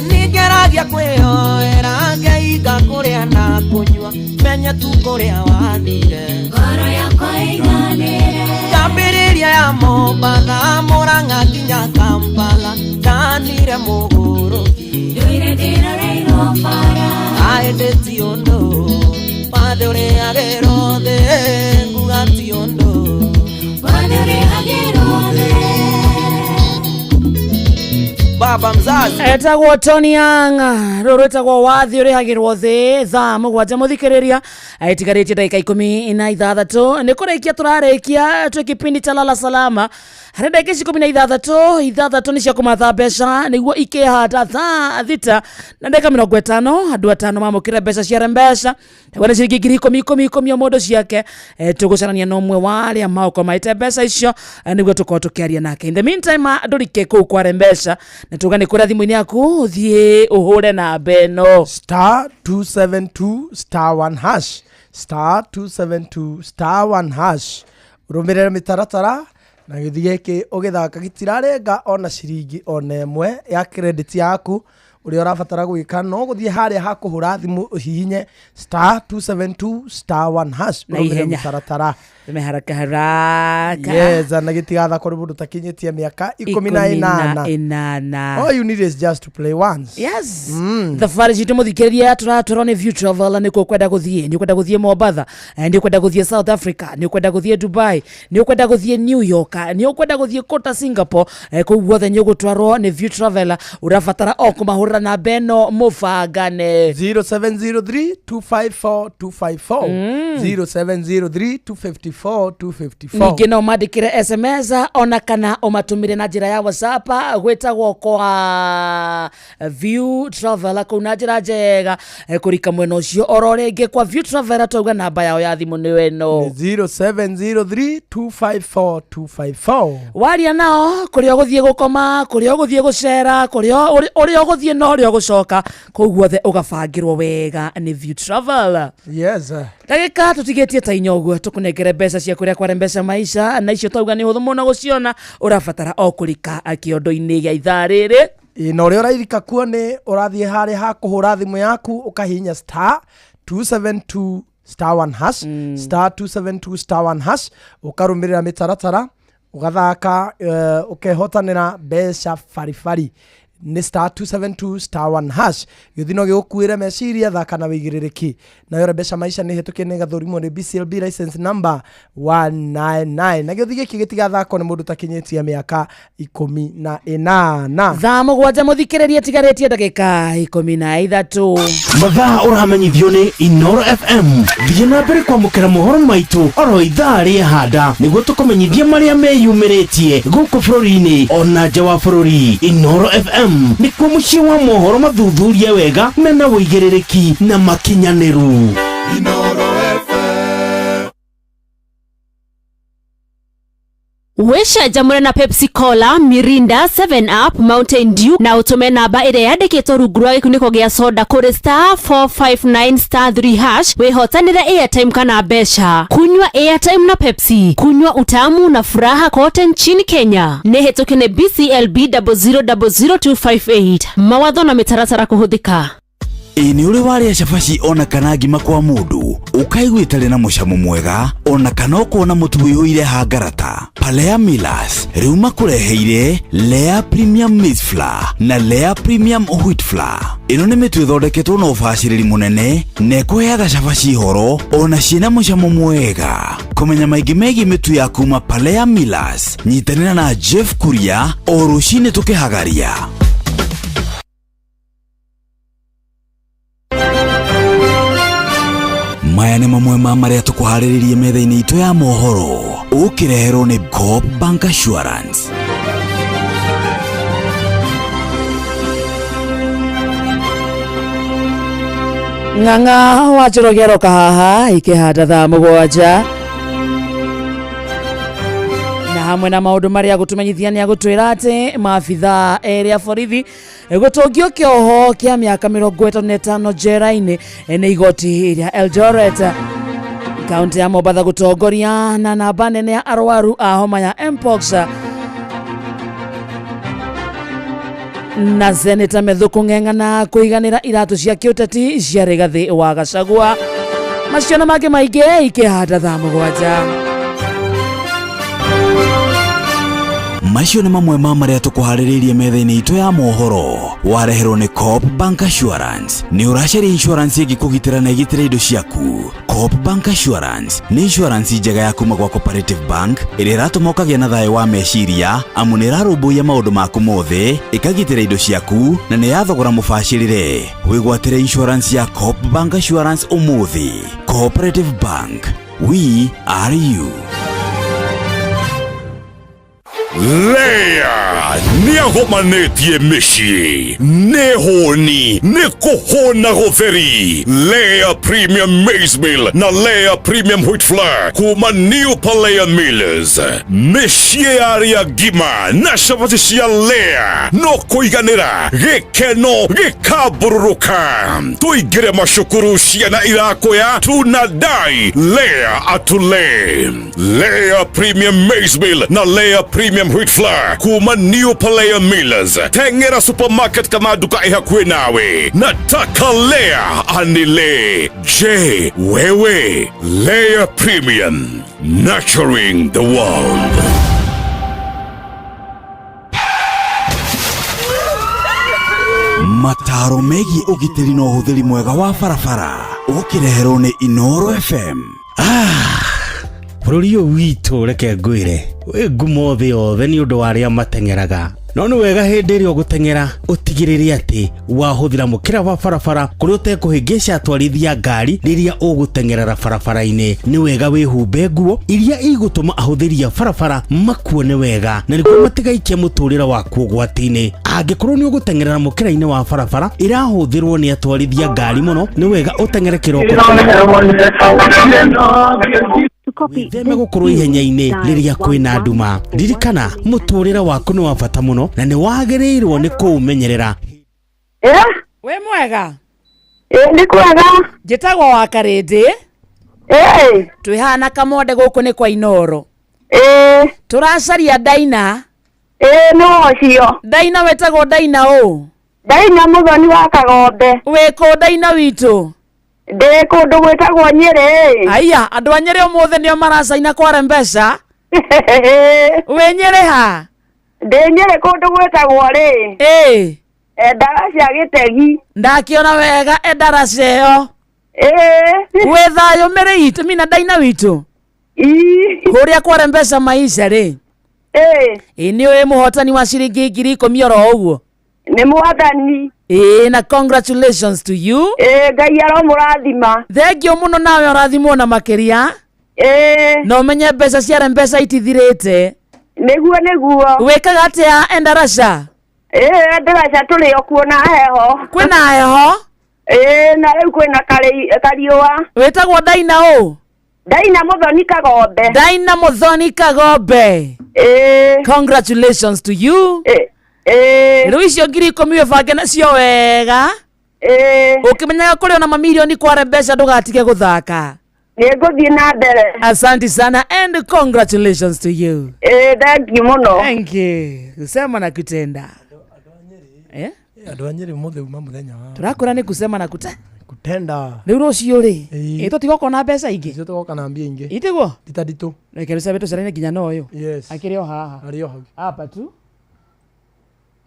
Nĩngeragia kwĩhoera ngeiga kũrĩa na kũnyua menye tu kũrĩa wathire ngoro yakwa ĩiganĩre ngambĩrĩria ya Mombatha Murang'a nginya Kampala ndanire mũgũrũki ndũire ndĩroreirwo bara ĩndĩ ti ũndũ wathĩ ũrĩagĩrwo thĩ nguga ti ũndũ wathĩ ũrĩagĩrwo thĩ. Baba mzazi etagwo Tony Young rũrũ rwĩtagwo wathi ũrĩhagĩrwo thĩ thaa 7 mũthikĩrĩria ĩtigarĩtie ndagĩka 16 nĩ kũrĩkia tũrarĩkia twĩ kipindi cha lala salama harĩ ndagĩka ici 16 ithathatũ nĩ cia kũmatha mbeca nĩguo ikĩhanda thaa 6 na ndagĩka 50 andũ atano mamũkĩre mbeca cia mbeca nĩguo nĩ ciringi ngiri ikũmi ikũmi ikũmi o mũndũ ciake. Tũgũcarania na ũmwe wa arĩa maũkorwo maĩte mbeca icio nĩguo tũkorwo tũkĩaria nake. In the meantime ndũrike kũu kware mbeca na tuga nĩ kũrĩa thimũ-inĩ yaku ũthiĩ ũhũre namba ĩno star 272 star 1 hash star 272 star 1 hash ũrũmĩrĩre mĩtaratara na gĩthi gĩkĩ ũgĩthaka gĩtirarenga ona ciringi ona ĩmwe ya credit yaku. Ũrĩa ũrabatara gwĩka no gũthiĩ harĩa ha kũhũra thimũ ũhihinye star 272 star 1 hash Na ũrũmĩrĩre ihenya. mĩtaratara haraka haraka. Yes, na gĩtigathakwo nĩ mũndũ ũtakinyĩtie mĩaka 18. 18. All you need is just to play once. Yes. Thabarĩ citũ mũthikĩrĩria tũratwarwo nĩ View Travel nĩkuo ũkwenda gũthiĩ nĩ ũkwenda gũthiĩ Mombatha, nĩ ũkwenda gũthiĩ South Africa, nĩ ũkwenda gũthiĩ Dubai, nĩ ũkwenda gũthiĩ New York, nĩ ũkwenda gũthiĩ kũta Singapore, kũu guothe nĩ ũgũtwarwo nĩ View Travel. Ũrabatara o kũmahũrĩra namba ĩno mũbangane 0703 254 254 0703 254 254. Ningĩ no mandĩkĩre SMS ona kana ũmatũmĩre na njĩra ya WhatsApp gwĩtagwo kwa View Travel kũu na njĩra njega kũrika mwena ũcio oro rĩngĩ kwa View Travel twauga namba yao ya thimũ nĩyo ĩno 0703 254 254. Waria nao kũrĩa ũgũthiĩ gũkoma kũrĩa ũgũthiĩ gũcera kũrĩa ũrĩa ũgũthiĩ na ũrĩa ũgũcoka kũu guothe ũgabangĩrwo wega nĩ View Travel. Yes. Ndagĩka tũtigĩtie ta inya ũguo tũkũnengere mbeca cia kũrĩa kware mbeca maisha na icio twauga nĩ hũthũ mũno gũciona ũrabatara o kũrika kĩondo-inĩ gĩa ithaa rĩrĩ. Na ũrĩa ũrairika kuo nĩ ũrathiĩ harĩa ha kũhũra thimũ yaku ũkahihinya star 272 star 1 hash star 272 star 1 hash ũkarũmĩrĩra mĩtaratara ũgathaka ũkehotanĩra mbeca baribari nĩ star 272 star 1 hash. Gĩthino no gĩgũkuĩre meciria thaka na wĩigĩrĩrĩki. Nayo mbeca maisha nĩ hĩtũkie nĩ ĩgathũrimwo nĩ BCLB license number 199 na gĩũthi gĩkĩ gĩtigathakwo nĩ mũndũ ũtakinyĩtie mĩaka 18. Thaa 7 mũthikĩrĩria tigarĩtie ndagĩka 13. Mathaa ũramenyithio nĩ Inoro FM. Thiĩ na mbere kwamũkĩra mohoro maitũ oro ithaa rĩehanda nĩguo tũkũmenyithie marĩa meyumĩrĩtie gũkũ bũrũri-inĩ ona nja wa bũrũri. Inoro FM nĩkuo mũciĩ wa mohoro mathuthurie wega mena wũigĩrĩrĩki na makinyanĩru. Inoro FM. Wĩcanjamũre na Pepsi Cola, Mirinda, 7 Up, Mountain Dew na ũtũme namba ĩrĩa yandĩkĩtwo rungu rwa gĩkunĩko gĩa soda kũrĩ star 459 star 3 hash wĩhotanĩre airtime kana mbeca. Kunywa airtime na Pepsi, kunywa utamu na furaha kote nchini Kenya. Nĩ hĩtũke nĩ BCLB 0000258. Mawatho na mĩtaratara kũhũthĩka. Ĩ nĩ ũrĩ warĩa cabaci ona kana ngima kwa mũndũ ũkaigua ĩtarĩ na mũcamo mwega ona kana ũkona mũtu wĩihũire hangarata. Palea Millers rĩu makũreheire Lea Premium Maize Flour na Lea Premium Wheat Flour. Ĩno nĩ mĩtu ĩthondeketwo na ũbacĩrĩri mũnene na ĩkũheaga cabaci horo ona ciĩna mũcamo mwega. Kũmenya maingĩ megiĩ mĩtu ya kuma Palea Millers, nyitanĩra na Jeff Kuria o rũcinĩ tũkĩhagaria. Maya nĩ Macio nĩ mamwe ma marĩa tũkũharĩrĩirie metha-inĩ itũ ya mohoro ũkĩreherwo nĩ Coop Bank Assurance. Ng'ang'a wa Njoroge aroka haha ikĩhanda thaa 7 na hamwe na maũndũ marĩa agũtũmenyithia nĩ agũtwĩra atĩ maabithaa erĩ a borithi gũtũngio kĩoho kĩa mĩaka 35 njera-inĩ nĩ igoti rĩa Eldoret. Kaunti ya Mombatha gũtongoria na namba nene ya arwaru a homa ya Mpox. Na Seneta Methu kũng'eng'ana kũiganĩra iratũ cia kĩũteti cia Rigathĩ wa Gachagua. Macio na mangĩ maingĩ ikĩhanda thaa 7. Macio nĩ mamwe ma marĩa tũkũharĩrĩirie metha-inĩ itũ ya mohoro wareherwo nĩ Coop Bank Assurance. Nĩ ũracaria insurance ĩngĩkũgitĩra na ĩgitĩre indo ciaku. Coop Bank Assurance nĩ insurance njega ya kuma gwa Cooperative Bank ĩrĩa ĩratũma ũkagĩa na thayũ wa meciria amu nĩ ĩrarũmbũiya maũndũ maku mothe, ĩkagitĩra indo ciaku na nĩ ya thogora mũbacĩrĩre. Wĩgwatĩre insurance ya Coop Bank Assurance ũmũthĩ. Cooperative Bank, we are you. Lea nĩagomanĩtie mĩciĩ nĩ hũni nĩ kũhũna gũtheri. Lea Premium Maize Meal na Lea Premium Wheat Flour kuma New Palea Millers. Mĩciĩ ya arĩa ngima na cabaci cia Lea no kũiganĩra gĩkeno gĩkambũrũrũka. Tũingĩre macukuru ciana irakũya tunadai Lea atule. Lea Premium Maize Meal na Lea Premium Wheat Flour kuma New Palea Millers. Tengera supermarket kana duka ĩhakuhĩ nawe. Nataka Lea anile. Je, wewe? Lea Premium, nurturing the world. Mataro megiĩ ũgitĩri na ũhũthĩri mwega wa barabara ũkĩreherwo nĩ Inoro FM. Bũrũri ũyũ witũ reke ngwĩre wĩ ngumo thĩ yothe nĩ ũndũ wa arĩa mateng'eraga. No nĩ wega hĩndĩ ĩrĩa ũgũteng'era ũtigĩrĩre atĩ wahũthĩra mũkĩra wa barabara kũrĩa ũtekũhĩngĩca atwarithia ngari rĩrĩa ũgũteng'erera barabara-inĩ. Nĩ wega wĩhumbe nguo iria igũtũma ahũthĩri a barabara makuone wega na nĩguo matigaikie mũtũrĩre waku ũgwati-inĩ. Angĩkorwo nĩ ũgũteng'erera mũkĩra-inĩ wa barabara ĩrahũthĩrwo nĩ atwarithia ngari mũno, nĩ wega ũteng'ere kĩroko wĩtheme gũkorwo ihenya-inĩ rĩrĩa kwĩna nduma. Ririkana mũtũrĩre waku nĩ wa bata mũno na nĩ wagĩrĩirwo nĩ kũũmenyerera. Wĩ mwega? Nĩ kwega. Njĩtagwo wa Karĩndĩ. Twĩ haha na Kamonde gũkũ nĩ kwa Inoro. Tũracaria Daina. Nĩ ũcio. Daina wĩtagwo Daina ũ? Daina Mũthoni wa Kagombe. Wĩ kũ Daina witũ? Ndĩ kũndũ gwĩtagwo Nyĩrĩ. Aya, andũ a Nyĩrĩ ũmũthĩ nĩo maracaina kware mbeca. Wĩ Nyĩrĩ ha? Ndĩ Nyĩrĩ kũndũ gwĩtagwo rĩ. Ndaraca Gĩtegi. Ndakĩona wega endaraca ĩyo. Wĩ thayũ mĩrĩ itũ mina Daina witũ? Kũrĩa kware mbeca maisha rĩ. Ĩ nĩ ũĩ mũhotani wa ciringi 10,000 oro ũguo? Nĩ mwathani. Na congratulations to you. Ngai aromũrathima. Thengiũ mũno nawe ũrathimwo na makĩria. Na ũmenye mbeca ciare mbeca itithirĩte. Nĩguo nĩguo. Wĩkaga atĩa Endarasha? Endarasha tũrĩ o kuo na heho. Kwĩna heho? Na rĩu kwĩna kariũa. Wĩtagwo Daina ũ? Daina Mũthoni Kagombe. Daina Mũthoni Kagombe. Congratulations to you. Rĩu icio 10,000 wĩbange nacio wega. Ũkĩmenyaga kũrĩ ona mamirioni kware mbeca ndũgatige gũthaka. Nĩngũthiĩ na mbere. Asante sana and congratulations to you. Thank you mũno. Thank you. Kusema na kutenda. Andũ a Nyĩrĩ ũmũthĩ uma mũthenya wa Tũrakũra nĩ kusema na kutenda. Rĩu rũciũ rĩ, tũtigoka na mbeca ingĩ. Icio tũgoka na mbia ingĩ. Itiguo? Ti nditũ. Reke rũcabe tũcaranie nginya na ũyũ. Yes. Akĩrĩ o haha. Arĩ o hau. Hapa tu.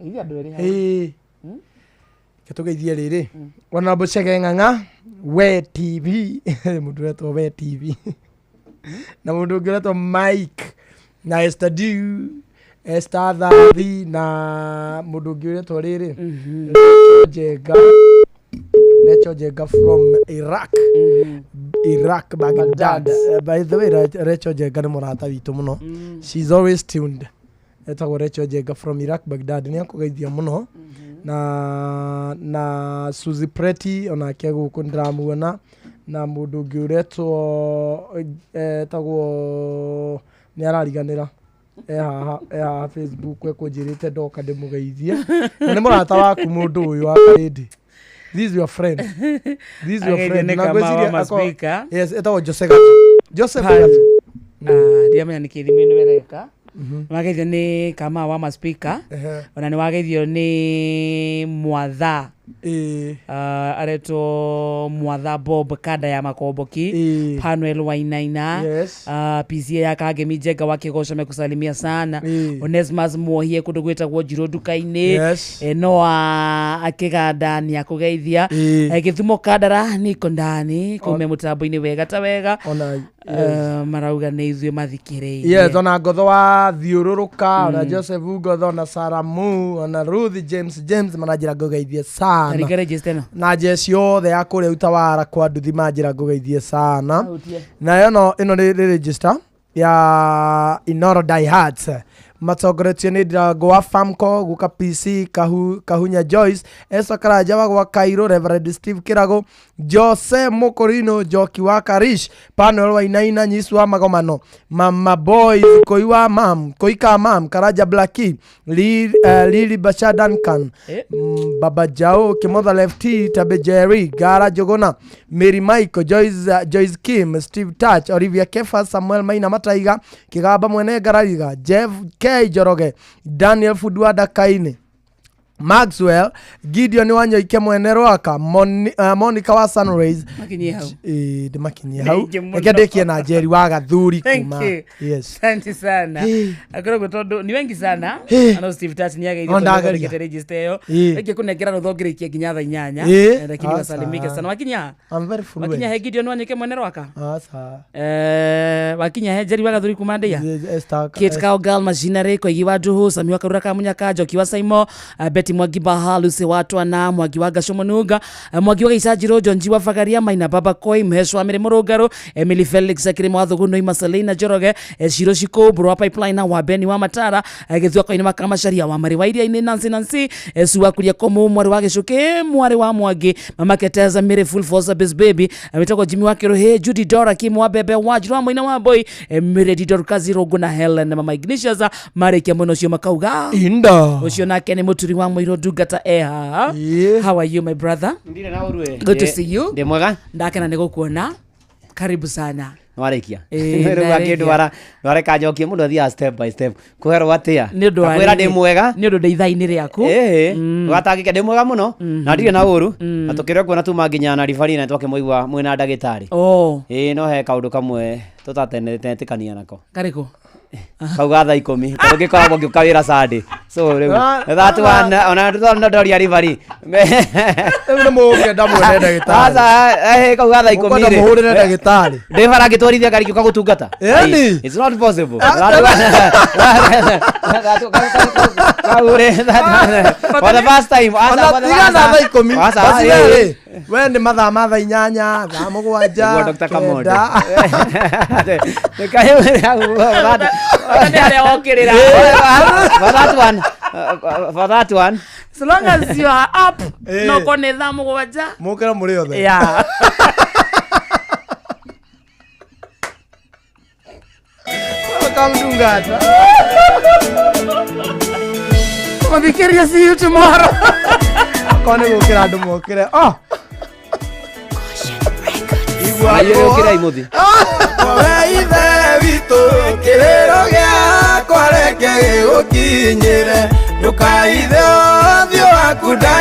Ithuĩ andũ erĩ haha. Reke tũgeithie rĩrĩ. Honorable Chege Ng'ang'a, We TV, mũndũ ũretwo We TV. Na mũndũ ũngĩ ũretwo Mike na Esther Dew, Esther Thathi na mũndũ ũngĩ ũretwo rĩrĩ. Njenga. Necho Njenga from Iraq. Iraq Baghdad. By the way, Rachel Njenga nĩ mũrata witũ mũno. She's always tuned. Etagwo Rachel Njenga from Iraq Baghdad, nĩ akũgeithia mũno. Na Suzy Preti onake gũkũ ndĩramuona, na mũndũ ũngĩ ũretwo etagwo nĩ arariganĩra ehaha Facebook ekũnjĩrĩte ndoka ndĩmũgeithie, na nĩ mũrata waku mũndũ ũyũ wa Karĩndĩ. This is your friend. This is your Ageithio friend. nĩ Na Kamau wa ngwĩciria Maspika. Yes, etagwo Jose Gathu. Joseph Gathu. Ndiamenya nä kä thimå ä no äreka. Wageithio nä Kama wa Maspika. Ona nä wageithio nä Mwatha aretwo Mwatha Bob Kanda ya Makomboki, Panuel Wainaina. Yes. PCA ya Kagemi Njenga wa Kĩgoco mekusalimia sana. Onesmus Muohie kũndũ gwĩtagwo Njirũ nduka-inĩ. Yes. Noa akĩganda nĩ akũgeithia. Gĩthumo Kandara niko ndani kume mũtambo-inĩ wega ta wega. Ona Marauga nĩ ithuĩ mathikĩrĩirie. Yes, ona Ngotho wa thiũrũrũka, ona Joseph Ngotho, ona Saramu, ona Ruth James James maranjĩra ngũgeithie sana. Tarika register ĩno. Na jeci yothe ya kũrĩa Utawara kwa nduthi manjĩra ngũgeithie sana. Ahutie. Na ĩno nĩ register ya Inoro Diehards matongoretio nĩ Ndirango wa Famco, Guka PC, Kahunya Joyce, Esther Karanja wa gwa Kairũ, Reverend Steve Kĩrago, Jose Mũkũrinũ, Njoki wa Karish, Panuel Wainaina, Nyisu wa Magomano, Mama Boys, Koi wa Mam, Koi ka Mam, Karanja Blackie, Lili Basha Duncan, Baba Jao, Kimotha Lefty, Tabe Jerry, Gara Jogona, Mary Michael, Joyce Kim, Steve Touch, Olivia Kefa, Samuel Maina Mataiga, Kigaba Mwene Garariga, Jeff K Njoroge, Daniel Fudwada Kaine, Maxwell Gideon Wanyoike mwene Rwaka, Monica wa Sunrays. Makinyie hau. Ndĩmakinyie hau. Thank you mũno. Reke ndĩkie na Njeri wa Gathuri Thank kuma. you. Yes. Asante sana. Akoragwo tondũ ni wengi sana. Ano Steve Touch nĩ ageithio No tondũ ndageria. nĩathondekete register ĩyo. Rĩngĩ kũnengera rũtho ngĩrĩkie nginya thaa 8. Lakini Aca. wasalimike sana. Wakinya? I'm very fluent. Wakinya he Gideon Wanyike mwene Rwaka? Aca. Wakinya he Njeri wa Gathuri kuma Ndeia? Esther. Kate Cowgirl Machinery, Koigi wa Nduhu, Sami wa Karura ka Munyaka, Njoki wa Saimo, Betty Mwangi Baha, Lucy wa Twana, Mwangi wa Gaco Mũnunga, Mwangi wa Gĩcanjirũ, Jonji wa Bagaria, Maina Baba Koi, Mheswa wa Mĩrĩ Mũrũngarũ, Emily Felix Akĩrĩma wa Thũgũnũi, Marcelina Njoroge, Shiro Shiko, Mbũrũ wa Pipeline na wa Beni wa Matara, Gĩthua Koine wa Kamacharia wa Marĩ wa Iria-inĩ, Nancy Nancy, Su wa Kuria Komu, mwarĩ wa Gĩcũkĩ, mwarĩ wa Mwangi, Mama Keteza Mĩrĩ Full Force Base Baby, wĩtagwo Jimmy wa Kĩrũhĩ, Judy Dora Kim wa Bebe wa Njirũ wa Mũina wa Boy, Mĩrĩ Dorcas Rũngũ na Helen Mama Ignatius marĩkia mwena ũcio makauga Inda. Ũcio nake nĩ mũturi wa mũirũ ndungata eha. How are you my brother? Ndire na ũru. Good to see you. Ndĩ mwega. Ndakena nĩ gũkuona. Karibu sana. Nĩwarĩkia. Ĩĩ, Rĩu ndarĩkia. akĩndwara nĩwareka njokie mũndũ athiaga step by step kũherwo atĩa. Nĩ ũndũ wa Ngakwĩra rĩrĩ. ndĩ mwega. Nĩ ũndũ ndĩ ithaa-inĩ rĩaku. Ĩĩ ndũgatangĩke, ndĩ mwega mũno na ndirĩ na ũru, na tũkĩrĩ kuona tuma nginya na ribari na twakĩmũigua mwĩna ndagĩtarĩ. Oh. Ĩĩ, no he kaũndũ kamwe tũtatenetĩkania nako. Karĩkũ? Kau ga thaa 10 tondũ ngĩkoragwo ngĩũka wĩra Sunday, so rĩu that one ona ndoria ribari. Rĩu nĩ mũgũkĩenda muone ndagĩtarĩ. Aca, kau ga thaa 10 Mũkwenda rĩ. mũhũrĩre ndagĩtarĩ. Ndĩ bara ngĩtwarithia ngari ngĩũka gũtungata. Ĩni. It's not possible. Kau rĩ, for the first time. Aca, Ona for the tiga na first thaa 10. Aca, Basi ĩĩ. we rĩ, we nĩ mathaa ma thaa 8, thaa 7, Nĩguo Dr. Kamondo. 9. Nĩ harĩa wokĩrĩra. For that one, for that one. So long as you are up, Ĩĩ. no korwo nĩ thaa 7. Mũkĩra mũrĩ othe. Yeah. Kamdungata. Mathikĩrĩria, see you tomorrow. Akorwo nĩ gũkĩra andũ mokĩre. Oh. Na inyuĩ ũkĩrai mũthi. We ithe witũ kĩrĩro gĩakwa reke gĩgũkinyĩre ndũkaithe ũthiũ waku ndanya.